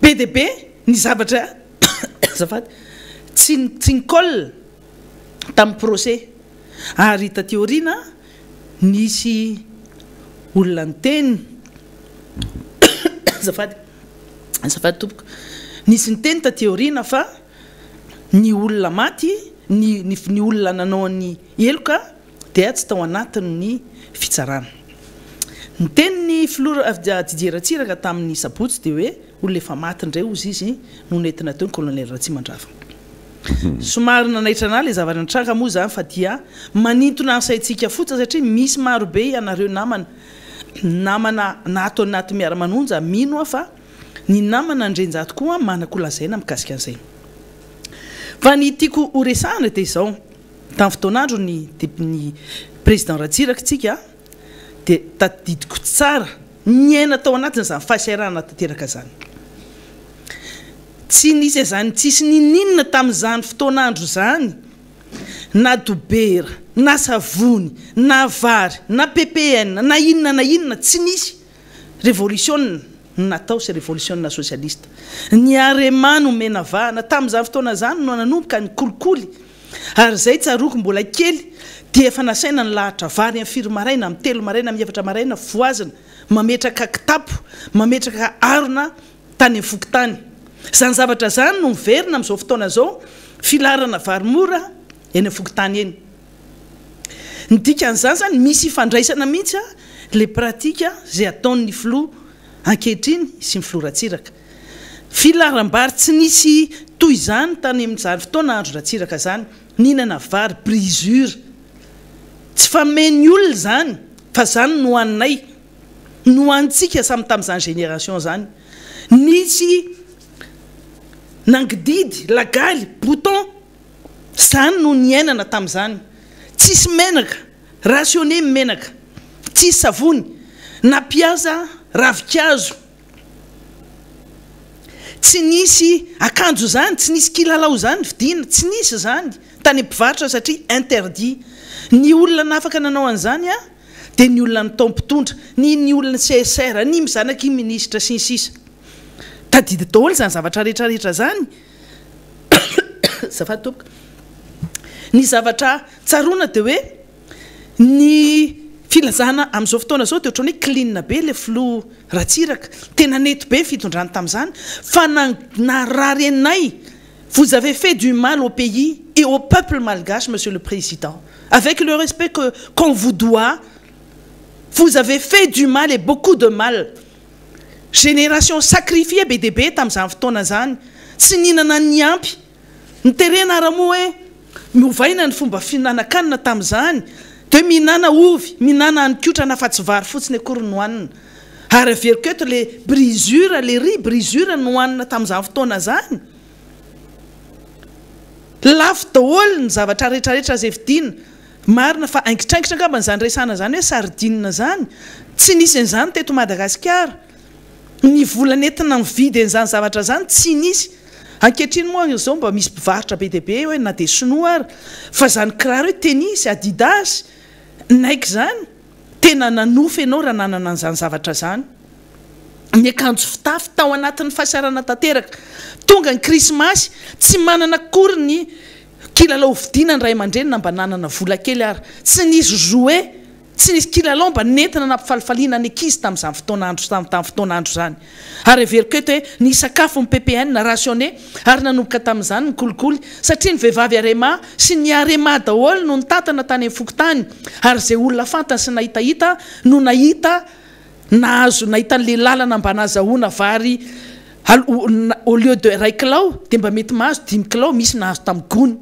Be dia be ny zavatra azafady tsy tsy ni-colle tamin'ny procès. Ary taty aoriana nisy olona niteny azafady azafady tompoko, nisy niteny taty aoriana fa ny olona maty, ny ny olona nanao ny heloka dia tsy tao anatin'ny fitsarana. Ny tenin'ny filoha Didier Ratsiraka tamin'ny sabotsy dia hoe olona efa maty indray hozy izy no nentina teo ny colonel Ratsimandrava. Somary nanaitra anah ilay zavatra nitranga moa izany fa dia manintona ny saintsika fotsiny satria misy marobe ianareo namana namana na ato anaty miara-manonja mino aho fa ny namana Andrianjato koa manan-kolazaina mikasika an'izay. Fa ny tiako horesahana dia izao. Tamin'ny fotoan'andro ny ny président Ratsiraka tsika dia tadidiko tsara niaina tao anatin'izany fahasahiranana tanteraka izany. Tsy nisy an'izany tsisy ninoninona tamin'izany fotoan'andro izany na dobera na savony na vary na ppn na inona na inona tsy nisy. Revolisiona no natao sy revolisiona sosialista. Ny Arema nomena vahana. Tamin'izany fotoana izany no nanomboka ny kolikoly. Ary izay tsaroako mbola kely dia efa nasaina nilahatra vary amin'ny firy maraina, amin'ny telo maraina, amin'ny efatra maraina fohazina, mametraka kitapo, mametraka harona tany amin'ny fokontany. Izany zavatra izany no miverina amin'izao fotoana izao, filaharana vary mora eny amin'ny fokontany eny. Ny dikan'izany izany misy ifandraisana mihitsy ilay pratique izay ataon'ny filoha ankehitriny sy ny filoha Ratsiraka. Filaharam-bary tsy nisy toy izany tany amin'izany fotoana andro Ratsiraka izany, nihinana vary brisure. Tsy fameno olona izany fa izany no haninay, nohanintsika samy tamin'izany génération izany. Nisy. Nangididy, lagaly, bouton. Zany no niainana tamin'izany. Tsisy menaka, rationner ny menaka. Tsisy savony. Nampiasa ravinkazo. Tsy nisy akanjo izany, tsy nisy kilalao izany vidiana, tsy nisy izany tany am-pivarotra satria interdit. Ny olona nafaka nanao an'izany an, dia ny olona nitao mpitondra, ny ny olona CSR, ny zanaky ny minisitra sy ny sisa. Tadidy daholo izany zavatra rehetra rehetra izany. Azafady tompoko. Ny zavatra tsaroana dia hoe ny filazana amin'izao fotoana izao dia ohatran'ny hoe clean be ilay filoha Ratsiraka. Tena nety be ny fitondrany tamin'izany fa narary anay. Vous avez fait du mal au pays et au peuple malgache monsieur le président. Avec le respect que qu'on vous doit, vous avez fait du mal et beaucoup de mal. Génération sacrifiée be dia be tamin'izany fotoana izany. Tsy nihinana ny ampy. Noterena ara moa hoe novaina ny fomba fihinanan-kanina tamin'izany, dia hoe mihinàna ovy, mihinàna hanin-kotrana fa tsy vary fotsiny akory no hanina. Ary averiko eto le brisure, le riz brisure nohanina tamin'izany fotoana izany. Lafo daholo ny zavatra rehetrarehetra izay vidiana. Marina fa aingitraingitra angambany izany resahana izany hoe sardine izany. Tsy nisy an'izany teto Madagasikara. Ny vola nentina nividy an'izany zavatra izany tsy nisy. Ankehitriny moa izao mba misy mpivarotra be dia be hoe na dia sinoa ary fa izany kiraro hoe tennis, adidas, Nike izany, tena nanofy ianao raha nanana an'izany zavatra izany. Ny akanjo fitafy tao anatin'ny fahasairana tanteraka. Tonga ny krismasy, tsy manana akory ny kilalao hovidiana ny ray aman-dreny na mba nanana vola kely ary. Tsy nisy jouet Tsy nisy kilalao mba nentina nampifalifaliana ny ankizy tamin'izany fotoana andro tamin'izany fotoana andro izany. Ary heveriko eto hoe ny sakafo ny ppn rationné ary nanomboka tamin'izany ny kolikoly satria ny vehivavy arema sy ny arema daholo no nitantana tany amin'ny fokontany ary izay olona fantany sy nahitahita no nahita nahazo nahita an'ilay lalana mba nahazahoana vary au lieu de iray kilao dia mba mety mahazo dimy kilao misy nahazo tamin'ny gony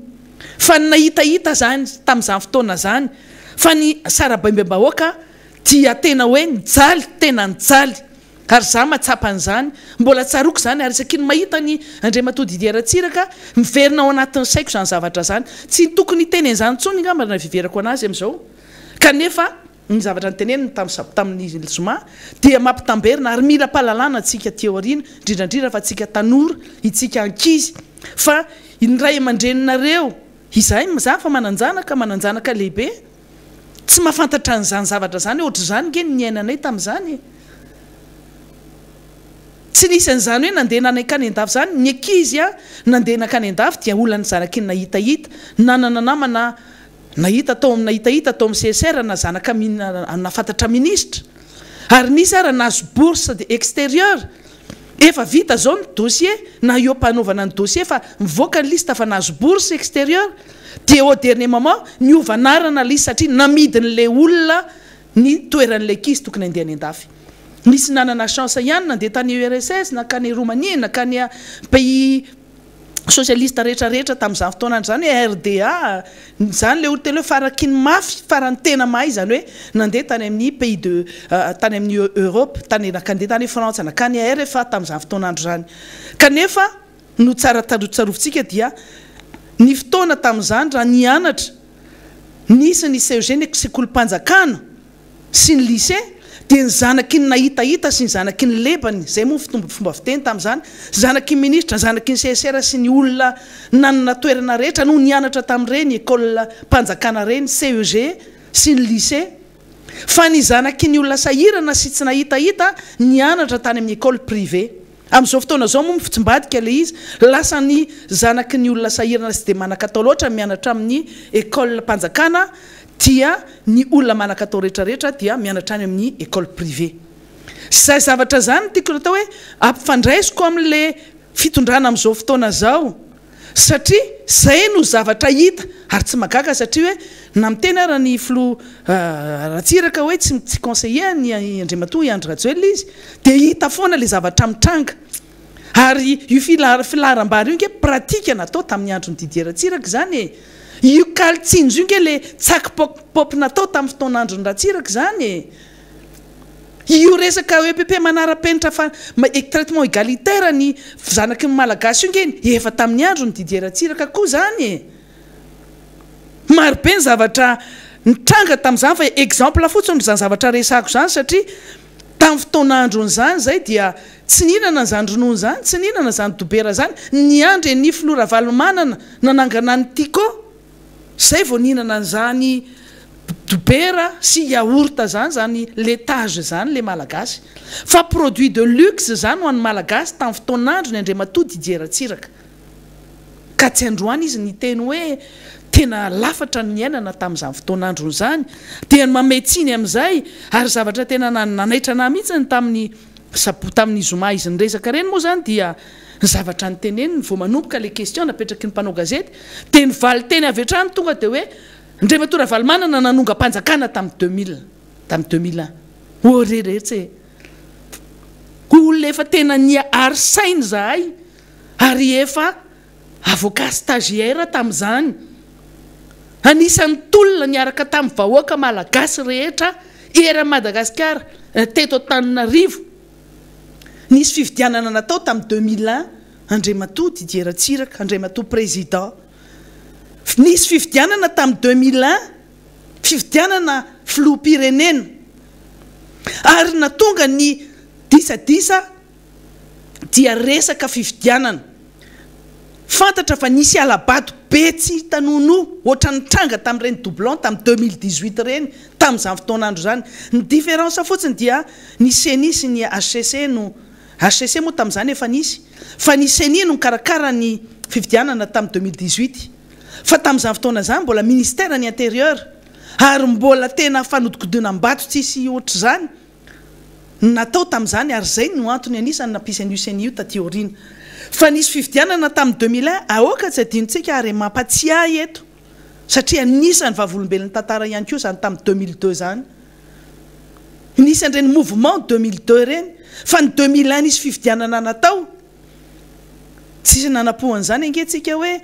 fa ny nahitahita izany tamin'izany fotoana izany Fa ny sarabaimbem-bahoaka dia tena hoe nijaly, tena nijaly. Ary za mahatsapa an'izany, mbola tsaroako izany ary isaky ny mahita an'i Andriamatoa Didier Ratsiraka, miverina ao anatin'ny saiko izany zavatra izany. Tsy tokony hiteny an'izany intsony angamba raha ny fiheverako an'azy amin'izao. Kanefa ny zavatra noteneniny tamin'ny sab- tamin'ny zoma dia mampitamberina ary mila am-pahalalana antsika aty aoriana, indrindra indrindra fa antsika tanora, itsika ankizy, fa ny ray aman-dreninareo, Izahay mizaha fa manan-janaka, manan-janaka lehibe, tsy mahafantatra an'izany zavatra izany, ohatr'izany nge ny niainanay tamin'izany e! Tsy nisy an'izany hoe nandeha nankany an-dafy izany, ny ankizy a, nandeha nankany an-dafy dia olona ny zanaky ny nahitahita, nanana namana nahita tao amin'ny nahitahita tao amin'ny CSR na zanaka nahafantatra minisitra, ary nisy ara nahazo bourse de extérieur. Efa vita zao ny dossier na eo ampanaovana ny dossier fa mivoaka ny liste fa nahazo bourse extérieur dia au dernier moment niova anarana ilay izy satria namidin'ilay olona ny toeran'ilay ankizy tokony handeha any andafy. Nisy nanana chance ihany nandeha tany URSS nankany Roumanie nankany pays socialiste rehetra rehetra tamin'izany fotoana izany hoe RDA, izany ilay olona tena hoe faraky ny mafy, farany tena mahay izany hoe nandeha tany amin'ny pays de tany amin'ny Europe, tany nandeha tany Frantsa, nankany RFA tamin'izany fotoan'andro izany. Kanefa no tsara tsarovintsika dia ny fotoana tamin'izany raha nianatra nisy ny CEG ny sekolim-panjakana, sy ny lycée dia ny zanaky ny nahitahita sy ny zanaky ny lebany, izay moa ny fomba fiteny tamin'izany, zanaky ny ministra, zanaky ny CSR sy ny olona nanana toerana rehetra no nianatra tamin'ireny école mpanjakana ireny, CEG sy ny lycée, fa ny zanaky ny olona sahirana sy tsy nahitahita nianatra tany amin'ny école privée. Amin'izao fotoana izao moa mitsimbadika ilay izy, lasa ny zanaky ny olona sahirana sy dia manan-katao loatra mianatra amin'ny école mpanjakana dia ny olona manan-katao rehetra rehetra dia mianatra any amin'ny école privée. Izay zavatra izany no tiako natao hoe ampifandraisiko amin'ilay fitondrana amin'izao fotoana izao satria izay no zavatra hita ary tsy mahagaga satria hoe na miteny ara ny filoha Ratsiraka hoe tsy tsy conseiller an'i Andriamatoa i Andry Rajoelina izy dia hita foana ilay zavatra mitranga ary io filaharam-bary io nge pratique natao tamin'ny andron'i Didier Ratsiraka izany e! Io kaly tsinjo io nge le tsaky pop pop natao tamin'ny fotoan'andron'i Ratsiraka izany e! Io resaka EPP manara-penitra fa traitement égalitaire ny zanaky ny Malagasy io nge efa tamin'ny andron'i Didier Ratsiraka koa zany e! Maro be ny zavatra nitranga tamin'izany fa exemple fotsiny izany zavatra resahako izany satria tamin'ny fotoan'andron'izany izay dia tsy nihinana izany ronono izany, tsy nihinana izany dobera izany, niandry an'i Filoha Ravalomanana nanangana ny Tiko izay vao nihinana an'izany dobera sy yaourt izany, izany laitage izany ilay Malagasy. Fa produit de luxe izany ho an'ny Malagasy tamin'ny fotoan'androny Andriamatoa Didier Ratsiraka. Ka tsy androany izy niteny hoe tena lafatra ny niainana tamin'izany fotoan'androny izany, dia ny mamehy tsiny amin'izay, ary zavatra tena nanaitra anah mihitsy ny tamin'ny sabo tamin'ny zoma izy niresaka ireny moa izany dia ny zavatra niteneniny vao manomboka ilay question napetraky ny mpanao gazety dia ny valinteny avy hatrany tonga dia hoe Andriamatoa Ravalomanana nanongam-panjakana tamin'ny 2000 tamin'ny 2001 ô re retsy e! Olona efa tena niha ary saina izahay ary efa avocat stagiaire tamin'izany. Anisan'ny tolona niaraka tamin'ny vahoaka malagasy rehetra eran'i Madagasikara teto Antananarivo. Nisy fifidianana natao tamin'ny 2001, Andriamatoa Didier Ratsiraka, Andriamatoa Président. Nisy fifidianana tamin'ny 2001, fifidianana filoham-pirenena. Ary nahatonga ny disadisa dia resaka fifidianana. Fantatra fa nisy hala-bato be tsy hita nonoa, ohatran'ny nitranga tamin'ireny doublon tamin'ny 2018 ireny, tamin'izany fotoan'andro izany. Ny différence fotsiny dia ny ceni sy ny hcc no, hcc moa tamin'izany efa nisy, fa ny ceni no nikarakara ny fifidianana tamin'ny 2018. Fa tamin'izany fotoana izany mbola ministère ny intérieur, ary mbola tena fanodikodinam-bato tsisy ohatr'izany. natao tamin'izany ary izay no antony anisany nampisy an'io ceni io taty aoriana. Fa nisy fifidianana tamin'ny 2001, aoka tsy adinontsika ary mampatsiahy eto satria anisan'ny vavolombelon'ny tantara ihany koa izany tamin'ny 2002 izany. Nisy an'ireny mouvement 2002 ireny fa ny 2001 nisy fifidianana natao, tsisy nanapohana izany ange tsika hoe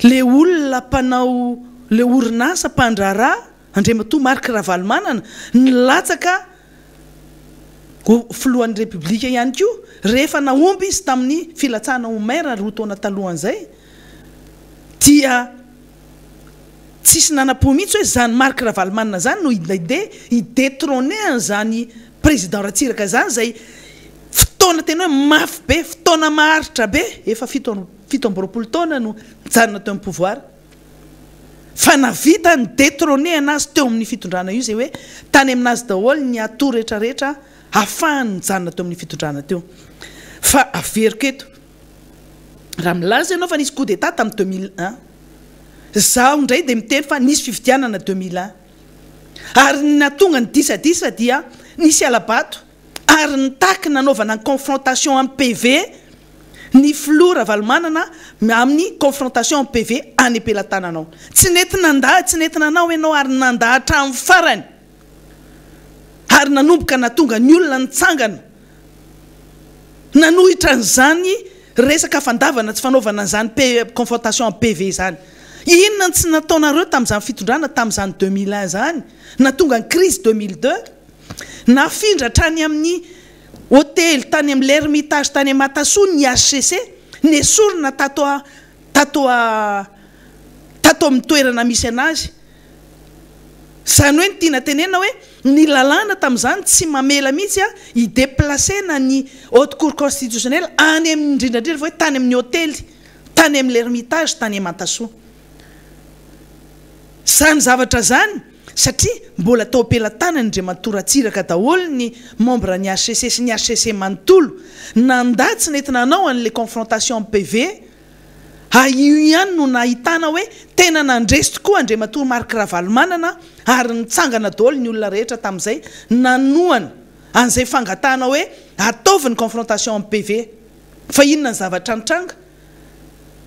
le olona mpanao, le orinasa mpandraharaha, Andriamatoa Marc Ravalomanana nilatsaka ho filohan'ny Repoblika ihany koa rehefa nahomby izy tamin'ny filatsahana ho maire roa taona talohan'izay dia tsisy nanam-po mihitsy hoe izany Marc Ravalomanana izany no handeha hi-detrôner an'izany président Ratsiraka izany izay fotoana tena hoe mafy be, fotoana maharitra be, efa 27 taona no nijanona teo amin'ny pouvoir. Fa navita ny detrôner anazy teo amin'ny fitondrana io izay hoe tany aminazy daholo ny atout rehetra rehetra hafahany nijanona teo amin'ny fitondrana teo. Fa averiko eto, raha milaza ianao fa nisy coup d'etat tamin'ny 2001, izaho indray dia miteny fa nisy fifidianana 2001. Ary ny nahatonga ny disadisa dia nisy hala-bato ary nitaky nanaovana ny confrontation amin'ny PV ny filoha Ravalomanana amin'ny confrontation amin'ny PV any am-pelatananao. Tsy nety nandà, tsy nety nanao ianao ary nandà hatramin'ny farany ary nanomboka nahatonga ny olona nitsangana nanohitra an'izany resaka fandavana tsy fanaovana an'izany confrontation amin'ny PV izany. Inona no tsy nataonareo tamin'izany fitondrana tamin'izany 2001 izany nahatonga ny crise 2002? Nafindra hatrany amin'ny hotely tany amin'ny L'Ermitage tany Matasoa ny hcc, nesorina tato tato tato amin'ny toerana misy anazy. Izany hoe ny tiana tenenina hoe ny lalàna tamin'izany tsy mamela mihitsy hi-deplacer-na ny Haute Cour Constitutionnelle any amin'ny indrindra indrindra fa hoe tany amin'ny hotely tany amin'ny L'Ermitage tany Mantasoa. Izany zavatra izany satria mbola tao am-pelatanany Andriamatoa Ratsiraka daholo ny membre ny hcc sy ny hcc manontolo nandà tsy nety nanao an'ilay confrontation amin'ny PV a io ihany no nahitana hoe tena nandresy tokoa Andriamatoa Marc Ravalomanana ary nitsangana daholo ny olona rehetra tamin'izay nanohana an'izay fangatahana hoe ataovy ny confrontation amin'ny PV fa inona ny zavatra nitranga?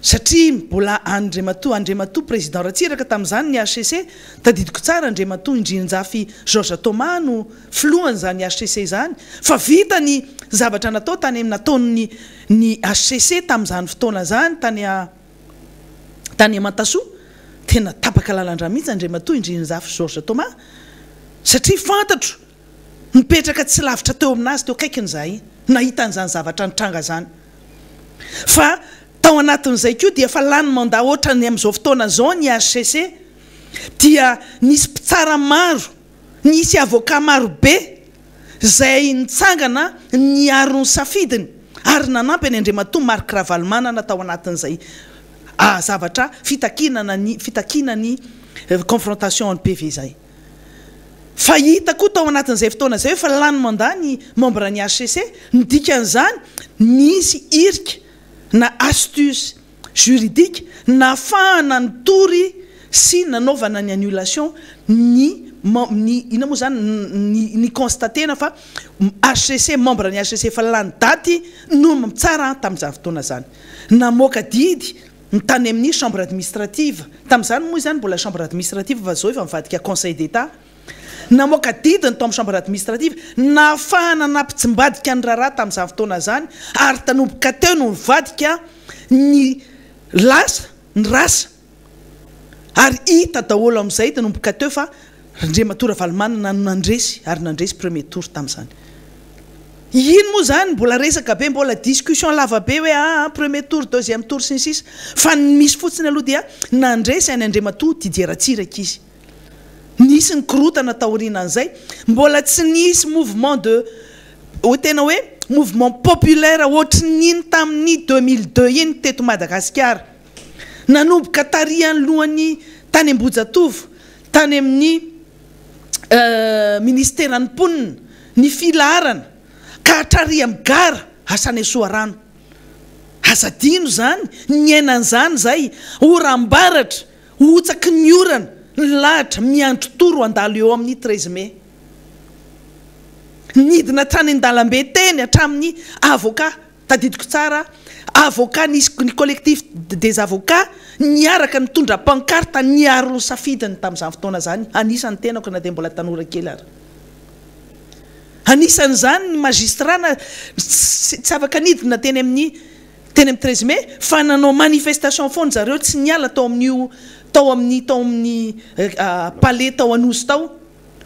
Satria mbola Andriamatoa Andriamatoa Président Ratsiraka tamin'izany ny hcc, tadidiko tsara Andriamatoa Indrianjafy Georges Thomas no filohan'izany hcc izany, fa vita ny zavatra natao tany amin'ny nataon'ny ny hcc tamin'izany fotoana izany tany tany Mantasoa, tena tapaka lalan-drà mihitsy Andriamatoa Indrianjafy Georges Thomas, satria fantatro. Nipetraka tsy lavitra teo aminazy teo akaikiny izahay nahita an'izany zavatra nitranga izany. Fa tao anatin'izay koa dia efa lany mandat ohatran'ny amin'izao fotoana izao ny HCC dia nisy mpitsara maro, nisy avocat maro be izay nitsangana niaro ny safidiny ary nanampy an'i Andriamatoa Marc Ravalomanana tao anatin'izay zavatra fitakiana ny fitakiana ny confrontation an'ny PV izay. Fa hita koa tao anatin'izay fotoana izay hoe efa lany mandat ny membre ny HCC, ny dikan'izany nisy irika na astuce juridique nahafahana nitory sy nanaovana ny annulation ny ny inona moa izany ny ni-constater-na fa HCC membre ny HCC efa lany daty no mitsara tamin'izany fotoana izany. Namoaka didy ny tany amin'ny chambre administrative, tamin'izany moa izany mbola chambre administrative fa izao efa nivadika conseil d'Etat, namoaka didy ny tao amin'ny chambre administrative nahafahana nampitsimbadika ny raharaha tamin'izany fotoana izany ary tanomboka teo no nivadika ny lasa, ny rasa ary hita daholo amin'izay nanomboka teo fa Andriamatoa Ravalomanana no nandresy ary nandresy premier tour tamin'izany. Iny moa izany mbola resaka be, mbola discussion lava be hoe aa premier tour, deuxième tour sy ny sisa fa ny misy fotsiny aloha dia nandresy an'i Andriamatoa Didier Ratsiraka izy. Nisy ny korontana taorianan'izay, mbola tsy nisy mouvement de hoe tena hoe mouvement populaire ohatrin'iny tamin'ny 2002 iny teto Madagasikara. Nanomboka tary anoloan'ny tany Ambohijatovo, tany amin'ny minisiteran'ny mponina, ny filaharana ka hatrary amin'ny gara hatrany Soarano. Aza adino izany, niaina an'izany izay, oram-baratra, hotsaky ny orana, nilahatra, miandry toro handalo eo amin'ny treize mai. Nidina hatrany an-dalambe teny hatramin'ny avocat. Tadidiko tsara, avocat nisy ny collectif des avocats niaraka nitondra pancarte niaro ny safidiny tamin'izany fotoana izany, anisan'ny tenako na dia mbola tanora kely ary. Anisan'izany ny magistrat na tsy afaka nidina teny amin'ny teny amin'ny treize mai fa nanao manifestation foana zareo tsy niala tao amin'io tao amin'ny tao amin'ny palais tao Anosy tao.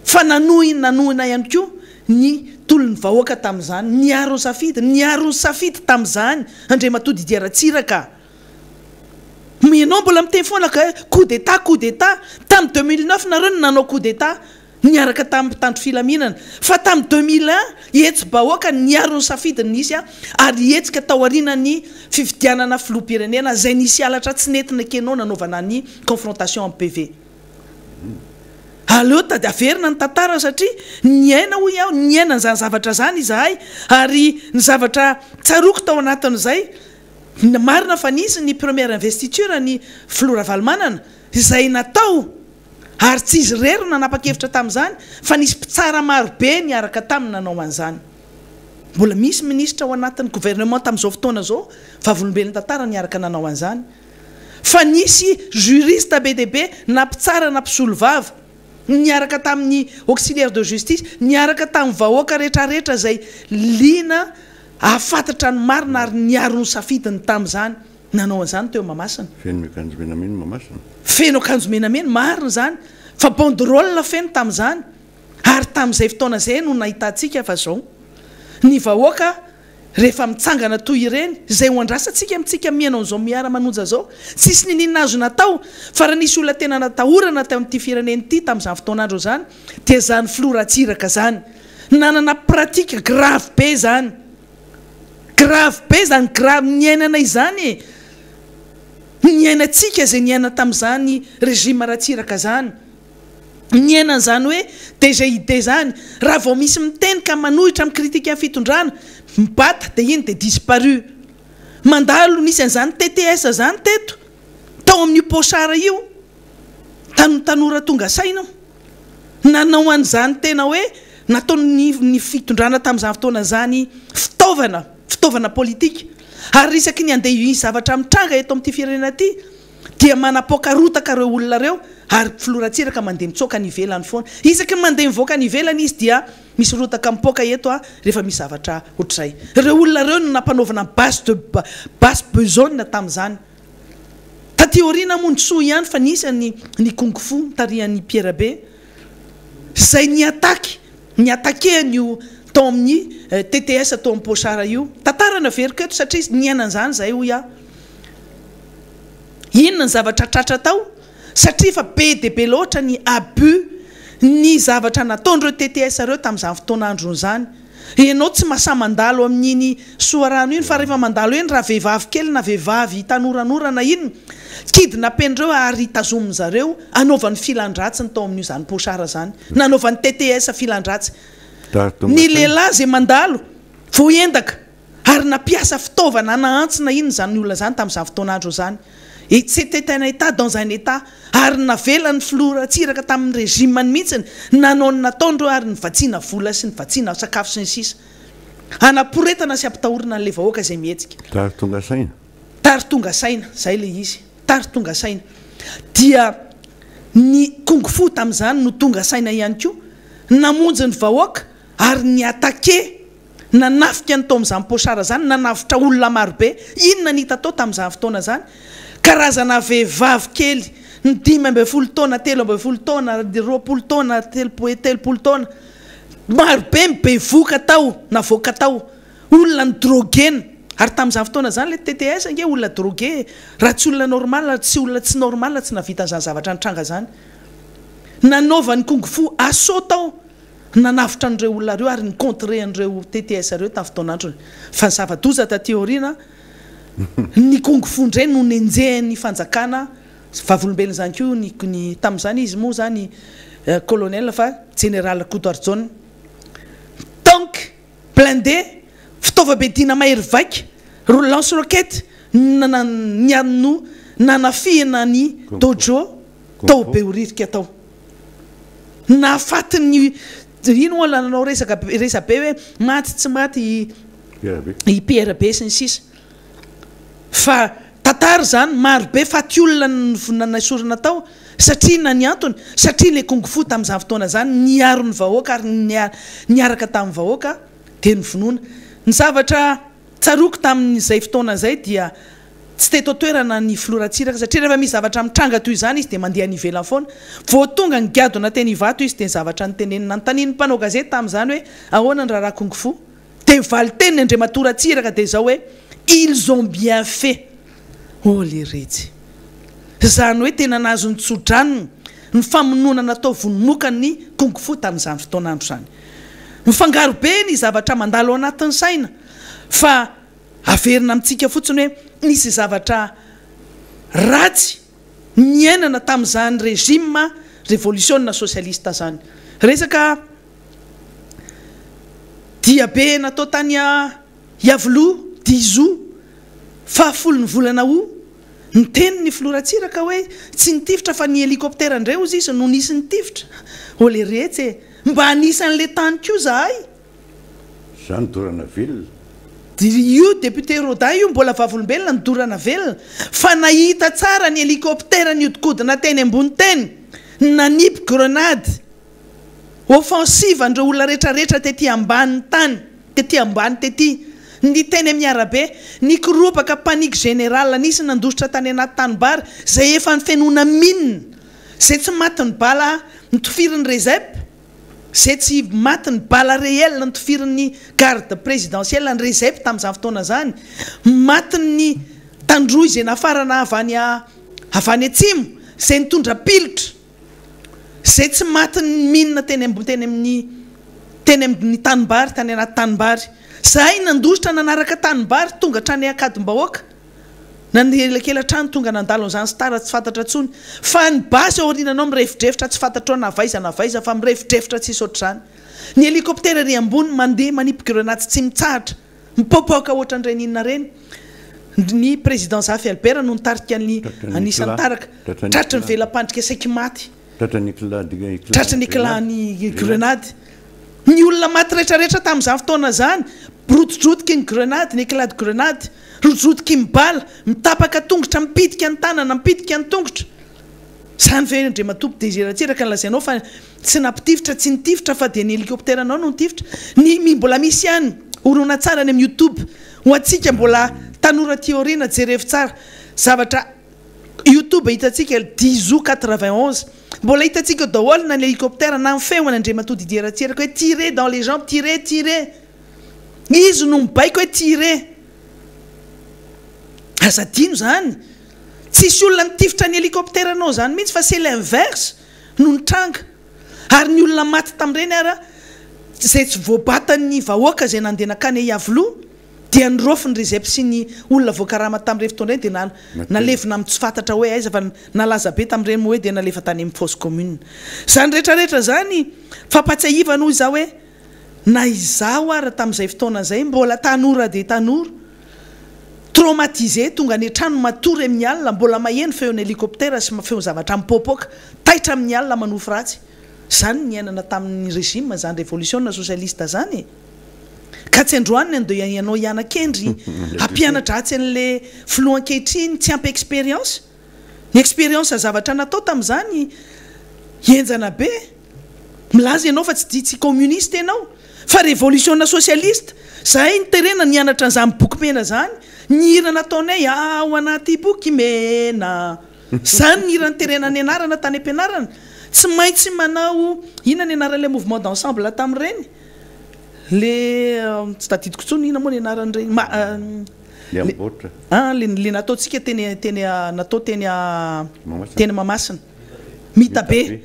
Fa nanohy nanohina ihany koa ny tolon'ny vahoaka tamin'izany, niaro ny safidy, niaro ny safidy tamin'izany Andriamatoa Didier Ratsiraka. Ianao mbola miteny foana ka hoe coup d'Etat, coup d'Etat, tamin'ny 2009 nareo no nanao coup d'Etat niaraka tamin'ny mpitandro filaminana, fa tamin'ny 2001 hetsi-bahoaka niaro ny safidy no nisy ary hetsika taorianan'ny fifidianana filoham-pirenena izay nisy halatra tsy nety nekenao nanaovana ny confrontation amin'ny PV. Aleo tady averina ny tantara satria niaina hoy aho, niaina an'izany zavatra izany izahay ary ny zavatra tsaroako tao anatin'izay, marina fa nisy ny première investiture ny filoha Ravalomanana izay natao ary tsy izy irery no nanapa-kevitra tamin'izany fa nisy mpitsara marobe niaraka taminy nanao an'izany. Mbola misy minisitra ao anatin'ny gouvernement tamin'izao fotoana izao vavolombelon'ny tantara niaraka nanao an'izany. Fa nisy juriste be dia be na mpitsara na mpisolovava niaraka tamin'ny auxiliaire de justice, niaraka tamin'ny vahoaka retraretra izay liana hahafantatra ny marina ary niaro ny safidiny tamin'izany, nanao an'izany teo Mahamasina. Feno miakanjo menamena Mahamasina. Feno akanjo menamena, marina izany, fa banderole feno tamin'izany, ary tamin'izay fotoana izay no nahitantsika fa izao ny vahoaka Rehefa mitsangana toy ireny, izay ho andrasantsika amintsika mihaino an'izao miara manonja izao, tsisy niniana azo natao, fa raha nisy olona tena natahorana teo amin'ity firenena ity tamin'izany fotoan'andro izany, dia izany filoha Ratsiraka izany. Nanana pratique grave be izany. Grave be izany, grave niainana izany e! Niainantsika izay niaina tamin'izany régime Ratsiraka izany. Niaina an'izany hoe DGID izany, raha vao misy miteny ka manohitra mi-critique ny fitondrana, mibata dia iny dia disparu. Mandalo nisy an'izany TTS izany teto, tao amin'io Pochard io, tany tanora tonga saina io, nanao an'izany tena hoe nataon'ny ny fitondrana tamin'izany fotoana izany fitaovana, fitaovana politika. Ary isaky ny handeha hisy zavatra mitranga eto amin'ity firenena ity, dia manapoaka rotaka ireo olona ireo ary filoha Ratsiraka mandeha mitsoaka any ivelany foana. Isaky ny mandeha mivoaka any ivelany izy dia misy rotaka mipoaka eto rehefa misy zavatra ohatr'izay. Ireo olona ireo no nampanaovina basse de basse besogne tamin'izany. Taty aoriana moa nisoa ihany fa nisy ny ny kung fu notarihan'i Pierre Be izay ni-attaque. Ni-attaquer an'io tao amin'ny TTS tao amin'ny Pochard io. Tantara naveriko eto satria niaina an'izany izahay hoy aho. Inona ny zavatra tratra tao? Satria efa be dia be loatra ny abus ny zavatra nataon'ireo TTS ireo tamin'izany fotoana androny izany. Ianao tsy masahy mandalo amin'iny soarano iny fa rehefa mandalo eny raha vehivavy kely na vehivavy tanoranora na inona, kidnapen'ireo ary tazomin-zareo anaovany filan-dratsiny tao amin'io zany pochard zany. Nanaovan'ny TTS filan-dratsy. Ny lehilahy izay mandalo voaendaka ary nampiasa fitaovana na antsy na inona izany olona izany tamin'izany fotoan'andro izany. Et c'était un Etat dans un Etat ary navelan'ny filoha Ratsiraka tamin'ny régime-ny mihitsy nanao ny nataony ireo ary nivatsiana vola sy nivatsiana sakafo sy ny sisa Hanaporetana sy hampitahorana an'ilay vahoaka izay mihetsika. Tary tonga saina. Tary tonga saina, izay ilay izy. Tary tonga saina. Dia ny Kung Fu tamin'izany no tonga saina ihany koa, namonjy ny vahoaka ary ni-attaquer, nanafika ny tao amin'izany Pochard izany, nanavotra olona marobe. Inona ny hita tao tamin'izany fotoana izany? Karazana vehivavy kely, ny 15 taona, 13 taona, 20 taona, 30 taona, marobe ny bevoka tao, navoaka tao. Olona ni-droguer-na, ary tamin'izany fotoana izany ilay TTS ange olona drogué e! Raha tsy olona normal, tsy olona tsy normal tsy nahavita an'izany zavatra nitranga izany. Nanaovan'ny Kung Fu assaut tao, nanavotra an'ireo olona ireo ary ni-contrer an'ireo TTS ireo tamin'ny fotoan'androny. Fa ny zava-doza taty aoriana, ny Kung Fu indray no nenjehin'ny fanjakana, vavolombelona izany koa ny, ny, tamin'izany izy moa izany colonel fa Jeneraly Rakotoarijaona. Tank! Blindé, fitaovam-piadiana mahery vaika, lance roquette no nanafihana ny dojo tao Behoririka tao. Nahafaty ny ino moa nanao resaka resabe hoe maty tsy maty i Pierre be sy ny sisa. Fa tantara izany, maro be faty olona nesorina tao satria inona ny antony? Satria ilay Kung Fu tamin'izany fotoana izany niaro ny vahoaka ary niaraka tamin'ny vahoaka dia novonoina. Ny zavatra tsaroako tamin'izay fotoana izay dia tsy teto an-toerana ny filoha Ratsiraka satria rehefa misy zavatra mitranga toy izany izy dia mandeha any ivelany foana. Vao tonga nigadona teny Ivato izy dia ny zavatra noteneniny nanontanian'ny mpanao gazety tamin'izany hoe ahoana ny raharaha Kung Fu? Dia ny valin-teniny Andriamatoa Ratsiraka dia izao hoe, Ils ont bien fait. Oh leretsy. Izany hoe tena nahazo ny tso-dranony ny famonoana natao vonomoka ny Kung Fu tamin'izany fotoan'andro izany. Mifangaro be ny zavatra mandalo ao anatin'ny saina fa averina amintsika fotsiny hoe nisy zavatra ratsy niainana tamin'izany régime revolisiona sosialista izany. Resaka Diabe natao tany Iavoloha, Dizo, fahafolon'ny volana Août. Niteny ny filoha Ratsiraka hoe tsy nitifitra fa ny hélicoptère indray hozy izy no nisy nitifitra. Oleretsy e! Mba anisan'le tany koa zahay. Zany dorana velona. Io député Rodin io mbola vavolombelona ny dorana velona fa nahita tsara ny hélicoptère niodikodina teny ambony teny, nanipy grenade. Offensive an'ireo olona retraretra tety ambany tany, tety ambany tety, ny teny amin'ny arabe, nikoropaka panique générale, nisy nandositra tany anaty tanimbary izay efa nifenoana mine, izay tsy matin'ny bala notifirin'ny Rezep, izay tsy matin'ny bala réel notifirin'ny garde présidentielle ny Rezep tamin'izany fotoana izany, matin'ny Tandroy izay nafarana avy any avy any atsimo, izay nitondra pilotra. Izay tsy matin'ny mine teny ambony teny amin'ny teny amin'ny tanimbary tany anaty tanimbary. Izahay nandositra nanaraka tanimbary tonga hatrany Ankadimbahoaka. Nanelakelan-trano tonga nandalo an'izany star tsy fantatra intsony. Fa ny basy ao aoriananao mirefodrefotra tsy fantatrao na avy aiza na avy aiza fa mirefodrefotra tsisy ohatr'izany. Ny hélicoptère ery ambony mandeha manipy grenade tsy mitsahatra. Mipaopaoka ohatran'ireny inona ireny. Ny président Zafy Albert no nitarika ny anisan'ny taraka. Tratry ny vela-pandrika saiky maty. Tratry ny éclat-n'ny grenade. Ny olona maty retraretra tamin'izany fotoana izany, rotidrotiky ny grenade, ny éclat de grenade, rotidrotiky ny bala, mitapaka tongotra, mipitika ny tanana, mipitika ny tongotra. Izany ve Andriamatoa PDG Ratsiraka no lazainao fa tsy nampitifitra, tsy nitifitra fa dia ny hélicoptère nao no nitifitra? Ny mi mbola misy ihany horonantsary any amin'ny youtube ho antsika mbola tanora aty aoriana jerevo tsara zavatra. Youtube hitantsika le 10 août 91, mbola hitantsika eo daholo na ny hélicoptère na ny feon an'Andriamatoa Didier Ratsiraka hoe tirez dans les jambes, tirez, tirez. Izy no mibaiko hoe tirez. Aza adino izany. Tsisy olona nitifitra ny hélicoptère nao izany mihitsy fa c'est l'inverse no nitranga. Ary ny olona maty tamin'ireny ara izay tsy voabatan'ny vahoaka izay nandeha nankany Iavoloha dia ny rofy ny Rezep sy ny olona voakarama tamin'ireny fotoana ireny dia na nalevina amin'ny tsy fantatra hoe aiza fa nalaza be tamin'ireny moa hoe dia nalefa tany amin'ny fosse commune. Izany rehetra rehetra izany fampatsiahivana hoy izaho hoe na izaho ara tamin'izay fotoana izay mbola tanora dia tanora, traumatisé, tonga any an-trano matory amin'ny alina mbola maheno feon'ny hélicoptère sy feon zavatra mipoapoaka, taitra amin'ny alina manofy ratsy. Izany ny niainana tamin'ny régime izany révolution socialiste izany e! Ka tsy androany ny andeha ianao hiana-kendry hampiana-dratsy an'le filoha ankehitriny tsy ampy expérience. Ny expérience zavatra natao tamin'izany henjana be. Milaza ianao fa tsy dia tsy communiste ianao fa révolution socialiste. Zahay niterena nianatra an'izany boky mena izany, ny hira nataonay ao anaty boky mena. Izany ny hira niterena nianarana tany am-pianarana. Tsy maintsy manao, inona ny anaran'ilay mouvement d'ensemble tamin'ireny? Le tsy tadidiko intsony inona moa ny anaran'ireny ma Le amboatra. Ah le le nataontsika teny teny natao teny teny Mahamasina. Mitabe.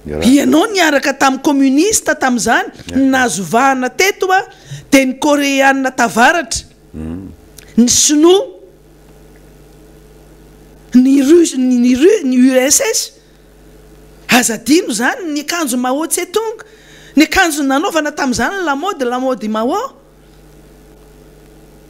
Ianao niaraka tamin'ny communiste tamin'izany, ny nahazo vahana teto a dia ny koreana tavaratra, ny sinoa, ny russe, ny ru, ny URSS. Aza adino izany ny akanjo Mao Tse Tung, ny akanjo nanaovana tamin'izany la mode, la mode Mao.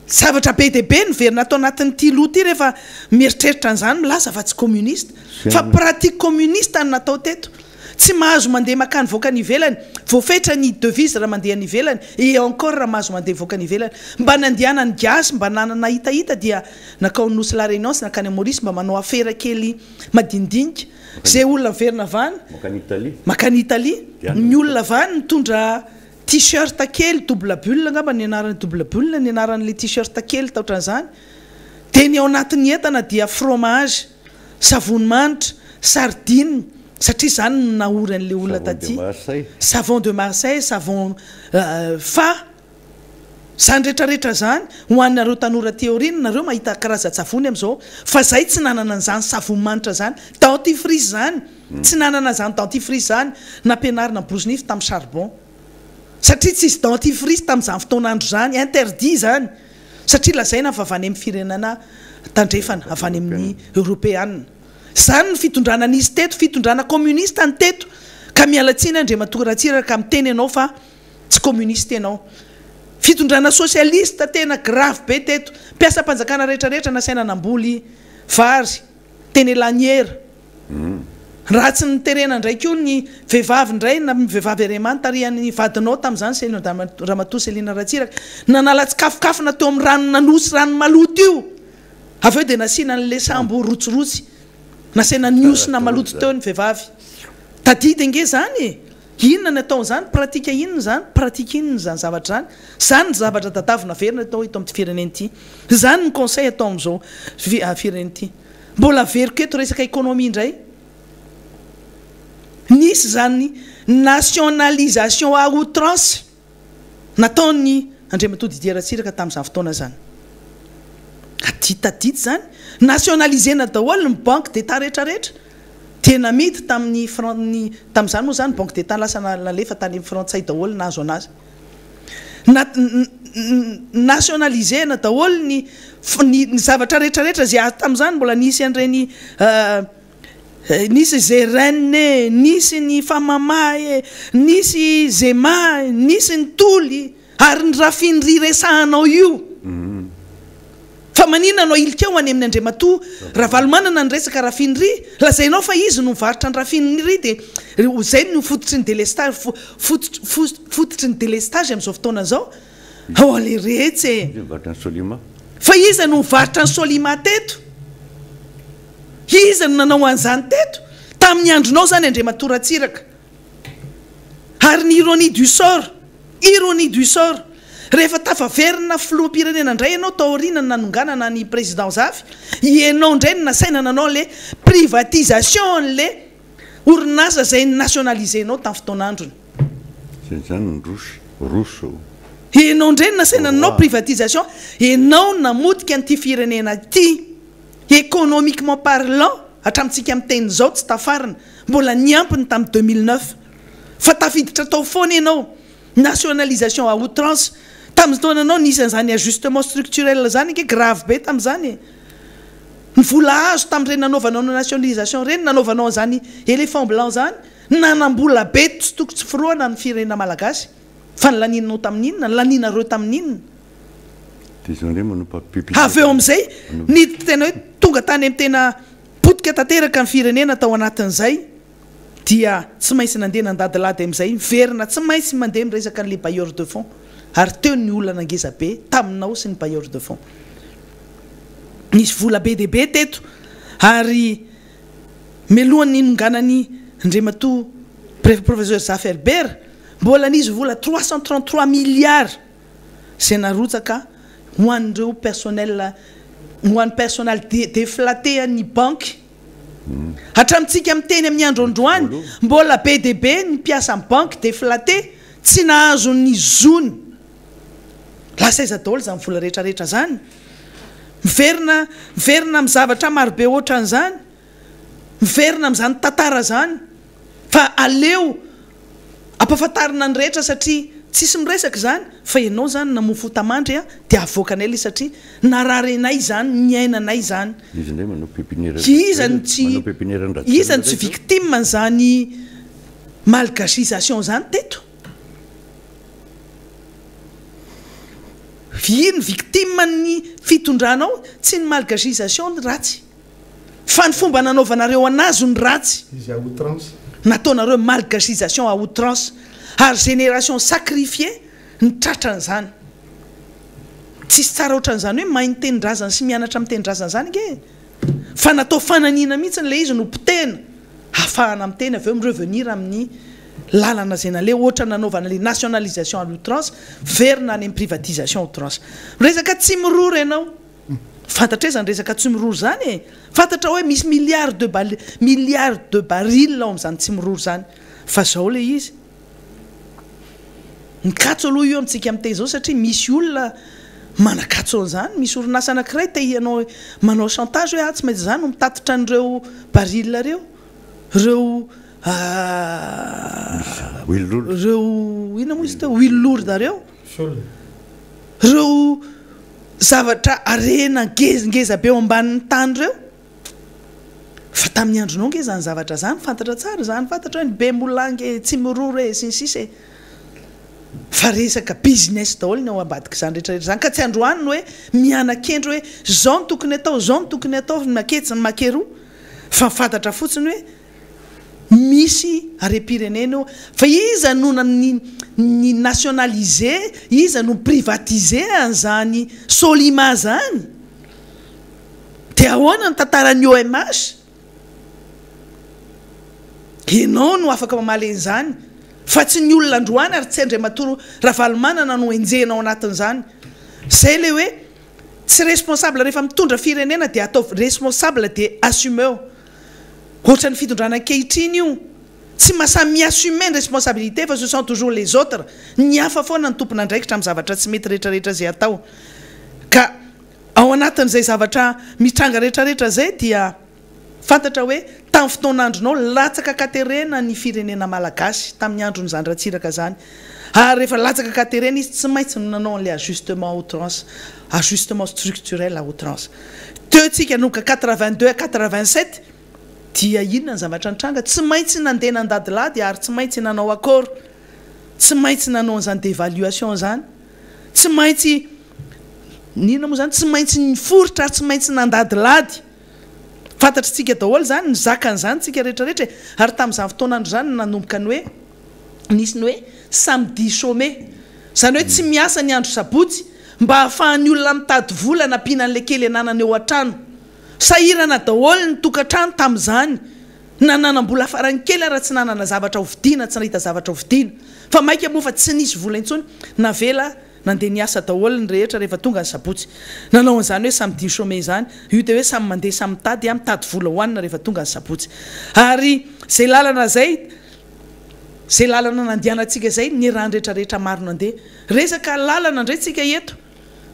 Zavatra be dia be niverina ato anatin'ity loha ity rehefa mieritreritra an'izany milaza fa tsy communiste. Fa pratique communiste no natao teto. Tsy mahazo mandeha makany voaka any ivelany, voafetra ny devise raha mandeha any ivelany, et encore raha mahazo mandeha voaka any ivelany. Mba nandehanan'ny gasy mba nanana hitahita dia nakao Nosy La Réunion sy nakany Maurice mba manao afera kely madinidinika. Izay olona miverina avy any, Makany Italie. makany Italie, ny olona avy any mitondra T-shirt kely double bulle angamba ny anarany double bulle ny anaran'ilay t-shirt kely taotran'izany dia ny ao anatin'ny entana dia fromage, savony manitra, sardine satria izany no nahory an'ilay olona Savon de taty, Marseille. savon de Marseille, savon fa izany rehetrarehetra izany ho anareo tanora aty aoriana nareo mahita karazan-tsavony amin'izao fa izahay tsy nanana an'izany savony manitra izany, dentifrice izany. Tsy nanana izany dentifrice izany nampianarina borosy nify tamin'ny charbon. Satria tsisy dentifrice tamin'izany fotoan'andro izany, interdit izany. Satria lazaina fa avy any amin'ny firenena tandrefana, avy any amin'ny Eoropeana. Izany ny fitondrana nisy teto, fitondrana communiste ny teto. Ka miala tsiny Andriamatoa Ratsiraka miteny ianao fa tsy communiste ianao. Fitondrana socialiste tena grave be teto. Mpiasam-panjakana rehetra rehetra nasaina namboly vary teny Laniera. Raha tsy niterena indray koa ny vehivavy indray na ny vehivavy Arema nitarihan'ny vadinao tamin'izany Céline Ramatoa Céline Ratsiraka nanala tsikafokafona teo amin'ny ranon'Anosy rano maloto io avy eo dia nasiana an'ilay sambo rotsirotsy nasaina nihosina maloto teo ny vehivavy tadidy ange izany e! Inona ny ataon'izany pratique inona izany pratique inona izany zavatra izany izany ny zavatra tadavina averina atao eto amin'ity firenena ity izany ny conseil atao amin'izao firenena ity. Mbola averiko eto resaka économie indray. Nisy izany nationalisation à outrance nataon'i Andriamatoa Didier Ratsiraka tamin'izany fotoana izany. Adidy tadidy izany. Nationaliser-na daholo ny banque d'Etat rehetra rehetra. Dia namidy tamin'ny fran-, ny, tamin'izany moa izany banque d'Etat lasa nalefa tany amin'ny frantsay daholo nahazo an'azy. Na, nationaliser-na daholo ny ny zavatra rehetra rehetra izay azo tamin'izany mbola nisy an'ireny nisy GRN e, nisy ny Famama e, nisy Zema e, nisy ny Toly ary ny raffinerie resahanao io. Fa maninona anao ilika ho any amin'ny Andriamatoa Ravalomanana ny resaka raffinerie? Lazainao fa izy no mivarotra ny raffinerie dia izay no fototry ny délestage fototry ny délestage amin'izao fotoana izao? Ao leretsy e! Iza mivarotra ny Solima? Fa iza no nivarotra ny Solima teto? Iza no nanao an'izany teto? Tamin'ny andronao izany Andriamatoa Ratsiraka. Ary ny ironie du sort, ironie du sort, Rehefa tafaverina filoham-pirenena indray ianao taoriana ny nanonganana an'i Président Zafy, ianao indray no nasaina nanao le privatisation an'le orinasa izay ni-nationaliser-nao tamin'ny fotoan'androny. Izay izany ny roso, roso. Ianao indray no nasaina nanao privatisation, ianao no namotika an'ity firenena ity. Economiquement parlant, hatramintsika miteny izao tsy tafarina, mbola niampy ny tamin'ny 2009. Fa tafiditra tao foana ianao. Nationalisation à outrance. Tamin'ny fotoananao nisy an'izany ajustement structurel izany ange grave be tamin'izany e. Ny vola azo tamin'ireny nanaovanao ny nationalisation ireny, nanaovanao an'izany éléphant blanc izany, nanam-bola be tsy toko tsy forohana ny firenena malagasy. Fa nolanianao tamin'ny inona? Nolanianareo tamin'ny inona? Dia izao indray manompa pépinière. Avy eo amin'izay, niditra tena hoe tonga tany amin'ny tena potika tanteraka ny firenena tao anatin'izay. dia tsy maintsy nandeha nandadilady amin'izay, miverina tsy maintsy mandeha miresaka an'ilay bailleur de fonds, ary teo ny olana ngeza be taminao sy ny bailleur de fonds. Nisy vola be dia be teto, ary mialohan'ny nonganan'i Andriamatoa Professeur Zafy Albert, mbola nisy vola 333 milliards izay narotsaka ho an'ireo personnel, ho an'ny personnel déflaté an'ny banky. Hatramintsika miteny amin'ny andro androany, mbola be dia be ny mpiasan'ny banky deflaté tsy nahazo ny zony. Lasa aiza daholo izany vola rehetra rehetra izany? Miverina miverina amin'ny zavatra marobe ohatran'izany, miverina amin'izany tantara izany fa aleo Ampafantarina ny rehetra satria tsisy miresaka izany fa ianao izany namoa fotamandry a dia avoakanay ilay satria narary anay izany niainanay izany. Iza indray manao pépinière Iza no tsy manao pépinière an-dRajoelina iza no tsy indray zao? victime an'izany malgachisation izany teto? Vy ny victime ny fitondranao tsy ny malgachisation ny ratsy. Fa ny fomba nanaovanareo anazy no ratsy. Izy à outrance. Nataonareo malgachisation à outrance. Ary génération sacrifiée ny tratran'izany. Tsisy tsara otran'izany hoe mahay ny tenindrazany sy mianatra amin'ny tenindrazany izany ange e. Fa natao fananiana mihitsy ilay izy no potehina hahafahana miteny avy eo mi-revenir amin'ny lalana izay naleha ohatra nanaovana ilay nationalisation à l'outrance, miverina any amin'ny privatisation à outrance. Miresaka tsy miroro ianao. Fantatra izany resaka Tsimiroro izany e! Fantatra hoe misy milliards de bal milliards de barils ao amin'izany Tsimiroro izany. Fa izao ilay izy. Mikatso aloha io amintsika miteny izao satria misy olona manakatso an'izany. Misy orinasa anankiray te hanao manao chantage hoe ah tsy maintsy izaho no mitatitra an'ireo barils ireo. Ireo ireo inona moa izy teo? Huile lourde ireo. Ireo zavatra harena ngeza be ao ambanin'ny tany ireo. Fa tamin'ny andronao nge izany zavatra izany fantatra tsara izany, fantatra hoe ny Bemolanga e, Tsimiroro e, sy ny sisa e. Fa resaka business daholo ny ao ambadik'izany rehetra rehetra izany ka tsy androany no hoe miana-kendry hoe izao no tokony atao, izao no tokony atao, ny maketsy, ny makeroa. Fa fantatra fotsiny hoe Misy harem-pirenena eo fa iza no ni nationaliser, iza no privatiser an'izany Solima zany? Dia ahoana ny tantaran'ny OMH? Ianao no afaka mamaly an'izany fa tsy ny olona androany ary tsy Andriamatoa Ravalomanana no enjehina ao anatin'izany. Izay ilay hoe tsy responsable rehefa mitondra firenena dia ataovy responsable dia assumeo. Ohatran'ny fitondrana ankehitriny io, tsy mahasahy mi-assumer ny responsabilité fa ce sont toujours les autres, ny hafa foana no tompon'andraikitra amin'ny zavatra tsy mety rehetrarehetra izay atao. Ka ao anatin'izay zavatra mitranga rehetrarehetra izay dia fantatra hoe tamin'ny fotoan'andronao latsaka an-katerena ny firenena malagasy tamin'ny andron'izany Ratsiraka izany. Ary rehefa latsaka an-katerena izy tsy maintsy nanao an'ilay ajustement à outrance, ajustement structurel à outrance. Teo tsika nanomboka 82 à 87 dia inona ny zavatra nitranga? Tsy maintsy nandeha nandadilady ary tsy maintsy nanao accord, tsy maintsy nanao an'izany devaluation izany, tsy maintsy n'inona moa izany, tsy maintsy niforitra ary tsy maintsy nandadilady. Fantatr'tsika daholo izany, nizaka an'izany tsika rehetra rehetra e! Ary tamin'izany fotoan'andro izany no nanomboka ny hoe nisy ny hoe samedi chômé, izany hoe tsy miasa ny andro sabotsy mba ahafahan'ny olona mitady vola hanampiana an'ilay kely ananany eo an-trano. Sahirana daholo ny tokantrano tamin'izany, na nanam-bola farany kely ara tsy nanana zavatra hovidiana, tsy nahita zavatra hovidiana, fa mainka moa fa tsy nisy vola intsony navela. Nandeha niasa daholo ny rehetra rehefa tonga ny sabotsy. Nanao an'izany hoe samedi chômé izany. Io dia hoe samy mandeha samy mitady mitady vola hohanina rehefa tonga ny sabotsy. Ary izay lalana izay, izay lalana nandehanantsika izay, niarahan'ny rehetra rehetra maro nandeha. Resaka lalana indray tsika eto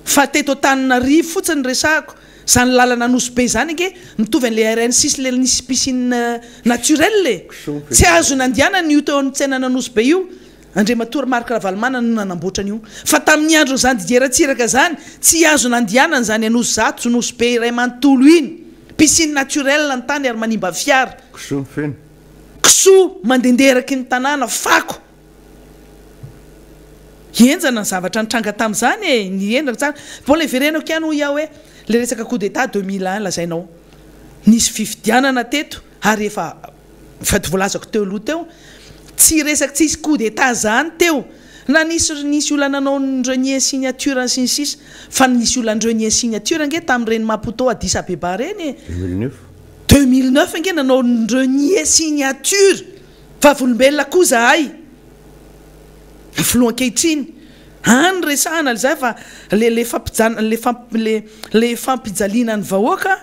fa teto Antananarivo fotsiny no resahako. Izany lalana Nosy Be izany ange mitovy an'ilay RN six ilay nisy piscine naturelle e! Tsy azo nandehanana io teo amin'ny tsenan'Anosy Be io. Andriamatoa Marc Ravalomanana no nanamboatra an'io. Fa tamin'ny andron'izany Didier Ratsiraka izany, tsy azo nandehanana izany Anosizato, Nosy Be iray manontolo iny. Piscine naturelle ny tany ary manimba fiara. Kisoa mifeno. Kisoa mandehandeha eraky ny tanàna, fako. Henjana ny zavatra nitranga tamin'izany e! Ny henjana tsara. Mbola hiverenako ihany hoy aho hoe, ilay resaka coup d'Etat 2001 lazainao. Nisy fifidianana teto ary efa efa voalazako teo aloha teo, tsy resaka tsisy coup d'Etat zany teo. Na nisy nisy olona nanao ny renier signature sy ny sisa fa nisy olona ni-renier signature ange tamin'ireny Maputo Addis Abeba ireny e! 2009. 2009 ange nanao ny renier signature. Vavolombelona koa zahay ny filoha ankehitriny any resahana lzay fa le le fampijan le famp le le fampijaliana ny vahoaka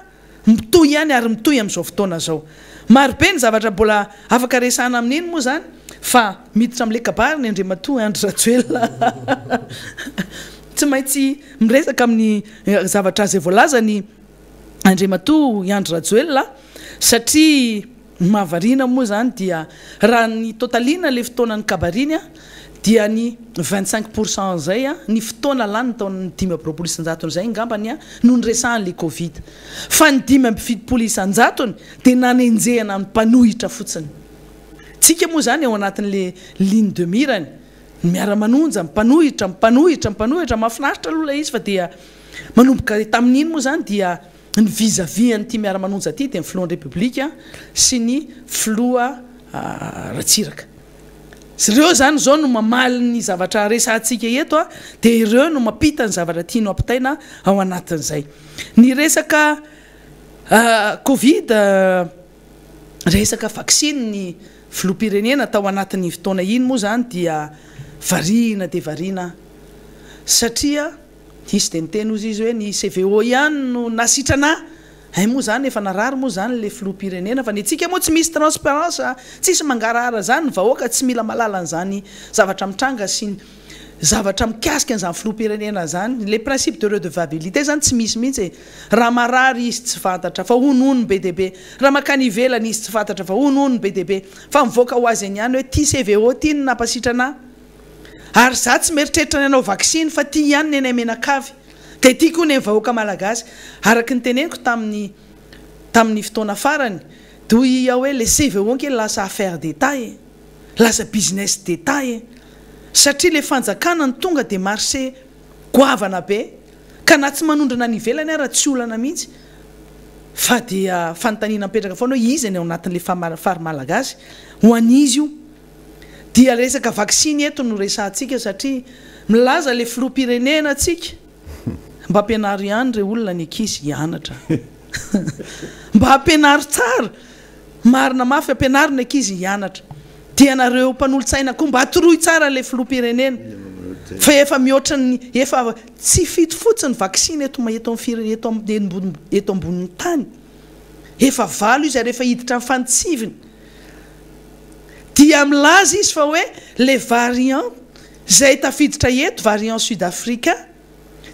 mitohy ihany ary mitohy amin'izao fotoana zao. Maro be ny zavatra mbola afaka resahana amin'iny moa zany fa miditra amin'le kabary ny Andriamatoa Andry Rajoelina tsy maintsy miresaka amin'ny zavatra izay voalazany Andriamatoa Andry Rajoelina satria Ny mahavariana moa izany dia raha ny totaliana ilay fotoana nikabariny dia ny 25 pour cent izay ny fotoana lany taon'ny 25 isan-jatony izay angambany no niresahany ilay covid. Fa ny 75 isan-jatony dia nanenjehana ny mpanohitra fotsiny. Tsika moa izany ao anatin'ilay ligne de mire-ny, ny miara-manonja, ny mpanohitra, ny mpanohitra, ny mpanohitra, mahafinaritra aloha ilay izy fa dia manomboka tamin'iny moa izany dia Ny vis à vis an'ity miara-manonja ity dia ny filohan'ny Repoblika sy ny filoha Ratsiraka. Ireo izany izao no mamaly ny zavatra resahantsika eto dia ireo no mampita ny zavatra tiany ho ampitaina ao anatin'izay. Ny resaka Covid, resaka vaksiny ny filoham-pirenena tao anatin'iny fotoana iny moa izany dia variana dia variana satria Hisy dia niteny ozy izy hoe ny CVO ihany no nasitrana ahy, hay moa zany efa narary moa zany le filoham-pirenena fa ny antsika moa tsy misy transparence a, tsisy mangarahara zany, ny vahoaka tsy mila mahalala an'izany zavatra mitranga sy ny zavatra mikasika an'izany filoham-pirenena zany, le principe de redevabilité zany tsy misy mihitsy e, raha marary izy tsy fantatra fa honohono be dia be, raha makany ivelany izy tsy fantatra fa honohono be dia be, fa mivoaka ho azy eny ihany hoe ty CVO ty no nampasitrana ahy. Ary za tsy mieritreritra ny hanao vaksiny fa ty ihany nenay menakavy dia ty koa neny vahoaka malagasy araky ny teneniko tamin'ny tamin'ny fotoana farany de hoy aho hoe le CVO ange lasa affaire d'etat e! Lasa business d'etat e! Satria le fanjakana no tonga de marché goavana be ka na tsy manondrana any ivelany ara tsy olana mihitsy fa dia fanontaniana mipetraka foana hoe iza ny ao anatin'le fary malagasy ho an'iza io? Dia resaka vaksiny eto no resahantsika satria milaza le filoham-pirenena tsika mba ampianaro ihany re olona ny ankizy hianatra mba ampianaro tsara marina mafy ampianaro ny ankizy hianatra dia nareo mpanolotsaina koa mba atoroy tsara le filoham-pirenena fa efa mihoatra ny efa tsy fito fotsiny vaksiny eto eto amin'ny eto eto ambonin'ny tany efa valo izy ary efa hiditra amin'ny fantsiviny Dia milaza izy fa hoe le variant izay tafiditra eto, variant sud africain,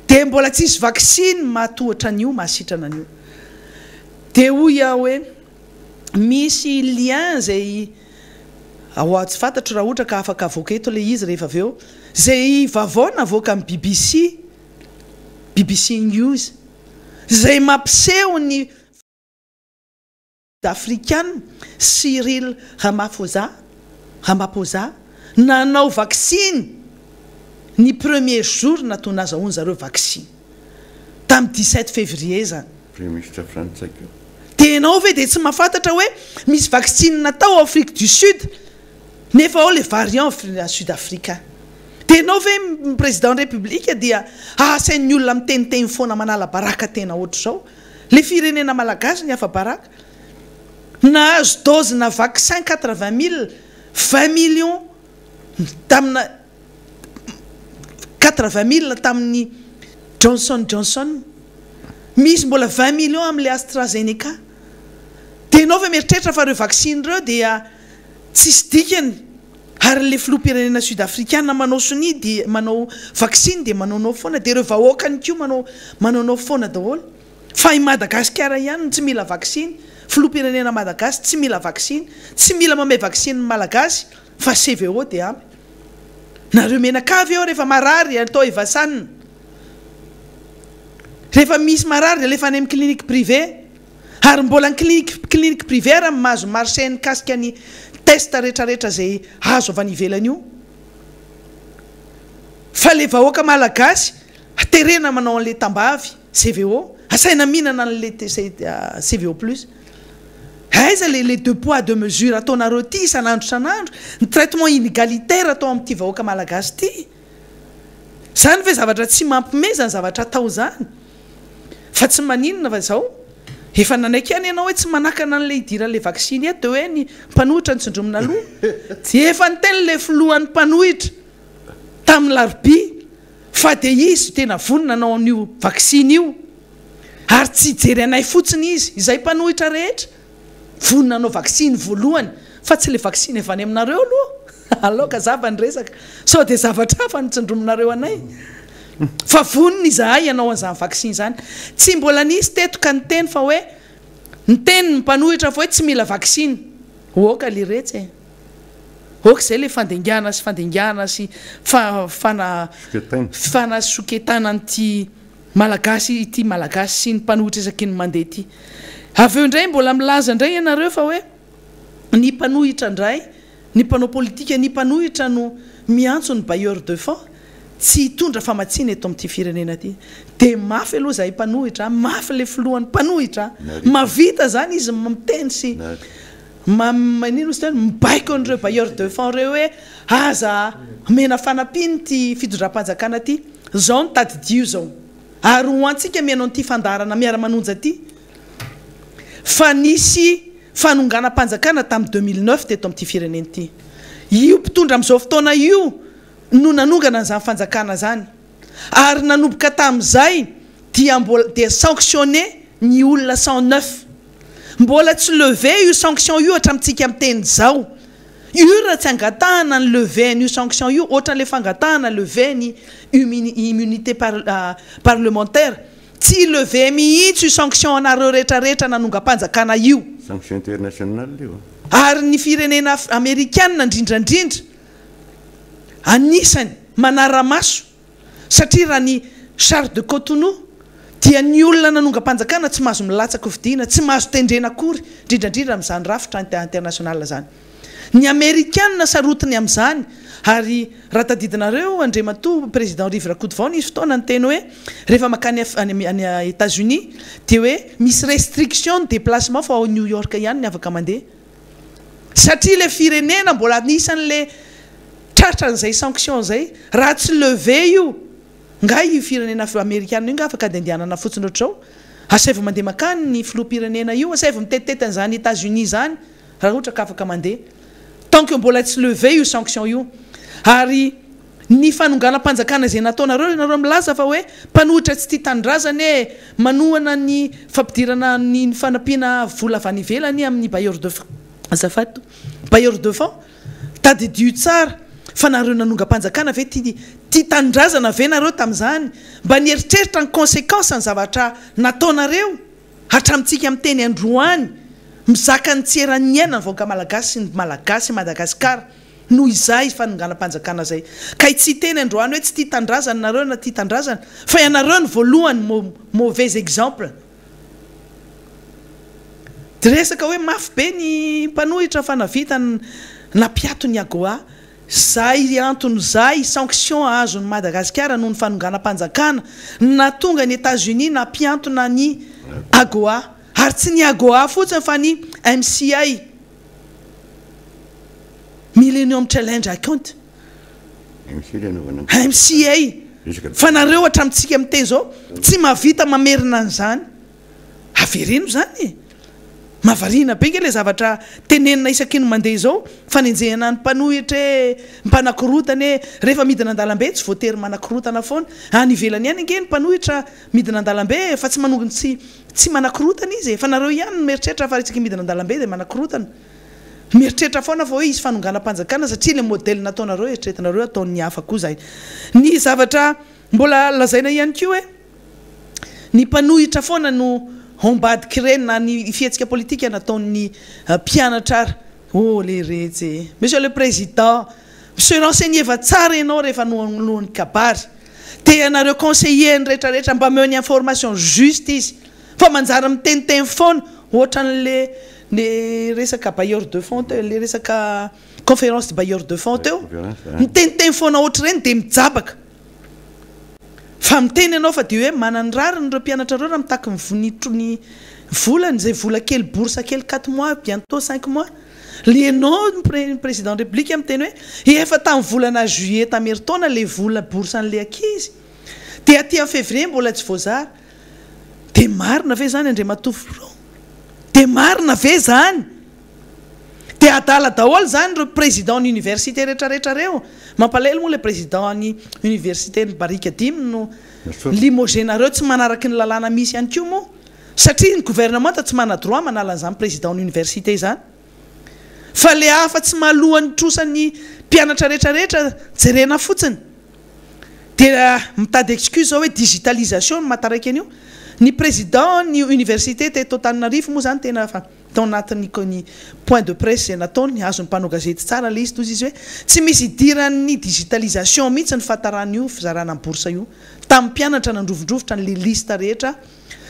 dia mbola tsisy vaksiny mahatohatra an'io, mahasitrana an'io. Dia hoy aho hoe misy lien izay ao tsy fantatro raha ohatra ka afaka avoaka eto ilay izy rehefa avy eo, izay vaovao navoakan'ny BBC, BBC News, izay mampiseho ny. Afrikana, Cyril Ramaphosa, Ramaphosa, nanao vaksiny ny premier jour nato nazahoan zareo vaksiny tamin'ny 17 février zany. Premier ministre frantsay koa. Dia enao ve dia tsy mahafantatra hoe misy vaksiny natao ao Afrique du Sud nefa ao le variant sud africain. Dia enao ve président république dia ahasain'ny olona miteniteny foana manala baraka tena ohatr'izao. Le firenena malagasy ny afa-baraka. Nahazo dose na vaccin 80 mille, 20 millions tamina 80000 tamin'ny Johnson Johnson, misy mbola 20 millions amin'ilay AstraZeneca. Dia ianao ve mieritreritra fa ireo vaksiny ireo dia tsisy dikany ary ilay filoham-pirenena sud afrikana manao sonia dia manao vaksiny dia manaonao foana dia ireo vahoakany koa manao manaonao foana daholo. Fa i Madagasikara ihany no tsy mila vaksiny, filoham-pirenena malagasy tsy mila vaksiny, tsy mila mamehy vaksiny ny malagasy fa CVO dia ampy. Nareo menakavy eo rehefa marary atao Evasan. Rehefa misy marary dia alefa any amin'ny clinique privé. Ary mbola ny clinique clinique privé ary mahazo marché mikasika ny test retraretra izay azo avy any ivelany io. Fa le vahoaka malagasy terena manao an'le tambavy CVO, asaina mihinana an'le CVO plus. Aiza le le deux poids deux mesures ataonareo ty isan'andro isan'andro, ny traitement inégalitaire atao amin'ity vahoaka malagasy ty. Zany ve zavatra tsy mampime zany zavatra atao zany? Fa tsy maninona fa zao efa nanaiky ihany ianao hoe tsy manakana an'le hidiran'le vaksiny eto de hoe ny mpanohitra no tsindromina aloha. Dia efa niteny le filohan'ny mpanohitra tamin'ny larobia fa dia izy tena vonona hanao an'io vaksiny io ary tsy hijery anay fotsiny izy, izay mpanohitra rehetra vonona hanao vaksiny voalohany fa tsy le vaksiny avy any aminareo aloha. Aloka zava ny resaka sao dia zavatra hafa no tsindrominareo anay fa vonona izahay hanao an'izany vaksiny izany. Tsy mbola nisy teto ka niteny fa hoe niteny ny mpanohitra fa hoe tsy mila vaksiny. Oka leretsy e. Ok izay le fandengana sy fandengana sy fana fanasoketana an'ity Malagasy ity Malagasy sy ny mpanohitra isaky ny mandeha ity. Avy eo indray mbola milaza indray ianareo fa hoe ny mpanohitra indray, ny mpanao politika, ny mpanohitra no miantso ny bailleurs de fonds tsy hitondra famatsiana eto amin'ity firenena ity. Dia mafy aloha izahay mpanohitra a, mafy ilay filohan'ny mpanohitra a, mahavita izany izy miteny sy Maninona izy teo mibaiko an'ireo bailleurs de fonds ireo hoe aza omena fanampiana ity fitondram-panjakana ity. Izao no tadidio izao ary ho antsika mihaino an'ity fandaharana miara-manonja ity fa nisy fanonganam-panjakana tamin'ny 2009 teto amin'ity firenena ity. Io mpitondra amin'izao fotoana io no nanongana an'izany fanjakana izany. Ary nanomboka tamin'izay dia mbola dia sanctionner ny olona 109. Mbola tsy lever io sanction io hatramintsika miteny izao. Io raha tsy angatahana ny lever an'io sanction io ohatran'ilay fangatahana lever ny immunité parlementaire. Tsy lever mihitsy io sanction anareo rehetra rehetra nanongam-panjakana io. Sanction internationale io an. Ary ny firenena amerikana indrindrandrindra anisany manara-maso satria raha ny charte de Cotonou dia ny olona nanongam-panjakana tsy mahazo milatsa-kofidina, tsy mahazo tendrena akory, indrindra indrindra amin'izany rafitra international izany. Ny Amerikana sarotiny amin'izany ary raha tadidinareo Andriamatoa Président Rivo Rakotovao nisy fotoana niteny hoe rehefa mankany any Etats Unis dia hoe misy restriction ny déplacement fa ao New York ihany ny afaka mandeha. Satria ilay firenena mbola anisan'ilay tratran'izay sanction izay, raha tsy lever io, nga io firenena amerikana io nga afaka andehandehanana fotsiny ohatr'izao? Asaivo mandeha makany ny filoham-pirenena io, asaivo mitetitety an'izany Etats Unis izany raha ohatra ka afaka mandeha. Tant que mbola tsy lever io sanction io. Ary ny fanonganam-panjakana izay nataonareo, ianareo milaza fa hoe mpanohitra tsy tia tanindrazana e, manohana ny fampidirana ny fanampiana vola avy any ivelany amin'ny bailleurs de fonds, azafady tompoko, bailleurs de fonds, tadidio tsara fa nareo nanongam-panjakana ve tia tia tanindrazana ve nareo tamin'izany? Mba nieritreritra ny consequence ny zavatra nataonareo hatramintsika miteny androany, mizaka ny tsy eran'ny aina ny vahoaka malagasy sy ny malagasy Madagasikara. Noho izay fanonganam-panjakana izay. Kay tsy hiteny androany hoe tsy tia tanindrazana nareo na tia tanindrazana fa ianareo no voalohany mauvais exemple. Dia resaka hoe mafy be ny mpanohitra fa navita nampiato ny AGOA. Izay antony izay sanction azon'i Madagasikara noho ny fanonganam-panjakana no nahatonga ny Etats Unis nampiantona ny AGOA. Ary tsy ny AGOA fotsiny fa ny MCA. Millennium Challenge Account, MCA, fa nareo hatramintsika miteny zao tsy mahavita mamerina an'izany. Avereno izany e! Mahavariana be nge le zavatra tenenina isaky ny mandeha izao, fanenjehana ny mpanohitra e, mpanakorotana e, rehefa midina an-dalambe tsy voatery manakorotana foana, any ivelany any ange ny mpanohitra midina an-dalambe e, fa tsy manongo tsy tsy manakorotana izy e, fa nareo ihany no mieritreritra fa isaky ny midina an-dalambe dia manakorotana, mieritreritra foana fa hoe hisy fanonganam-panjakana satria le modèle nataonareo eritreretinareo ataon'ny hafa koa izay. Ny zavatra mbola lazaina ihany koa hoe. Ny mpanohitra foana no ao ambadik'ireny na ny fihetsika politika nataon'ny mpianatra ary. Oh leretsy e! Monsieur le Président, mi-se renseigner-va tsara ianao rehefa alohan'ny kabary. Dia ianareo conseillers-ny rehetra rehetra mba omeo ny information juste izy fa manjary miteniteny foana ohatran'le le resaka bailleur de fonds teo, le resaka conférence de bailleur de fonds teo, miteniteny foana ohatr'ireny dia mijabaka. Fa miteny ianao fa dia hoe manana ny rariny ireo mpianatra ireo raha mitaky ny ny ny volany izay vola kely bourse kely quatre mois bientot cinq mois. Le ianao ny pre ny président ny république miteny hoe efa tamin'ny volana juillet tamin'ny herintaona le vola bourse an'le ankizy dia aty amin'ny février mbola tsy voazara. Dia marina ve izany Andriamatoa Filoha? Dia marina ve izany? Dia adala daholo izany ireo président ny université retraretra reo. Mampalahelo moa ilay président ny université ny Barikadimy no limogé-nareo tsy manaraky ny lalàna misy ihany koa moa. Satria ny gouvernement tsy mana droit manala an'izany président ny université izany. Fa le hafa tsy mahaloa ny trosan'ny mpianatra retraretra jerena fotsiny. Dia mitady excuse zao hoe digitalisation no mahataraiky an'io. Ny président ny université teto Antananarivo moa izany tena fa. Tao anatin'ny ny point de presse izay nataony, azon'ny mpanao gazety tsara ilay izy, toa izy hoe tsy misy idiran'ny digitalisation mihitsy ny fahataran'io fizarana ny bourse io tamin'ny mpianatra nandrovindrovitra an'ilay liste rehetra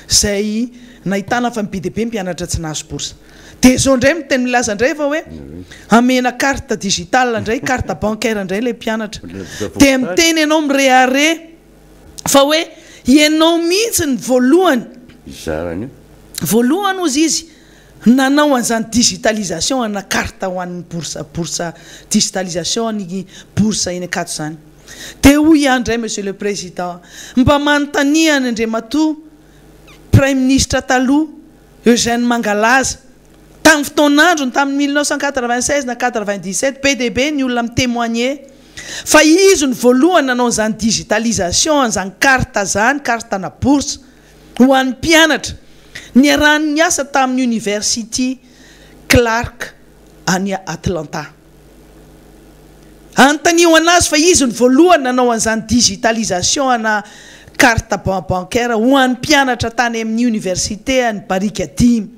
izay nahitana fa be dia be ny mpianatra tsy nahazo bourse. Dia izao indray miteny milaza indray fa hoe hamena carte digitale indray, carte bancaire indray ilay mpianatra. Dia miteny ianao mirehareha fa hoe ianao mihitsy ny voalohany. Hizara an'io. Voalohany hozy izy nanao an'izany digitalisation ana carte ho an'ny bourse bourse digitalisation ny bourse eny Ankatso izany. Dia hoy aho indray Monsieur le Président, mba manontania an'i Andriamatoa Praiminisitra taloha Eugène Mangalaza, tamin'ny fotoan'androny tamin'ny 1996 na 97, be dia be ny olona mi-témoigner fa izy no voalohany nanao an'izany digitalisation an'izany carte izany, carte ana bourse. ho an'ny mpianatra, niarahany niasa tamin'ny University Clark any Atlanta. Anontanio an'azy fa izy no voalohany nanao an'izany digitalisation ana carte bancaire ho an'ny mpianatra tany amin'ny Université any Barikadimy.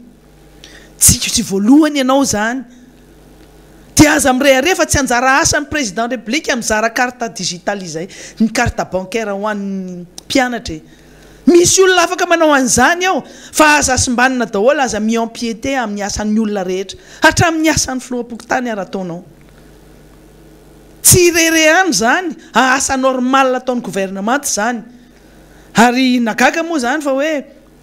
Tsy tsy voalohany ianao izany. Dia aza mirehareha fa tsy anjara asan'ny président République mizara carte digitalisée, ny carte bancaire ho an'ny mpianatra e. Misy olona afaka manao an'izany eo fa aza simbanina daholo, aza mi-empiéter amin'ny asan'ny olona rehetra, hatramin'ny asan'ny filoham-pokontany ary ataonao. Tsy ireharehana izany, asa normal ataon'ny gouvernement izany. Ary nagaga moa izany fa hoe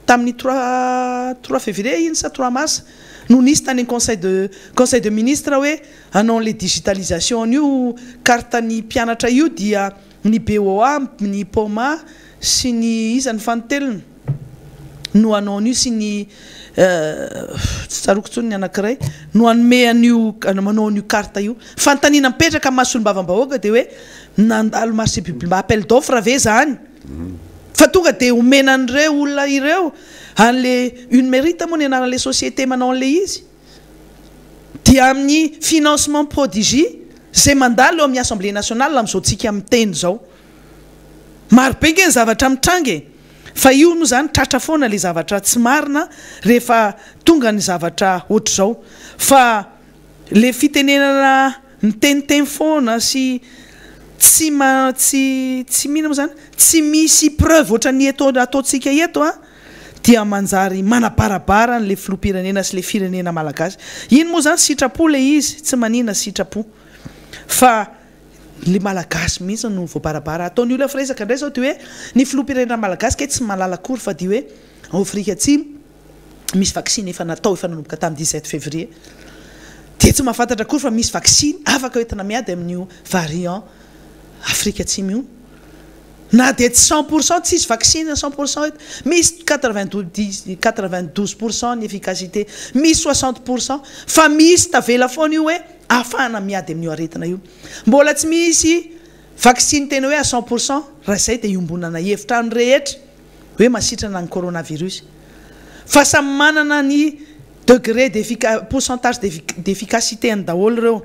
tamin'ny trois trois février iny sa trois mars no nisy tany amin'ny conseil de conseil de ministre hoe hanao an'ilay digitalisation an'io carte ny mpianatra io dia ny BOA, ny POMA sy ny iza ny fanintelony no hanao an'io sy ny tsy tsaroako intsony ny anankiray no hanome an'io manao an'io carte io. Fanontaniana mipetraka amin'ny maha solombavambahoaka dia hoe nandalo marché public appel d'offre ve izany? Fa tonga dia omena an'ireo olona ireo an'le Unmerite moa ny anaran'ilay société manao an'ilay izy. dia amin'ny financement Prodigy izay mandalo eo amin'ny Assemblée nationale amin'izao tsika miteny izao. Maro be nge ny zavatra mitranga e! Fa io moa izany tratra foana ilay zavatra tsy marina rehefa tonga ny zavatra ohatr'izao. Fa ilay fitenenana miteniteny foana sy tsy ma tsy tsy mino moa izany, tsy misy preuve ohatran'ny eto ataontsika eto an! dia manjary manabarabara an'ilay filoham-pirenena sy ilay firenena malagasy. Iny moa izany sitrapo ilay izy, tsy manina sitrapo. Fa ilay malagasy mihitsy no voabarabara. Ataon'ny olona firesaka indray izao dia hoe ny filoham-pirenena malagasy kay tsy mahalala akory fa dia hoe ao Afrika Atsimo misy vaksiny efa natao efa nanomboka tamin'ny 17 février. Dia tsy mahafantatra akory fa misy vaksiny afaka hoentina miady amin'io variant Afrika Atsimo io. Na dia tsy 100% tsisy vaksiny 100% eto, misy 92% ny efficacité, misy 60% fa misy tavela foana io hoe ahafahana miady amin'io aretina io. Mbola tsy misy vaksiny tena hoe à 100% raha izay dia iombonana hevitra ny rehetra hoe masitrana ny coronavirus. Fa samy manana ny degré d'effica- pourcentage d'efficacité-ny daholo ireo.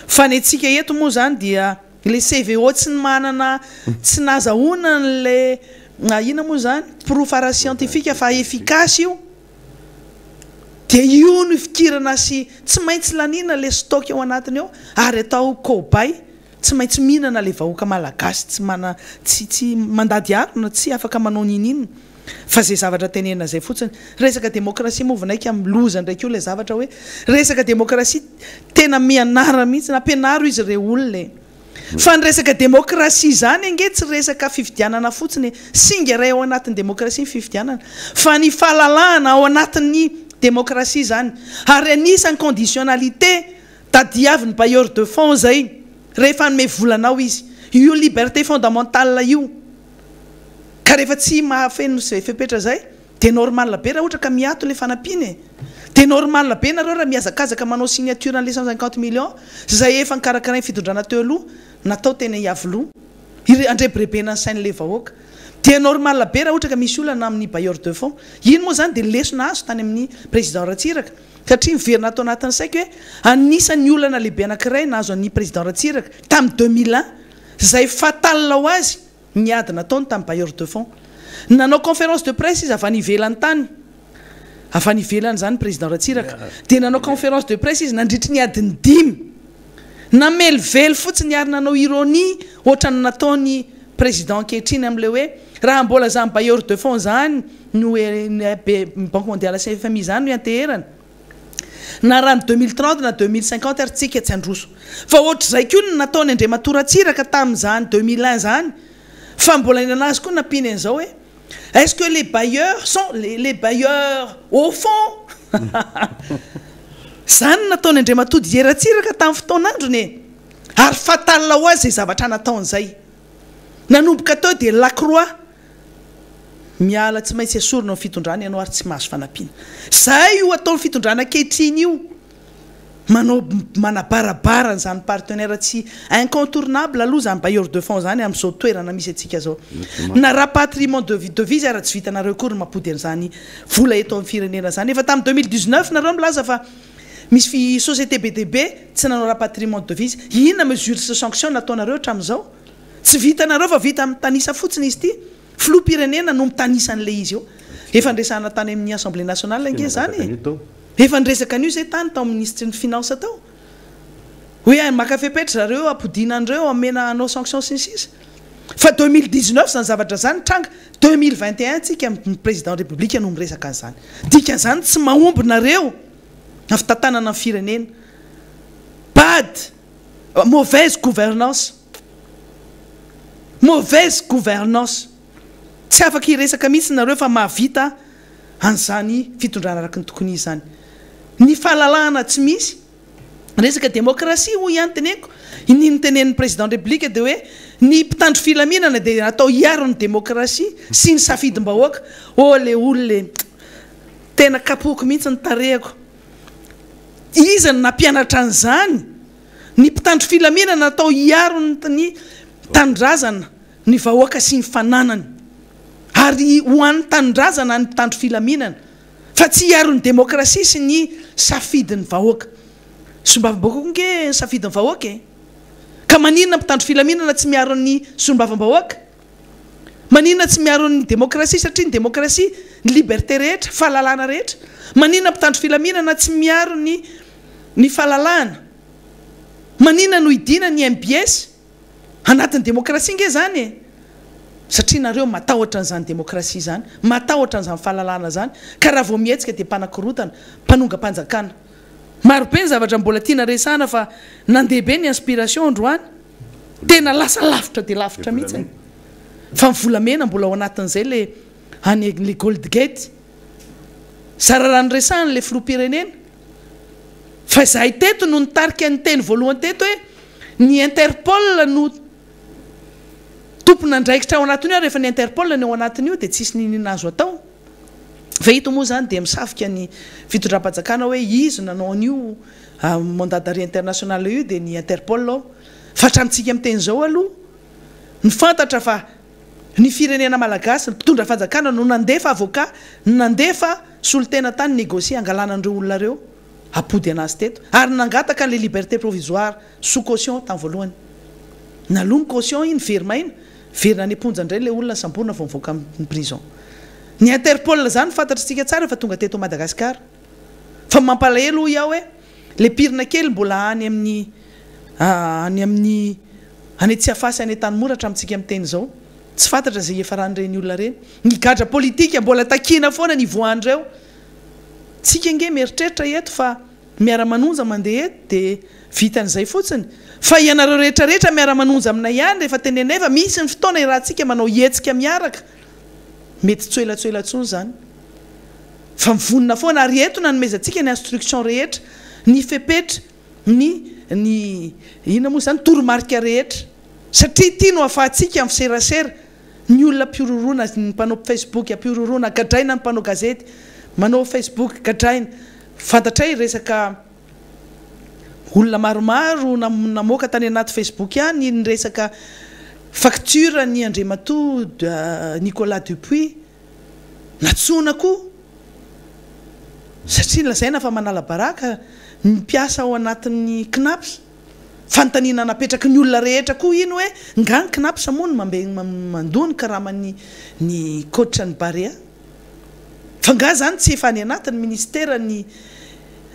Fa ny antsika eto moa izany dia Ilay CVO tsy ny manana tsy nazahoana an'ilay inona moa izany porofo ara-siantifika fa efficace io dia io no ifikirana sy tsy maintsy laniana ilay stock ao anatiny ao ary atao cobaye tsy maintsy mihinana ilay vahoaka malagasy tsy mana tsy tsy mandady harona tsy afaka manao n'inon'inona fa izay zavatra tenenina izay fotsiny. Resaka demokrasia moa vinaika loza indray koa ilay zavatra hoe resaka demokrasia tena mianara mihitsy ampianaro izy ireo olona e! Fa ny resaka demokrasia izany ange tsy resaka fifidianana fotsiny e! Singa iray ao anatin'ny demokrasia ny fifidianana fa ny fahalalahana ao anatin'ny demokrasia izany ary anisan'ny conditionnalité tadiavin'ny bailleur de fonds izay rehefa hanome vola anao izy io liberté fondamentale io Ka rehefa tsy mahafeno izay fepetra izay dia normal be raha ohatra ka miato ilay fanampiana e! Dia normal be nareo raha mihazakazaka manao signature an'ilay 150 millions izay efa nokarakarain'ny fitondrana teo aloha natao teny Iavoloha ire andrebirebena ny sain'ilay vahoaka. Dia normal be raha ohatra ka misy olana amin'ny bailleur de fonds. Iny moa izany dia lesona azo tany amin'ny président Ratsiraka satria miverina ato anatin'ny saiko hoe anisan'ny olana lehibe anankiray nahazo an'ny président Ratsiraka tamin'ny 2001 izay fatal ho azy ny ady nataony tamin'ny bailleur de fonds. Nanao conférence de presse izy avy any ivelany tany, avy any ivelany izany président Ratsiraka, dia nanao conférence de presse izy nandritry ny adiny dimy. Namelively fotsiny ary nanao ironie ohatran'ny nataony président ankehitriny amin'ilay hoe raha mbola izany bailleur de fonds izany no Banque mondiale sy FMI izany no ianteherana, Na raha ny 2030 na 2050 ary tsika tsy handroso. Fa ohatr'izay koa ny nataon'i Andriamatoa Ratsiraka tamin'izany 2001 izany fa mbola ny anazy koa nampiany an'izao hoe est-ce que les bailleurs sont les les bailleurs au fond? Izany no nataon'i Andriamatoa Didier Ratsiraka tamin'ny fotoan'androny e! Ary fatal ho azy izay zavatra nataony izay. Nanomboka teo dia Lacroix Miala tsy maintsy esorina ao fitondrana ianao ary tsy mahazo fanampiana. Zay io ataon'ny fitondrana ankehitriny io. Manao manabarabara an'izany partenaire tsy incontournable aloha izany bailleur de fonds izany amin'izao toerana misy antsika izao. Na rapatriement de devise ara tsy vitanareo akory ny mampody an'izany vola eto amin'ny firenena izany. Efa tamin'ny 2019 nareo milaza fa misy société be dia be tsy nanao rapatriement de devise. Inona mesures sy sanctions nataonareo hatramin'izao? Tsy vitanareo fa vita mitanisa fotsiny izy ity. Filoham-pirenena no mitanisa an'ilay izy eo. Efa niresahana tany amin'ny Assemblée nationale ange izany e. Efa niresaka an'io izay tany tao amin'ny minisitry ny finance tao. Hoe maka fepetra zareo hampodiana an'ireo, hamena hanao sanction sy ny sisa. Fa 2019 izany zavatra izany nitranga, 2021 tsika ny président république no miresaka an'izany. Dikan'izany tsy mahomby nareo amin'ny fitantanana ny firenena. Bad, mauvaise gouvernance. Mauvaise gouvernance. Tsy afaka hiresaka mihitsy nareo fa mahavita an'izany fitondrana araka ny tokony izy izany. Ny fahalalahana tsy misy. Resaka demokrasia hoy ihany teneniko. Ny notenenin'ny président république dia hoe ny mpitandro filaminana dia natao hiaro ny demokrasia sy ny safidim-bahoaka. Oh le olona e. Tena kapohiko mihitsy ny tarehiko. Iza no nampianatra an'izany? Ny mpitandro filaminana natao hiaro ny tanindrazana, ny vahoaka sy ny fananany. Ary ho an'ny tanindrazana ny mpitandro filaminana, fa tsy hiaro ny demokrasia sy ny safidin'ny vahoaka. Solombavambahoaka koa nge ny safidin'ny vahoaka e! Ka maninona mpitandro filaminana tsy miaro ny solombavambahoaka? Maninona tsy miaro ny demokrasia satria ny demokrasia, ny liberté rehetra, fahalalahana rehetra? Maninona mpitandro filaminana tsy miaro ny ny fahalalahana? Maninona no hidiana ny mbs? Anatin'ny demokrasia nge zany e! Satria nareo matahotra an'izany demokrasia izany, matahotra an'izany fahalalahana izany, ka raha vao mihetsika dia mpanakorontana, mpanongam-panjakana. Marobe ny zavatra mbola tiana resahana fa nandeha be ny inspiration androany. Tena lasa lavitra dia lavitra mihitsy. Fa ny volamena mbola ao anatin'izay le any le gold gate. Zara raha niresahany le filoham-pirenena. Fa izahay teto no nitarika ny teny voalohany teto hoe ny Interpol no. Tompon'andraikitra ao anatin'io ary rehefa ny Interpol no ao anatin'io dia tsisy niniana azo atao. Fa eto moa izany dia misafika ny fitondram-panjakana hoe izy no nanao an'io mandat d'arrêt international io dia ny Interpol ao. Fa hatramintsika miteny izao aloha ny fantatra fa ny firenena malagasy, ny mpitondra fanjakana no nandefa avocat, nandefa solontena tany négocier hangalana an'ireo olona ireo hapody anazy teto ary nangataka an'ilay liberté provisoire sous caution tamin'ny voalohany. Naloa ny caution iny, very maina, verina any am-ponja indray ilay olona samborina vao mivoaka ny prison. Ny Interpol izany fantatr'isika tsara fa tonga teto Madagascar. Fa mampalahelo hoy aho hoe ilay pirina kely mbola any amin'ny any amin'ny any Tsiafahy sy any Antanimora hatramintsika miteny izao. Tsy fantatra izay hiafaran'ireny olona ireny. Ny gadra politika mbola takiana foana ny hivoahan'ireo. Tsika ange mieritreritra eto fa miara-manonja mandeha eto dia vitan'izay fotsiny. Fa ianareo rehetra rehetra miara-manonja aminay ihany rehefa tenenay fa misy ny fotoana iarahantsika manao hetsika miaraka. Mety tsy ho ela tsy ho ela intsony izany. Fa mivonona foana ary eto nanomezantsika ny instruction rehetra, ny fepetra, ny ny inona moa izany, toromarika rehetra. Satria ity no ahafahantsika miserasera. Ny olona ampihorohoroana, ny mpanao facebook ampihorohoroana, gadraina ny mpanao gazety, manao facebook gadraina. Fantatray resaka olona maromaro namoaka tany anaty facebook any ny resaka facture ny Andriamatoa Nicolas Dupuis. Nantsoina koa satria lazaina fa manala baraka ny mpiasa ao anatin'ny Cnaps. Fanontaniana napetraky ny olona rehetra koa iny hoe nga ny Cnaps moa no mandoa ny karaman'ny ny coach ny Barea? Fa nga zany tsy efa any anatin'ny ministera ny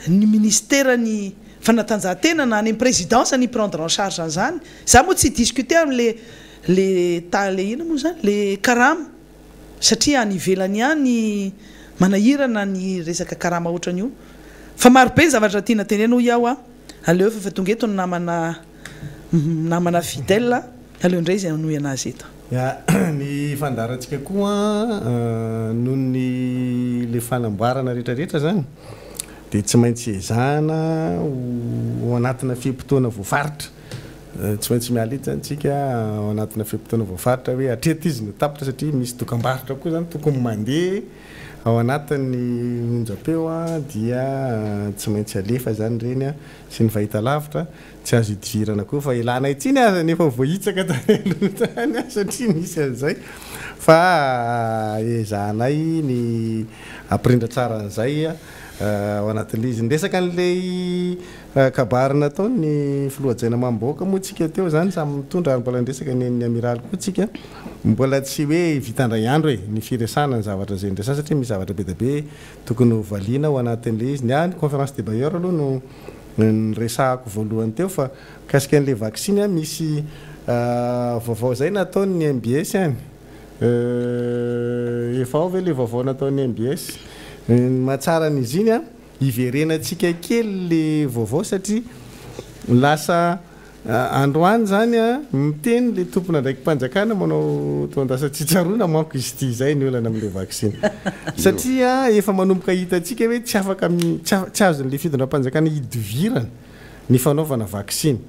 ny ministera ny fanatanjahantena na any amin'ny présidence ny prendre en charge an'izany? Za moa tsy hi-discuter amin'le le ta le inona moa zany le karama satria any ivelany any manahirana ny resaka karama ohatran'io fa marobe ny zavatra tiana tenena hoy aho a! Aleo efa tonga eto ny namana namana Fidèle, aleo indray izy hanohy anazy eto. Ya, ny fandaharantsika koa noho ny le fanamboarana rehetra rehetra zany dia tsy maintsy ezahana ho anatina fe-potoana voafaritra. Tsy maintsy miala eto zany tsika ao anatina fe-potoana voafaritra hoe hatreto izy no tapitra satria misy dokambarotra koa zany tokony mandeha Ao anatin'ny onjam-peo dia tsy maintsy alefa izany ireny sy ny fahitalavitra, tsy azo idivirana koa fa ilanay tsiny aza ny efa voahitsaka tany aloha tany satria nisy an'izay fa ezahanay ny hampirindra tsara an'izay ao anatin'ilay izy. Niresaka an'ilay kabary nataon'ny filoha Hajaina Mamim-bahoaka moa tsika teo izany samy mitondra ary mbola niresaka ny an'ny amiraly koa tsika. Mbola tsy hoe vita indray andro e ny firesahana ny zavatra izay niresahana satria misy zavatra be dia be tokony ho valiana ao anatin'ilay izy. Ny ahy ny conférence des bailleurs aloha no niresahako voalohany teo fa mikasika an'ilay vaksiny misy vaovao izay nataon'ny mbs any. Efa ao ve ilay vaovao nataon'ny mbs? Ny mahatsara an'izy iny an, hiverenantsika kely ilay vaovao satria lasa Androany izany an, miteny ilay tompon'andraiki-panjakana manao toan-dasa tsy tsaroana manko izy ity, izay ny olana amin'ilay vaksiny. Satria efa manomboka hitantsika hoe tsy afaka, tsy azon'ilay fitondram-panjakana idivirana ny fanaovana vaksiny.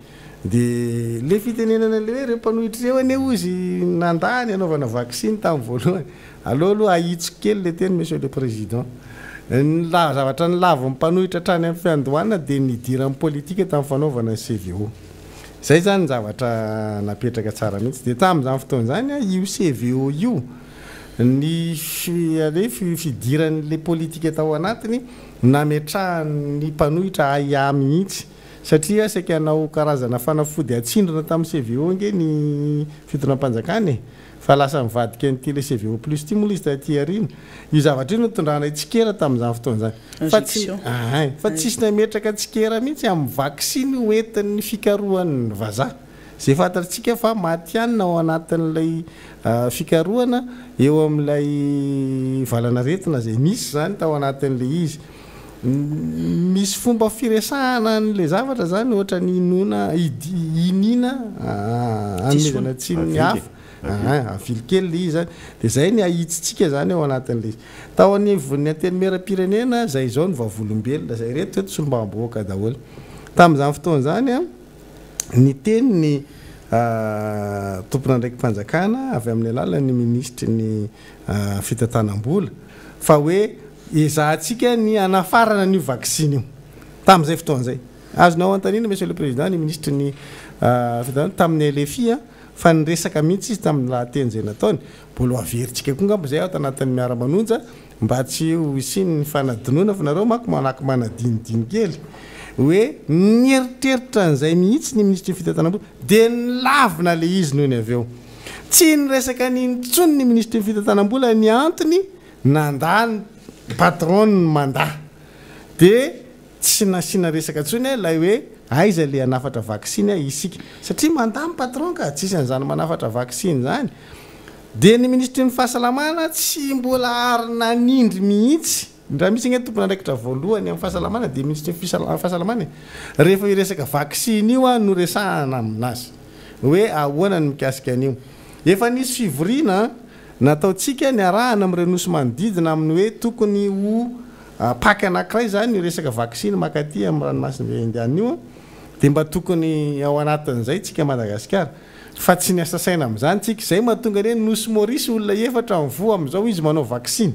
Dia ilay fitenenana ilay hoe ireo mpanohitra ireo anie hozy nandà ny hanaovana vaksiny tamin'ny voalohany. Aleo aloha ahitsiko kely le teny Monsieur le Président. Ny zavatra nilavin'ny mpanohitra hatrany amin'ny fiandohana dia ny nidiran'ny politika tamin'ny fanaovana ny CVO. Izay izany ny zavatra napetraka tsara mihitsy. Dia tamin'izany fotoana izany io CVO io, ny fidiran'ilay politika tao anatiny nametrahan'ny mpanohitra ahiahy mihitsy. Satria saika hanao karazana fanafody atsindrona tamin'ny CVO ange ny fitondram-panjakana e. Fa lasa nivadika an'ity ilay CVO plus ity moa ilay izy taty aoriana. Io zavatra io no nitondranay tsikera tamin'izany fotoana izany. Fa tsy, ahay, fa tsisy nametraka tsikera mihitsy amin'ny vaksiny ho entin'ny fikarohan'ny vazaha. Izay fantatsika fa matihanina ao anatin'ilay fikarohana eo amin'ilay valanaretina izay nisy izany tao anatin'ilay izy. Misy fomba firesahana an'ilay zavatra izany ohatran'ny inoana, iniana anomezana tsiny ny hafa. Avily kely ilay izy izany. Dia izay ny ahitsitsika izany ao anatin'ilay izy. Tao anivon'ny Antenimierampirenena izay izao no vavolombelona, izay ireto eto solombavambahoaka daholo. Tamin'izany fotoana izany, niteny ny. tompon'andraiki-panjakana avy amin'ny alalan'ny minisitry ny fitantanam-bola fa hoe ezahantsika ny hanafarana an'io vaksiny io tamin'izay fotoana izay. Azonao anontaniana Monsieur le Président ny minisitry ny fitantanam-bola tamin'ny LFI fa niresaka mihitsy izy tamin'ny lahateny izay nataony. Mbola ho averintsika koa angamba izay ato anatin'ny miara-manonja mba tsy ho hisian'ny fanadinoana fa nareo manko malaky manadinodino kely hoe nieritreritra an'izay mihitsy ny minisitry ny fitantanam-bola dia nilavina ilay izy nony avy eo. Tsy niresaka an'iny intsony ny minisitry ny fitantanam-bola ny antony nandà ny patron ny mandat dia Tsy nasiana resaka intsony ilay hoe aiza ilay hanafatra vaksiny isika satria mandà ny patron ka, tsisy an'izany manafatra vaksiny izany. Dia ny minisitry ny fahasalamana tsy mbola ary nanindry mihitsy, raha misy ange tompon'andraikitra voalohany amin'ny fahasalamana dia minisitry ny fahasalamana e, rehefa io resaka vaksiny io no resahana aminazy hoe ahoana ny mikasika an'io. Efa nisy fivoriana nataontsika niarahana amin'ireo nosy manodidina amin'ny hoe tokony ho Pack anankiray izany io resaka vaksiny mankaty amin'ny ranomasimbe indiana io dia mba tokony ao anatin'izay tsika Madagasikara fa tsy niasa saina amin'izany tsika, izay mahatonga ny hoe nosy Maurice olona efatra mivoa amin'izao izy manao vaksiny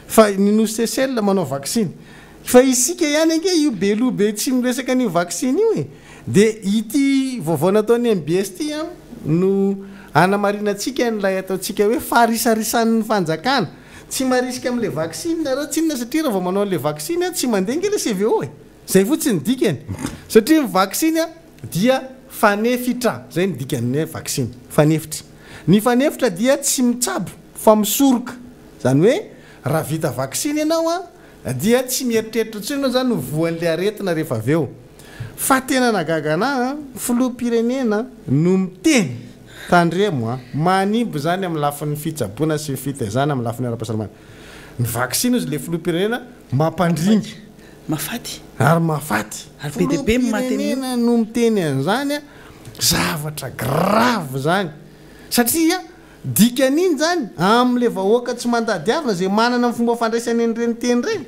fa ny nosy Seychelles manao vaksiny fa isika ihany ange io be loha be tsy miresaka an'io vaksiny io e! dia ity vaovao nataon'ny mbs ity an no hanamarinantsika an'ilay ataontsika hoe farisarisan'ny fanjakana. Tsy marisika amin'ilay vaksiny nareo tsinona satria raha vao manao an'ilay vaksiny an tsy mandeha nge ilay CVO e! Zay fotsiny ny dikany. Satria ny vaksiny an dia fanefitra, zay ny dikan'ny hoe vaksiny, fanefitra. Ny fanefitra dia tsy mitsabo fa misoroka. Zany hoe raha vita vaksiny ianao an dia tsy mieritreritra intsony ianao zany ho voan'ilay aretina rehefa avy eo. Fa tena nagaga anah an, filoham-pirenena no miteny. Tandremo a! Manimba izany amin'ny lafiny fitsaboana sy fitaizana amin'ny lafiny ara-pahasalamana. Ny vaksiny hozy ilay filoham-pirenena mampandringa. Mahafaty. Ary mahafaty. Ary be dia be ny maty amin'io. Filoham-pirenena no miteny an'izany a! Zavatra grave izany. Satria dikan'iny izany amin'ilay vahoaka tsy mandady harona izay manana ny fomba fandraisany an'ireny teny ireny.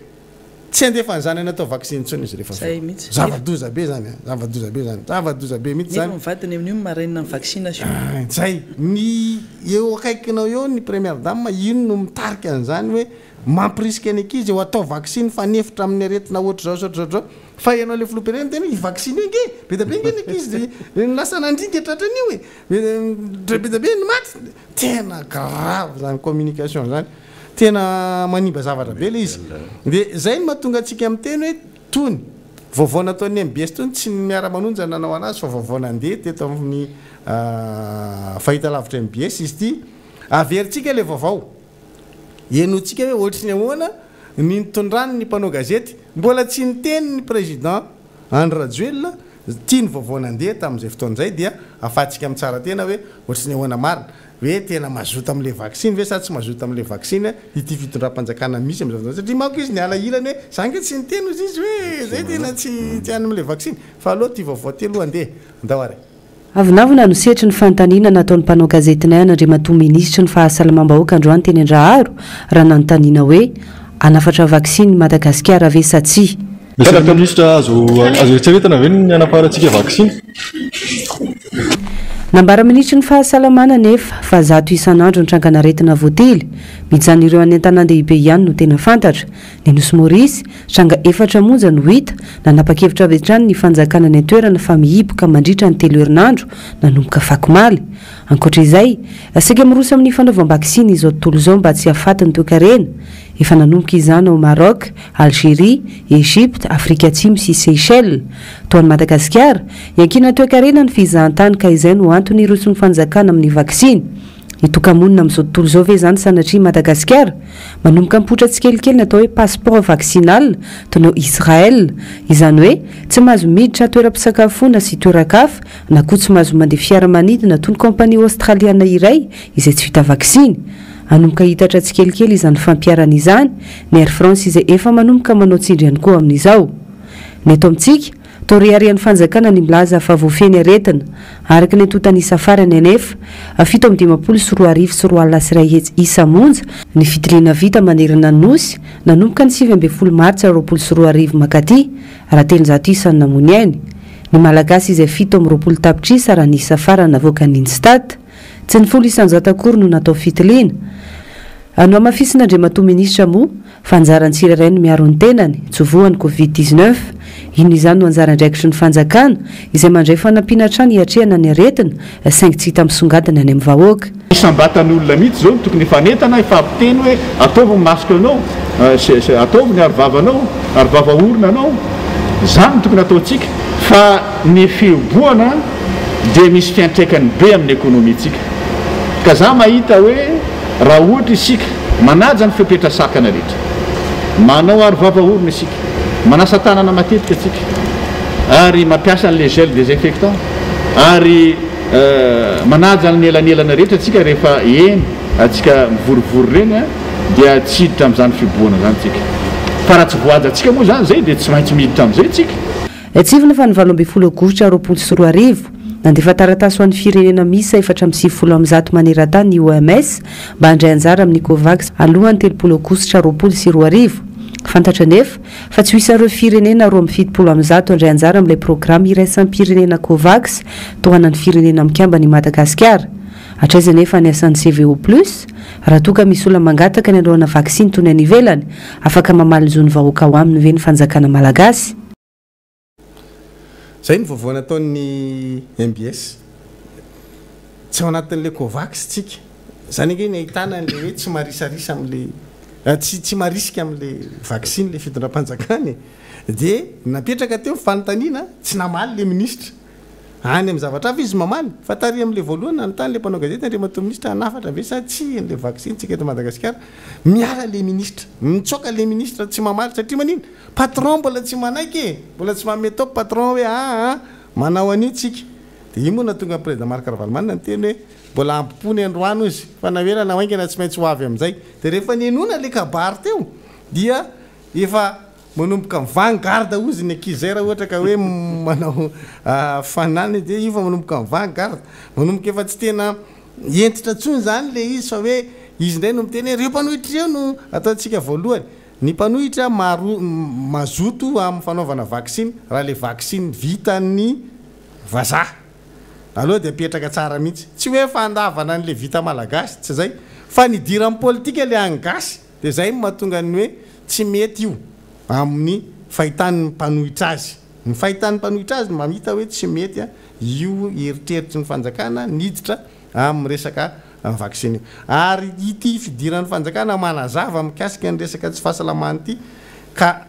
Tsy handefa ny zanany atao vaksiny intsony izy rehefa avy Zay eo. mihitsy. Zava-doza be zany an! Zava-doza be zany. Zava-doza be mihitsy Nefa zany. ny vadiny amin'io no marraine ny vaccination. Ah, zay. Ny eo akaikinao eo ny première dame, iny no mitarika an'izany hoe mampirisika ny ankizy ho atao vaksiny fanefitra amin'ny aretina ohatr'izao sy ohatr'izao ohatr'izao. Fa ianao ilay filoham-pirenena miteny hoe i-vaksiny io ange! Be dia be ange ny ankizy lasa nandringa tratran'io e! Be dia be ny maty! Tena grave zany communication zany. Tena manimba zavatra be ilay izy. Dia izay no mahatonga antsika miteny hoe tony vaovao nataon'ny mbs tony tsy ny miara-manonja no nanao anazy fa vaovao nandeha teto amin'ny fahitalavitra mbs izy ity. Averintsika ilay vaovao. Henointsika hoe ohatry ny ahoana ny nitondrany ny mpanao gazety. Mbola tsy niteny ny président Andry Rajoelina, ity ny vaovao nandeha tamin'izay fotoana izay dia ahafahantsika mitsara tena hoe ohatry ny ahoana marina. Hoe tena mazoto amin'ilay vaksiny ve sa tsy mazoto amin'ilay vaksiny ity fitondram-panjakana misy amin'izao fotoana izao satria manko izy niala ilany hoe za ange tsy niteny hozy izy hoe zay tena tsy tsy any amin'ilay vaksiny fa aleo ity vaovao ity aloha andeha andao ary. Avonavona no setry ny fanontaniana nataon'ny mpanao gazetinay an'Andriamatoa Minisitry ny Fahasalamam-bahoaka androany teny Andraharo raha nanontaniana hoe hanafatra vaksiny Madagasikara ve sa tsia. Monsieur le Ministre, azo azo eritreretina ve ny hanaparantsika vaksiny? Nambara minisitry ny fahasalamana anefa fa zato isan'andro ny trangan'aretina voatily. Mijanona ireo any an-tanàn-dehibe ihany no tena fantatra. Ny Nosy Maurice, tranga efatra monja no hita. Nanapa-kevitra avy hatrany ny fanjakana any an-toerana fa mihiboka mandritra ny telo herinandro nanomboka afakomaly. Ankoatra izay, saika miroso amin'ny fanaovam-baksiny izao tontolo izao mba tsy hahafaty ny toekarena. Efa nanomboka izany ao Maroc, Algerie, Egypte, Afrika Atsimo sy Seychelles. Toa an'i Madagasikara, iankinan'ny toekarena ny fizahantany ka izay no antony hirosoan'ny fanjakana amin'ny vaksiny. Hitoka-monina amin'izao tontolo izao ve izany sanatria i Madagasikara? Manomboka mipoitra tsikelikely ny atao hoe passeport vaccinal toy ny ao Israël. Izany hoe tsy mahazo miditra toeram-pisakafoana sy toeran-kafa na koa tsy mahazo mandeha fiaramanidina toy ny kaompania aostraliana iray izay tsy vita vaksiny. Hanomboka hitatra tsikelikely izany fampiharana izany ny Air France izay efa manomboka manao tsindry ihany koa amin'izao. Ny eto amintsika, toa reharehan'ny fanjakana ny milaza fa voafehy ny aretina. Araka ny antontan'isa farany anefa, 2057 isa monja ny fitiliana vita manerana ny Nosy nanomboka ny 19 martsa 2020 mankaty, raha 300 isa no namoy ny ainy. Ny Malagasy izay 27 tapitrisa raha ny isa farany navoakan'ny Instat. Tsy ny 10% akory no natao fitiliana. Nohamafisin'Andriamatoa Minisitra moa fa anjaran'ny tsirairay ny miaro ny tenany tsy ho voan'ny Covid 19. Inona izany no anjara andraikitry ny fanjakana izay mandray fanampiana hatrany hiatrehana ny aretina saingy tsy hita misongadina any amin'ny vahoaka. Isam-batan'olona mihitsy izao no tokony hifanentana, hifampiteny hoe ataovy ny masque anao, ataovy ny arovavanao, arovava orona anao. Izany no tokony hataontsika fa ny fihibohana dia misy fiantraikany be amin'ny ekonomiantsika. Ka za mahita hoe raha ohatra isika manaja ny fepetra sakana rehetra, manao arovava orona isika, manasa tanana matetika tsika ary mampiasa an'ilay gel désinfectant ary manaja ny elanelana rehetra tsika rehefa eny atsika mivorivory ireny dia tsy hiditra amin'izany fihibohana izany tsika. Fa raha tsy voahajantsika moa izany izay dia tsy maintsy miditra amin'izay tsika. Tsiahivina fa ny 18 aogositra 2020, nandefa taratasy ho an'ny firenena miisa 194 maneran-tany ny OMS mba handray anjara amin'ny Covax alohan'ny 30 aogositra 2020. Fantatra anefa fa tsy ho isan'ireo firenena 172 handray anjara amin'ilay programa iraisam-pirenena Covax tohanan'ny firenena mikambana i Madagasikara. Hatraiza anefa ny asan'ny CVO Plus? Raha toa ka misy olona mangataka ny hanaovana vaksiny toy ny any ivelany, afaka mamaly ny zon'ny vahoaka ao aminy ve ny fanjakana malagasy? Zay ny vaovao nataon'ny mbs. Tsy ao anatin'ilay Covax tsika. Zany ange ny ahitana an'ilay hoe tsy marisarisa amin'ilay, tsy tsy marisika amin'ilay vaksiny ilay fitondram-panjakana e. Dia napetraka teo ny fanontaniana, tsy namaly ilay minisitra. Any amin'ny zavatra hafa izy mamaly, fa tary amin'ilay voalohany nanontany ilay mpanao gazety, Andriamatoa minisitra hanafatra ve sa tsia an'ilay vaksiny tsika eto Madagasikara? Miala ilay minisitra, mitsoaka ilay minisitra tsy mamaly satria maninona? Patron mbola tsy manaiky e! Mbola tsy manome top patron hoe aa manao an'io tsika. Dia io moa nahatonga ny Président Marc Ravalomanana niteny hoe mbola ampipo ny androany hozy fa na ho ela na ho haingana tsy maintsy ho avy amin'izay. Dia rehefa nihenoana ilay kabary teo dia efa manomboka mi-vangarde hozy ny ankizy izay raha ohatra ka hoe manao fananana dia io fa manomboka mi-vangarde. Manomboka efa tsy tena hentitra intsony izany ilay izy fa hoe izy indray no miteny hoe ireo mpanohitra ireo no ataontsika voalohany. Ny mpanohitra maro mazoto amin'ny fanaovana vaksiny raha ilay vaksiny vitan'ny vazaha aloha dia apetraka tsara mihitsy. Tsy hoe fandavana an'ilay vita malagasy, tsy izay, fa nidiran'ny politika ilay an'ny gasy dia izay no mahatonga ny hoe tsy mety io amin'ny fahitan'ny mpanohitra azy. Ny fahitan'ny mpanohitra azy no mamita hoe tsy mety io eritreritry ny fanjakana niditra amin'ny resaka vaksiny io. Ary ity fidiran'ny fanjakana manazava mikasika ny resaka tsy fahasalamana ity ka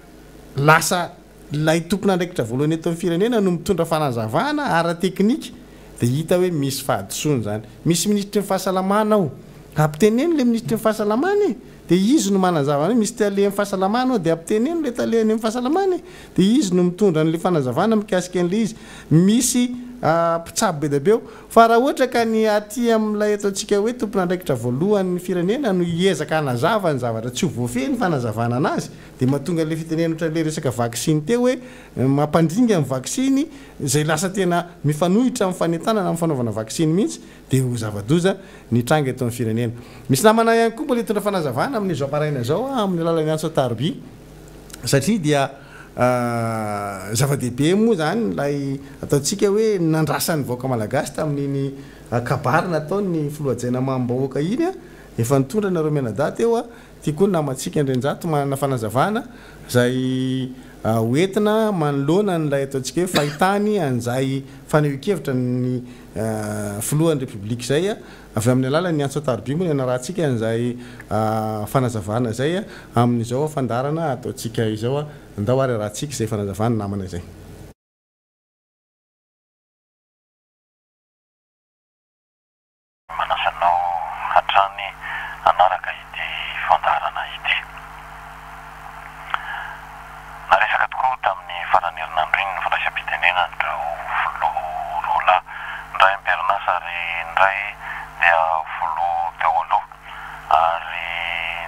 lasa ilay tompon'andraikitra voalohany eto amin'ny firenena no mitondra fanazavana ara-teknika dia hita hoe misy fahadisoana izany. Misy minisitry ny fahasalamana ao. Ampiteneno ilay minisitry ny fahasalamana e! Dia izy no manazava hoe misy tale amin'ny fahasalamana ao dia ampiteneno ilay tale any amin'ny fahasalamana e! Dia izy no mitondra an'ilay fanazavana mikasika an'ilay izy. Misy mpitsabo be dia be ao. Fa raha ohatra ka ny aty amin'ilay ataontsika hoe tompon'andraikitra voalohan'ny firenena no hiezaka hanazava ny zavatra tsy ho voafehy ny fanazavana anazy dia mahatonga an'ilay fitenenana ohatran'ilay resaka vaksiny teo hoe mampandringa ny vaksiny izay lasa tena mifanohitra amin'ny fanentanana amin'ny fanaovana vaksiny mihitsy dia ho zava-doza ny tranga eto amin'ny firenena. Misy namana ihany koa mbola hitondra fanazavana amin'izao maraina izao amin'ny alalan'ny antso an-tarobia satria dia Zava-dehibe moa izany ilay ataontsika hoe nandrasan'ny vahoaka malagasy tamin'iny kabary nataon'ny filoha Hajaina Mamim-bahoaka iny. Efa nitondra nareo mianadahy teo. Ity koa ny namantsika Andrianjato manana fanazavana izay ho entina manoloana an'ilay ataontsika hoe fahitany an'izay fanehoan-kevitra ny filohan'ny Repoblika izay. Avy amin'ny alalan'ny antso an-tarobia moa no ianarantsika an'izay fanazavana izay amin'izao fandaharana ataontsika izao. Andao ary arahantsika izay fanazavan'ny namana izay. Manasa anao hatrany hanaraka ity fandaharana ity. Naresaka tokoa tamin'ny faran'ny herinandro iny ny fandraisam-pitenenan'ireo filoha roa lahy, ny iray am-perinasa ary ny iray dia filoha teo aloha, ary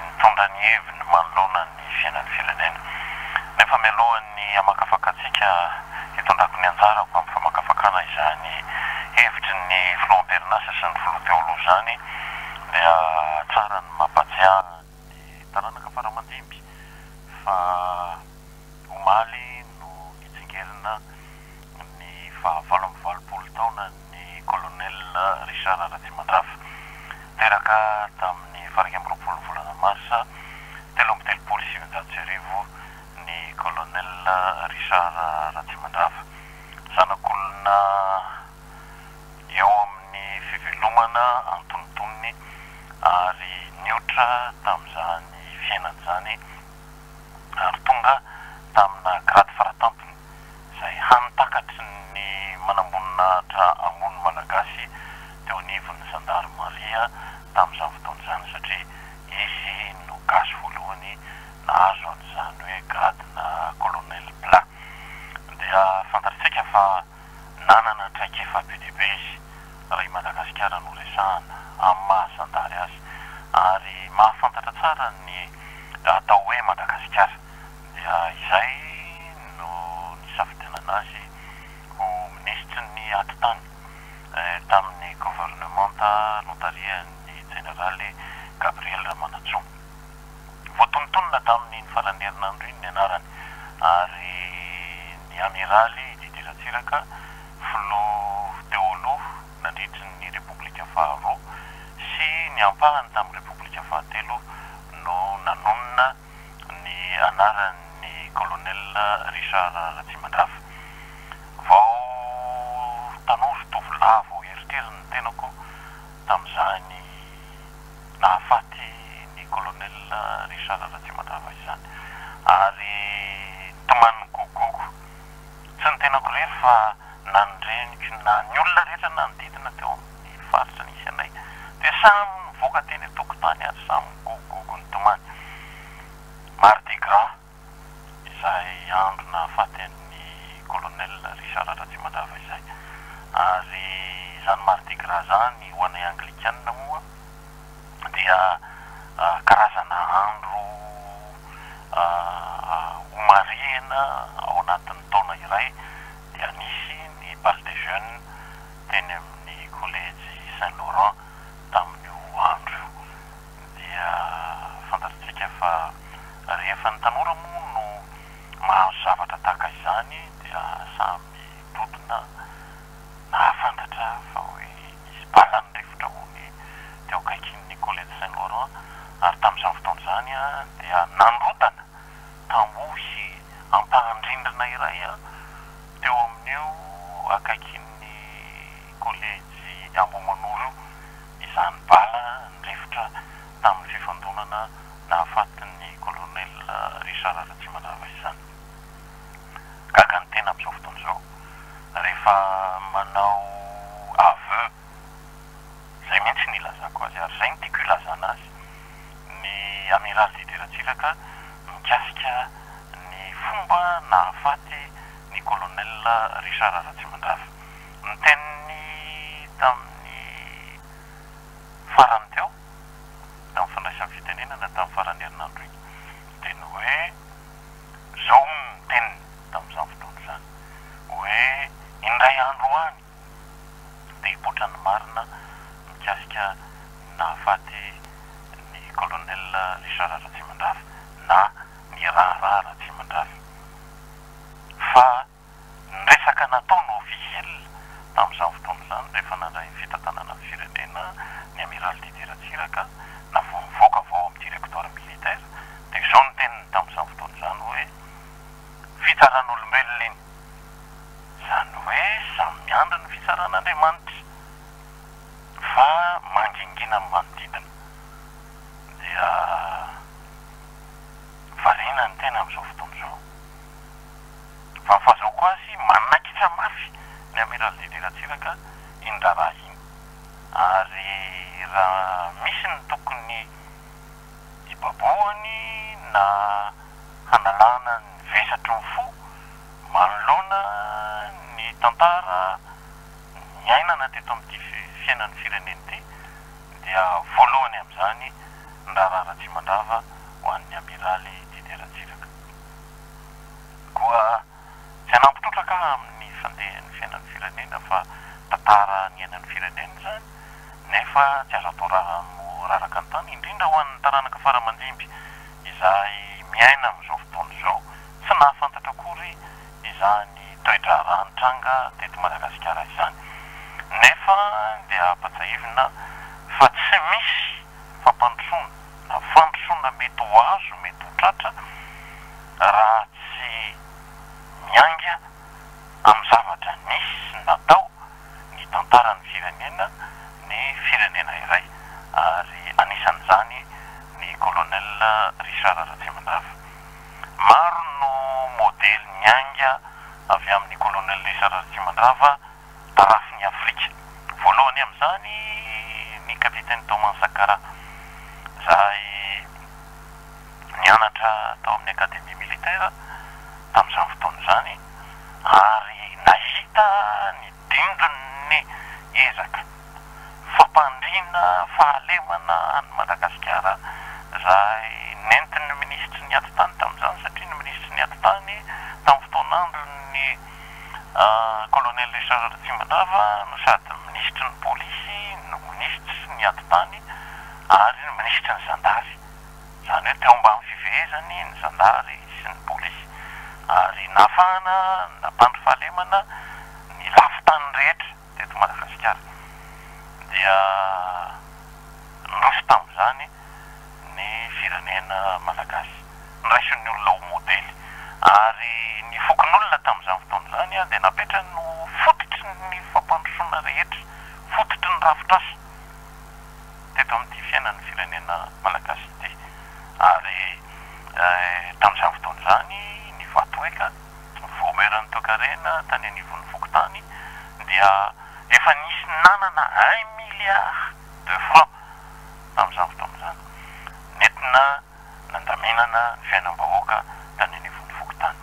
nitondra ny heviny manoloana ny fiainan'ny firenena. Nefa mialohan'ny hamakafakantsika, hitondrako ny anjarako amin'ny famakafakana izany hevitry ny filoha am-perinasa sy ny filoha teo aloha izany dia tsara ny mampatsiahy ny taranaka faramandimby fa omaly no nitsingerina ny faha-88 taonan'ny Colonel Richard Ratsimandrava. Teraka tamin'ny faha-21 volana marsa 1933 ny Colonel Richard Ratsimandrava. Zanak'olona eo amin'ny fivelomana antonontonony ary niotra tamin'izany fiainana izany ary tonga tamina grady faratampony izay hany takatry ny manamboninahitra ambony malagasy teo anivon'ny zandarimaria tamin'izany fotoana izany satria izy no gasy voalohany nahazo an'izany hoe grade-na colonel plat. Dia fantatsika fa nanana traikefa be dia be izy raha i Madagasikara no resahana amin'ny maha zandary azy ary mahafantatra tsara ny atao hoe Madagasikara dia izay no nisafidianana azy ho minisitry ny atitany tamin'ny governemanta notarihan'ny jeneraly Gabriel Ramanantsoa. Voatonontonona tamin'iny faran'ny herinandro iny ny anarany ary ny Amiraly Didier Ratsiraka, filoha teo aloha nandritry ny Repoblika faharoa sy ny ampahany tamin'ny Repoblika fahatelo no nanonona ny anaran'ny Colonel Richard Ratsimandrava. Vao tanora, tovolahy vao eritreriny ny tenako tamin'izany nahafaty ny Colonel Richard Ratsimandrava izany ary nitomany nigogogo. Tsy ny tenako irery fa na ny reniko na ny olona rehetra nanodidina teo amin'ny faritra nisy anay dia samy nivoaka teny an-tokotany ary samy nigogogogo nitomany. Mardi Gras izay andro nahafaty an'i Colonel Richard Ratsimandrava izay. Ary izany Mardi Gras izany ho anay Anglikana moa dia karazana andro homarihina ao anatin'ny taona iray dia nisy ny Bal des Jeunes teny amin'ny Kolejy Saint Laurent tamin'io andro io. Dia fantatrtsika fa rehefa ny tanora moa no mahazo zavatra tahaka izany dia samy dodona nahafantatra fa hoe nisy bala nirefotra hono teo akaikin'ny Kolejy Saint Laurent ary tamin'izany fotoana izany dia nandrodana tamboho sy ampahan-drindrina iray teo amin'io akaikin'ny Kolejy Ambohimanoro io izany bala nirefotra tamin'ny fifandonana nahafaty ny Colonel Richard Ratsimandrava izany. Gaga ny tena amin'izao fotoana izao rehefa manao aveu, izay mihitsy no ilazako azy ary izay no tiako ilazana azy, ny Amiraly Didier Ratsiraka mikasika ny fomba nahafaty ny Colonel Richard Ratsimandrava. Ny teniny tamin'ny farany teo, tamin'ny fandraisany fitenenana tamin'ny faran'ny herinandro iny, dia ny hoe izao hono ny teniny tamin'izany fotoana izany, hoe indray andro any dia hipoitra ny marina mikasika ny nahafaty ny Colonel Richard Ratsimandrava na ny raharaha Ratsimandrava. Fa Ny resaka natao no officiel tamin'izany fotoana izany rehefa nandray ny fitantanana ny firenena ny Amiraly Didier Ratsiraka na vao nivoaka avy ao amin'ny directoire militaire dia izao ny teniny tamin'izany fotoana izany hoe fitsaran'olombelona iny izany hoe samy miandry ny fitsaran'Andriamanitra fa mangingina ny manodidina dia variana ny tena amin'izao fotoana izao. Fa ny fahazahoako azy, manaikitra mafy ny Amiraly Didier Ratsiraka iny raharaha iny. Ary raha misy ny tokony hibabohany na hanalana ny vesatry ny fo manoloana ny tantara niainana teto amin'ity fiainan'ny firenena ity dia voalohany amin'izany ny raharaha Ratsimandrava ho an'ny Amiraly Didier Ratsiraka. Koa tsy hanampy trotraka aho amin'ny fandehan'ny fiainan'ny firenena fa tantara niainan'ny firenena izany nefa tsy azo atao rano raraka an-tany indrindra ho an'ny taranaka fara aman-dimby izay miaina amin'izao fotoana izao tsy nahafantatra akory izany toe-draharaha nitranga teto Madagasikara izany. Nefa dia ampatsahivina fa tsy misy fampandrosoana na fandrosoana mety ho azo, mety ho tratra raha tsy miainga amin'ny zavatra nisy sy natao ny tantaran'ny firenena ny firenena iray ary anisan'izany ny Colonel Richard Ratsimandrava. Maro no modely niainga avy amin'ny Colonel Richard Ratsimandrava tarafin'i Afrika. Voalohany amin'izany ny Capitaine Thomas Sankara izay nianatra tao amin'ny Académie Militaire tamin'izany fotoana izany ary nahita ny dindon'ny ezaka fampandriana fahalemana an'i Madagasikara izay nentin'ny minisitry ny atitany tamin'izany satria ny minisitry ny atitany tamin'ny fotoan'andron'ny Colonel Richard Ratsimandrava no sady minisitry ny polisy no minisitry ny atitany ary ny minisitry ny zandary. Izany hoe teo ambany fifehezany ny zandary sy ny polisy ary nahafahana nampandry fahalemana ny lafin-tany rehetra teto Madagasikara. Dia niroso tamin'izany ny firenena malagasy. Noraisin'ny olona ho modely ary ny fokonolona tamin'izany fotoana izany dia napetrany ho fototry ny fampandrosoana rehetra, fototry ny rafitr'asa. teto amin'ity fiainan'ny firenena malagasy ity. Ary tamin'izany fotoana izany, ny vatoeka, voameran'ny toekarena tany anivon'ny fokontany dia efa nisy nanana un milliard de francs tamin'izany fotoana izany, nentina nandaminana ny fiainam-bahoaka tany anivon'ny fokontany.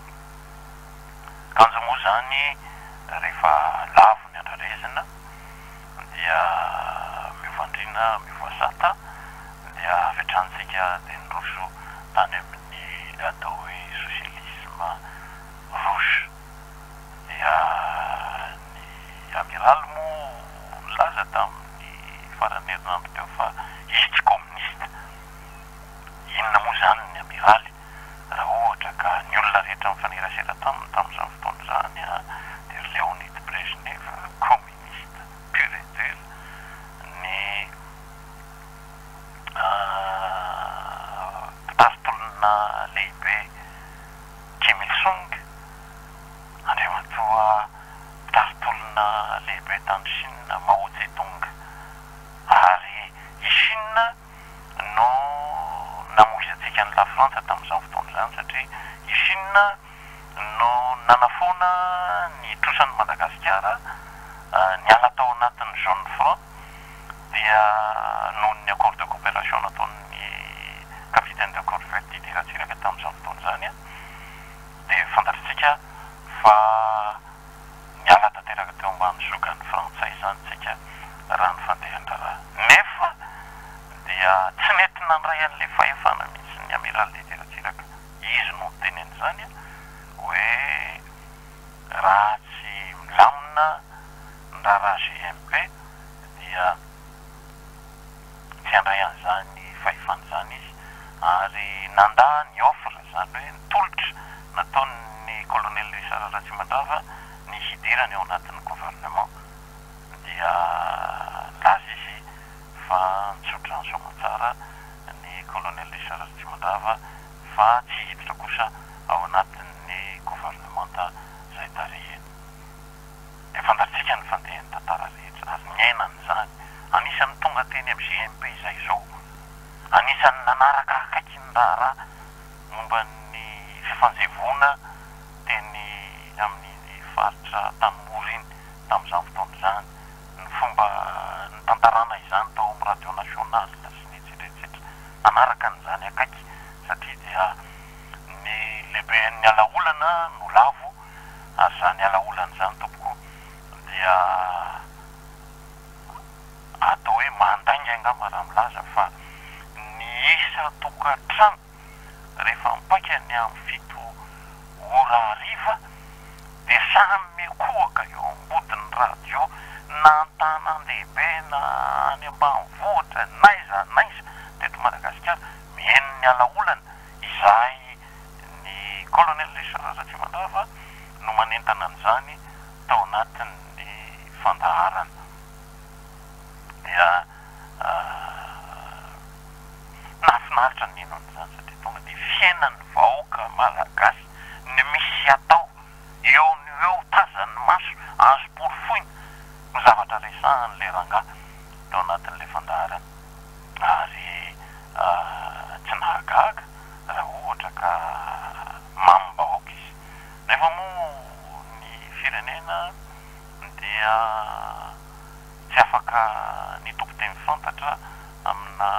Kanjo moa izany rehefa lavo ny andrarezina dia miova andriana miova sata dia avy hatrany tsika dia niroso tany amin'ny atao hoe socialisme rouge dia ny amiraly moa nilaza tamin'ny faran'ny herinandro teo fa izy tsy communiste. Inona moa izany ny amiraly raha ohatra ka ny olona rehetra nifanerasera taminy tamin'izany fotoana izany dia ry Leonid Brejnev, communiste pur et dur, ny mpitari-tolona lehibe Kim Il Sung, Andriamatoa mpitari-tolona lehibe tany Chine Mao Zedong, ary i Chine no namoizantsika an'i Lafrantsa tamin'izany fotoana izany satria i Chine no nanafoana ny trosan'i Madagasikara niala tao anatin'ny zone franc dia noho ny accord de coopération nataon'ny capitaine de corvette Didier Ratsiraka tamin'izany fotoana izany dia fantatritsika fa Niala tanteraka teo ambany ziogan'ny frantsay izany tsika raha ny fandehan-draharaha. Nefa dia tsy nety nandray an'ilay fahefana mihitsy ny Amiral Didier Ratsiraka. Izy no niteny an'izany hoe raha tsy milamina ny raharaha GMP dia tsy handray an'izany fahefana izany izy ary nandà ny offre, izany hoe ny tolotra nataon'ny Colonel Richard Ratsimandrava ny hidirany ao anatin'ny gouvernement dia nilaza izy fa nitsotra ny soamantsara ny Colonel Richard Ratsimandrava fa tsy hiditra kosa ao anatin'ny gouvernemanta izay tarihiny. Dia fantatsika ny fandehan'ny tantara rehetra ary niaina an'izany. Anisan'ny tonga teny amin'ny GMP izay izao. Anisan'ny nanaraka akaiky ny raharaha momba ny fifanjevoana teny amin'iny faritra Antanimora iny tamin'izany fotoana izany, ny fomba nitantarana izany tao amin'ny Radio Nationale sy ny etsetra etsetra. Nanaraka an'izany akaiky satria dia ny lehiben'ny alaolana no lavo ary izany alaolana izany tompoko dia atao hoe mandainga angamba raha milaza fa ny isan-tokantrano rehefa mipaika ny amin'ny 7 ora hariva dia samy mikohaka eo ambodin'ny radio na an-tanàn-dehibe na any ambanivohitra n'aiza n'aiza teto Madagasikara mihaino ny alaolana izay ny Colonel Richard Ratsimandrava no. no manentana an'izany tao anatin'ny fandaharana. Dia nahafinaritra ny nino an'izany satria tonga dia fiainan'ny vahoaka malagasy ny misy atao eo no eo, tazan'ny maso, azo porofoina no zavatra resahan'ilay rangahy tao anatin'ilay fandaharana. Ary tsy nahagaga raha ohatra ka mamim-bahoaka izy. Nefa moa ny firenena dia tsy afaka ny tompon-teny fantatra amina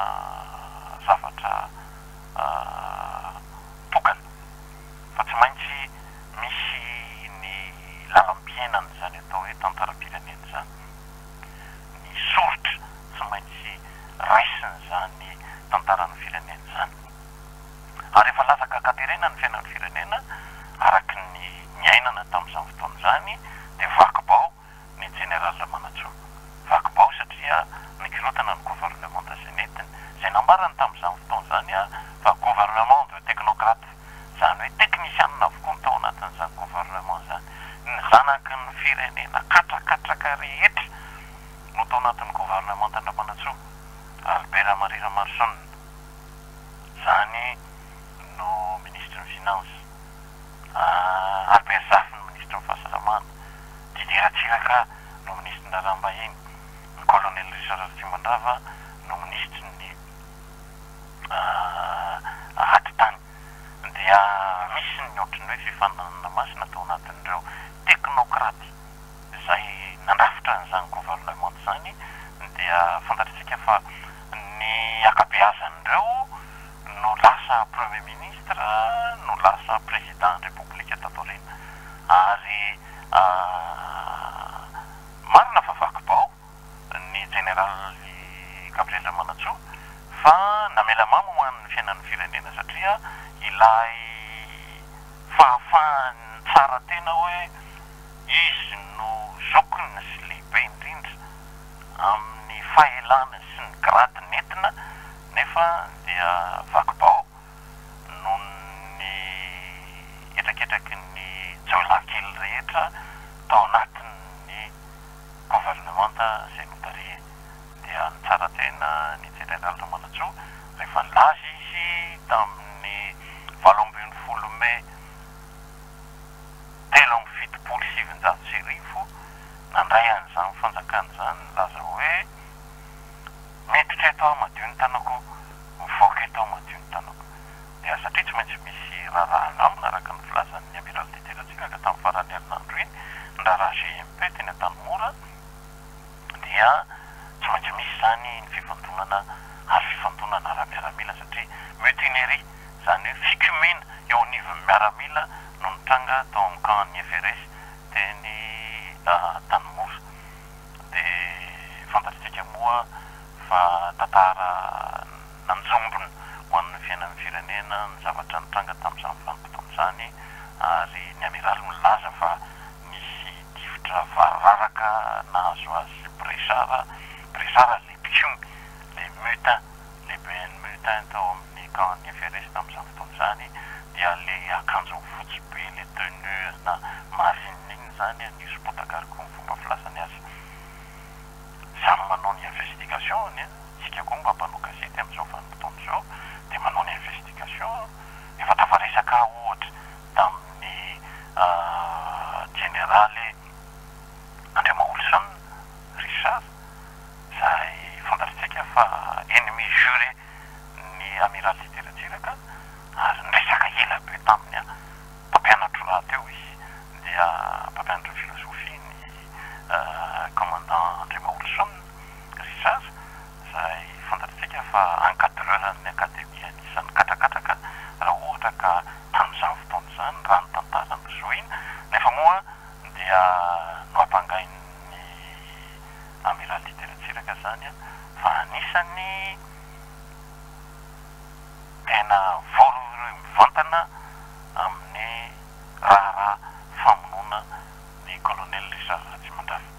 zavatra tokana fa tsy maintsy misy ny lalam-piainana izany atao hoe tantaram-pirenena izany, ny soritra tsy maintsy raisin'izany tantaran'ny firenena izany. Ary efa latsaka an-katerena ny fiainan'ny firenena araka ny niainana tamin'izany fotoana izany dia vaky bao ny Jeneraly Ramanantsoa. Vaky bao satria nikorontana ny governemanta izay nentiny, izay nambarany tamin'izany fotoana izany fa gouvernement de technocrates, izany hoe teknisianina avokoa ny tao anatin'izany gouvernement izany. Ny zanaky ny firenena katrakatraka rehetra no tao anatin'ny governemantan-dRamanantsoa, Albert Marie Ramaroson izany no minisitry ny finance, Albert Zafy no minisitry ny fahasalamana, Didier Ratsiraka no minisitry ny raharaham-bahiny, ny colonel Richard Ratsimandrava no minisitry ny atitany. Dia misy ny ohatran'ny hoe fifaninanana masina tao anatin'ireo teknokraty izay nandrafitra an'izany gouvernement izany dia fantatritsika fa ny ankabeazan'ireo no lasa premier ministre no lasa président ny repoblika tato aoriana ary marina fa vaky bao ny jeneraly Gabriel Ramanantsoa fa namela mamy ho an'ny fiainan'ny firenena satria ilay fahafahany nitsara tena hoe izy no zokiny sy lehibe indrindra amin'ny fahelana sy ny grady nentina nefa dia vaky bao noho ny hetraketraky ny jiolahy kely rehetra tao anatin'ny governemanta izay notarihiny. Dia nitsara tena ny Jeneraly Ramanantsoa rehefa nilaza izy tamin'ny 18 mey 1973 nandray an'izany fanjakana izany nilaza hoe, Miditra eto aho madio ny tanako, mivoaka eto aho madio ny tanako. Dia satria tsy maintsy misy raharaha alamina araka ny filazan'ny Amiraly Didier Ratsiraka tamin'ny faran'ny herinandro iny, ny raharaha GMP teny Antanimora dia tsy maintsy misy izany ny fifandonana ary fifandonana ara-miaramila satria mutinerie, izany hoe fikomiana eo anivon'ny miaramila no nitranga tao amin'ny camp an'ny FRS teny Antanimora. Dia fantatritsika moa fa tantara nanjombona ho an'ny fiainan'ny firenena ny zavatra nitranga tamin'izany vanim-potoana izany ary ny amiraly milaza fa nisy tifitra variraraka nahazo azy Brechard, Brechard ilay mpikomy, ilay mutin, lehiben'ny mutin tao amin'ny camp-n'ny FRS tamin'izany fotoana izany dia ilay akanjo fotsy be, ilay tenue ana marine iny izany, nihoso-potaka ary koa ny fomba filazany azy. Samy manao ny investigation-ny an, isika koa mba mpanao gazety amin'izao vanim-potoana izao dia manao ny investigation, efa tafaresaka aho ohatra tamin'ny jeneraly Andriamaholison Richard izay fantatritsika fa ennemi juré ny Amiral Didier Ratsiraka ary niresaka ela be taminy aho, mpampianatro rahateo izy dia mpampianatra filozofia ny commandant Andriamaholison Richard izay fantatritsika fa encadreur ny akademia anisan'ny katrakatraka raha ohatra ka tamin'izany fotoana izany raha ny tantara no zohina nefa moa dia nohampangain'ny Amiraly Didier Ratsiraka izany fa anisan'ny tena voarohirohy mivantana amin'ny raharaha famonoana ny Colonel Richard Ratsimandrava.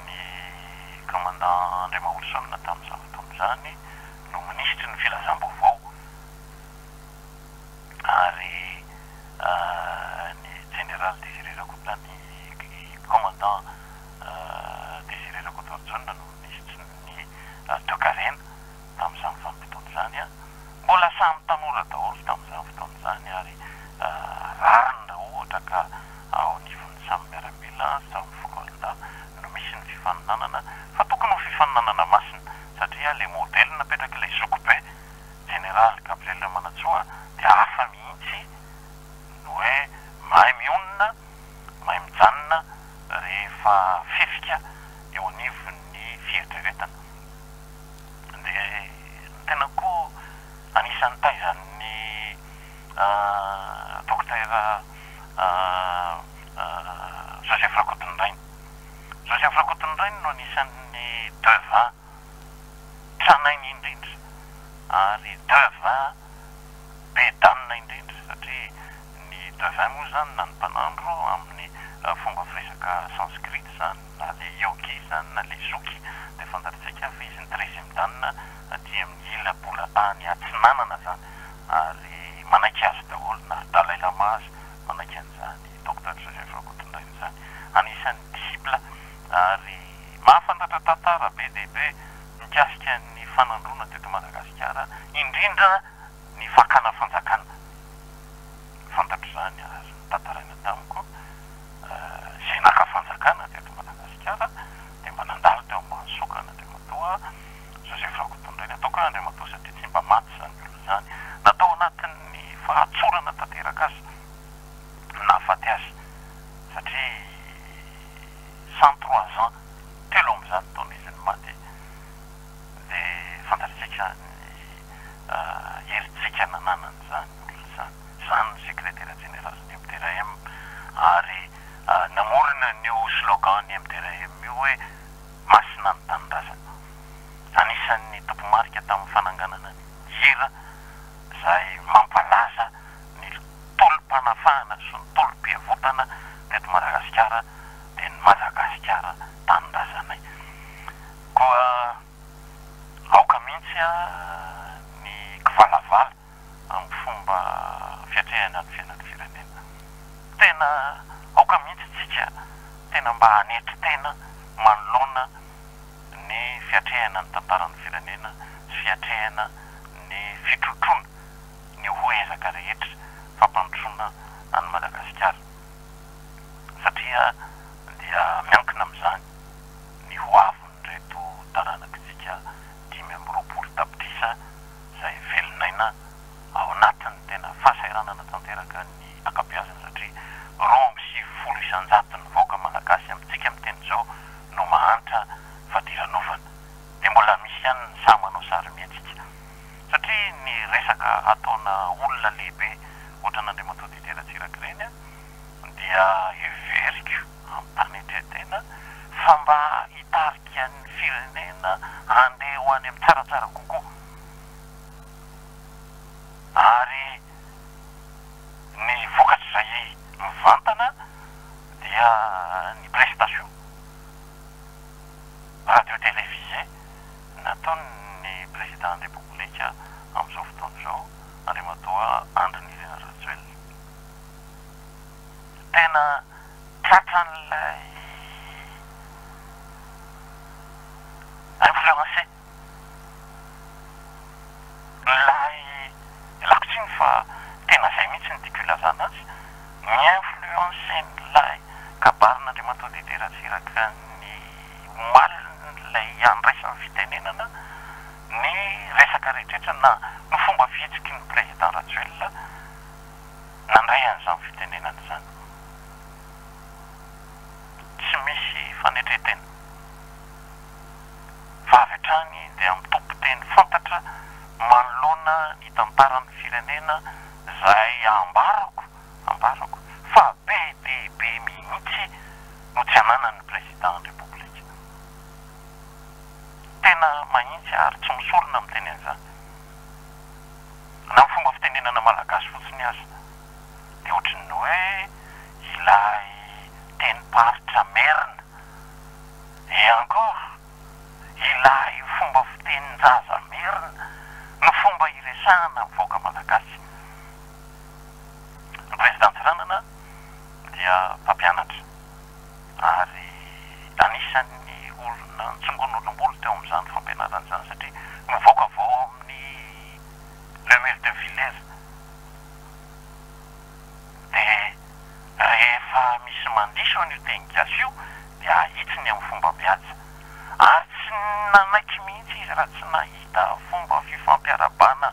Ny Commandant Andriamaholison tamin'izany fotoana izany no minisitry ny filazam-baovao ary ny Jeneraly Désiré Rakotovao. fifaninanana fa tokony ho fifaninanana masina satria ilay modèle napetrak'ilay zokibe Jeneraly Gabriel Ramanantsoa dia hafa mihitsy ny hoe mahay mionona, mahay mijanona rehefa fefika eo anivon'ny fieritreretana. Dia ny tena koa anisan'ny taizan'ny Dokotera Joseph Rakotonirainy. Joseph Rakotonirainy no anisan'ny devin tranainy indrindra ary devin be danina indrindra satria ny devin moa izany na ny mpanandro amin'ny fomba firesaka sanskrit izany na le yogi izany na le zoky dia fantatritsika fa izy ny treizième dan aty amin'ny ila bola-tany atsinanana izany ary manaiky azy daholo na ry Dalai Lama aza manaiky an'izany Docteur Joseph Rakotondrainy izany anisan'ny disciple ary mahafantatra tantara be dia be mikasika ny fanandroana teto Madagasikara indrindra ny fakana fanjakana. Fantatro izany ary notantaraina tamiko izay naka fanjakana teto Madagasikara dia mba nandalo teo ambany sokana Andriamatoa Joseph Rakotondrainy. Ataoko hoe Andriamatoa satria tsy mba maty izany olona izany. Na tao anatin'ny fahatsorana tanteraka aza no nahafaty azy satria 103 ans, 103 taona izy no maty dia fantatsika ny herijika nananan'izany olona izany. Izany no sekretera jeneralin'ny MDRM ary namorona an'io slogan ny MDRM io hoe Masina ny Tanindrazana. Anisan'ny tompomarika tamin'ny fananganana ny hira izay mampalaza ny tolom-panafahana sy ny tolom-piavotana teto Madagasikara dia ny Madagasikara Tanindrazanay. Koa aoka mihitsy ny kivalavala amin'ny fomba fiatrehana ny fiainan'ny firenena. Tena aoka mihitsy tsika tena mba hanetry tena manoloana ny fiatrehana ny tantaran'ny firenena sy fiatrehana ny fitrotroana ny ho ezaka rehetra fampandrosoana an'i Madagasikara satria dia miankina amin'izany ny ho avin'ireto taranakitsika 25 tapitrisa izay velon'aina ao anatin'ny tena fahasahiranana tanteraka ny ankabeazany satria 92 isan-jaton'ny vahoaka malagasy amintsika miteny izao no mahantra fadiranovana. Dia mbola misy ihany ny sahy manao sarimihetsika satria ny resaka ataona olona lehibe ohatran'Andriamatoa Didier Ratsiraka ireny dia heveriko am-panetren-tena fa mba hitarika ny firenena handeha ho any amin'ny tsaratsara kokoa ary ny vokatr'izay mivantana dia ny prestation radio télévisée nataon'ny Président ny Repoblika amin'izao fotoana izao Andriamatoa Andry Nirina Rajoelina. Tena tratran'ilay influencé ilay, ialako tsiny fa tena izay mihitsy no tiako ilazana azy, ni-influencer-n'ilay kabarin'Andriamatoa Didier Ratsiraka ny omalin'ilay andraisany fitenenana ny resaka rehetra na ny fomba fihetsiky ny Président Rajoelina nandray an'izany fitenenana izany. Tsy misy fanetren-tena fa avy hatrany dia mitompo teny fantatra manoloana ny tantaran'ny firenena izay ambarako, ambarako fa be dia be mihitsy no tsy ananan'ny Président ny Repoblika. Tena mahitsy ary tsy misorona miteny an'izany. Na ny fomba fitenenana malagasy fotsiny aza dia ohatry ny hoe ilay tenim-paritra merina et encore ilay fomba fitenin-jaza merina no fomba iresahana ny vahoaka malagasy. Ny Président Tsiranana dia mpampianatra ary anisan'ny olona nitsongon'olom-bolo teo amin'izany fampianarana izany satria nivoaka avy ao amin'ny Le Mur de Villers dia rehefa misy mandiso an'io teny gasy io. dia ahitsiny amin'ny fomba mihaja. Ary tsy nanaiky mihitsy izy raha tsy nahita fomba fifampiarahabana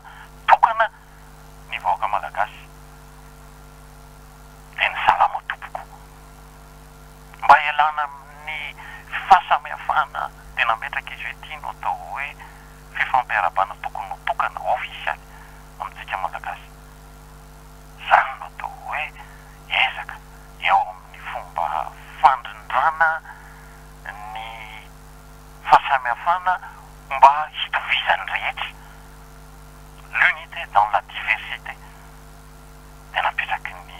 tokana ny vahoaka malagasy. Dia ny salama tompoko. Mba hialana amin'ny fahasamihafana dia nametraka izy hoe ity no atao hoe fifampiarahabana tokony ho tokana, ofisialy, amintsika malagasy. Izany no atao hoe ezaka eo amin'ny fomba fandrindrana ny fahasamihafana mba hitovizan'ny rehetra, l'unité dans la diversité, dia napetraky ny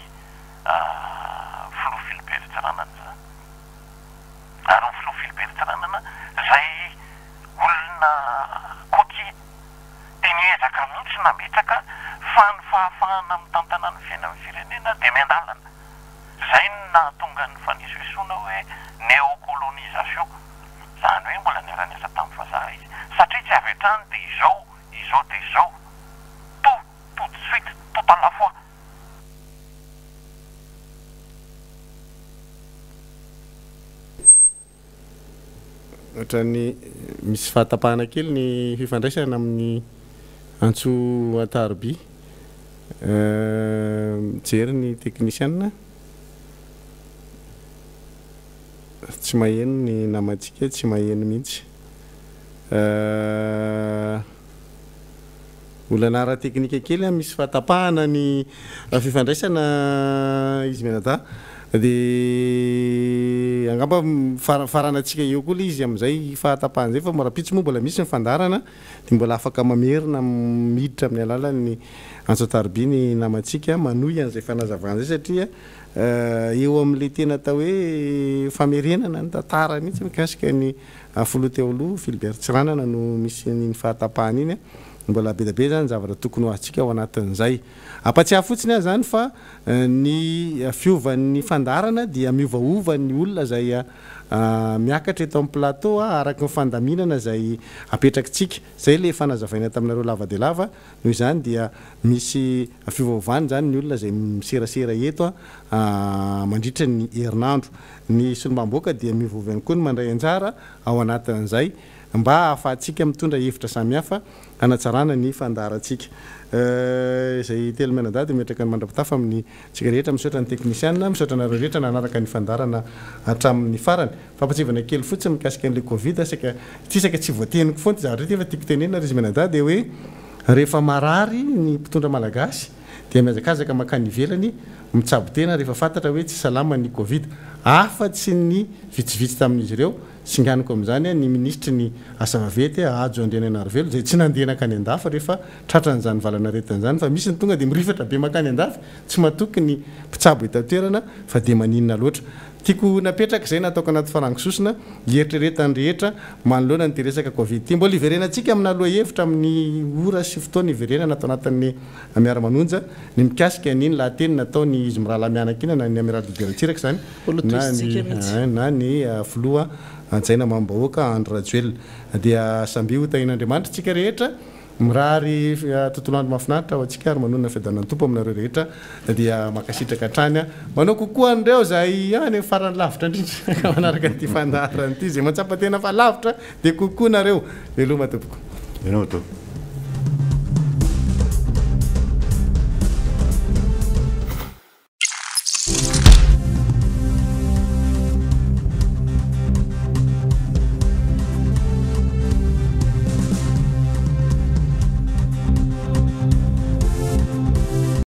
Filoha Philibert Tsiranana izany. Ary ny Filoha Philibert Tsiranana izay olona côtier dia niezaka mihitsy nametraka fa ny fahafahana mitantana ny fiainan'ny firenena dia miandalana. Izay no nahatonga ny fanesoesoana hoe néocolonisation. Izany hoe mbola niara-niasa tamin'ny vazaha izy. Satria tsy avy hatrany dia izao, izao dia izao. Tout, tout de suite, tout à la fois. Ohatran'ny misy fahatapahana kely ny fifandraisana amin'ny antso an-tarobia. Mijery ny teknisianina. Tsy maheno ny namantsika, tsy maheno mihitsy. Olana ara-teknika kely an, misy fahatapahana ny fifandraisana izy mianadahy dia angamba faranantsika eo koa ilay izy amin'izay fahatapahana izay fa rahampitso moa mbola misy ny fandaharana dia mbola afaka mamerina miditra amin'ny alalan'ny antso an-tarobia ny namantsika manohy an'izay fanazavana izay satria eo amin'ilay tena atao hoe famerenana ny tantara mihitsy mikasika ny Filoha teo aloha, Philbert Tsiranana no misy an'iny fahatapahana iny. Mbola be dia be izany ny zavatra tokony ho azontsika ao anatin'izay. Hampatsiahy fotsiny aho izany fa ny fiovan'ny fandaharana dia miovaova ny olona izay miakatra eto amin'ny plateau araka ny fandaminana izay apetrakitsika. Izay ilay efa nazavaina taminareo lava dia lava. Noho izany dia misy fiovaovany izany ny olona izay miserasera eto mandritra ny herinandro. Ny solombavambahoaka dia miovaova ihany koa ny mandray anjara ao anatin'izay mba hahafahantsika mitondra hevitra samihafa hanatsarana ny fandaharantsika. Izay Telomianadahy dia mipetraka ny mandra-pitafa amin'ny tsika rehetra. Misaotra ny teknisiana, misaotra anareo rehetra nanaraka ny fandaharana hatramin'ny farany. Fampatsiahivana kely fotsiny mikasika an'ilay covid, saika ity saika tsy voateniko foana ity zavatra ity fa tiako tenenina ry izy mianadahy dia hoe rehefa marary ny mpitondra malagasy dia mihazakazaka mankany ivelany mitsabo tena rehefa fantatra hoe tsy salama ny covid afa tsy ny vitsivitsy tamin'izy ireo, singaniko amin'izany ny minisitry ny asa vaventy Hajo Andrianainarivelo izay tsy nandeha nankany andafy rehefa tratran'izany valan'aretina izany fa misy ny tonga dia mirifatra be mankany andafy tsy matoky ny mpitsabo eto an-toerana fa dia maninona loatra. Tiako napetraka izay nataoko anaty farango sosona hieritreretan'ny rehetra manoloana an'ity resaka covid ity. Mbola hiverenantsika amina lohahevitra amin'ny ora sy fotoana hiverenana ato anatin'ny Miara-manonja ny mikasika an'iny lahateny nataon'i izy mirahalahy mianaka iny na ny Amiral Didier Ratsiraka izany na ny na ny filoha Hajaina Mamim-bahoaka Andry Rajoelina. Dia samia ho tahian'Andriamanitra isika rehetra. Mirary tontolo andro mahafinaritra ho antsika ary manonona ny fiadanan'ny Tompo aminareo rehetra. Dia mankasitraka hatrany. Manao coucou an'ireo izay any amin'ny farany lavitra indrindra ka manaraka an'ity fandaharana ity. Izay mahatsapa tena fa lavitra dia coucou nareo. Veloma tompoko. Veloma tompoko.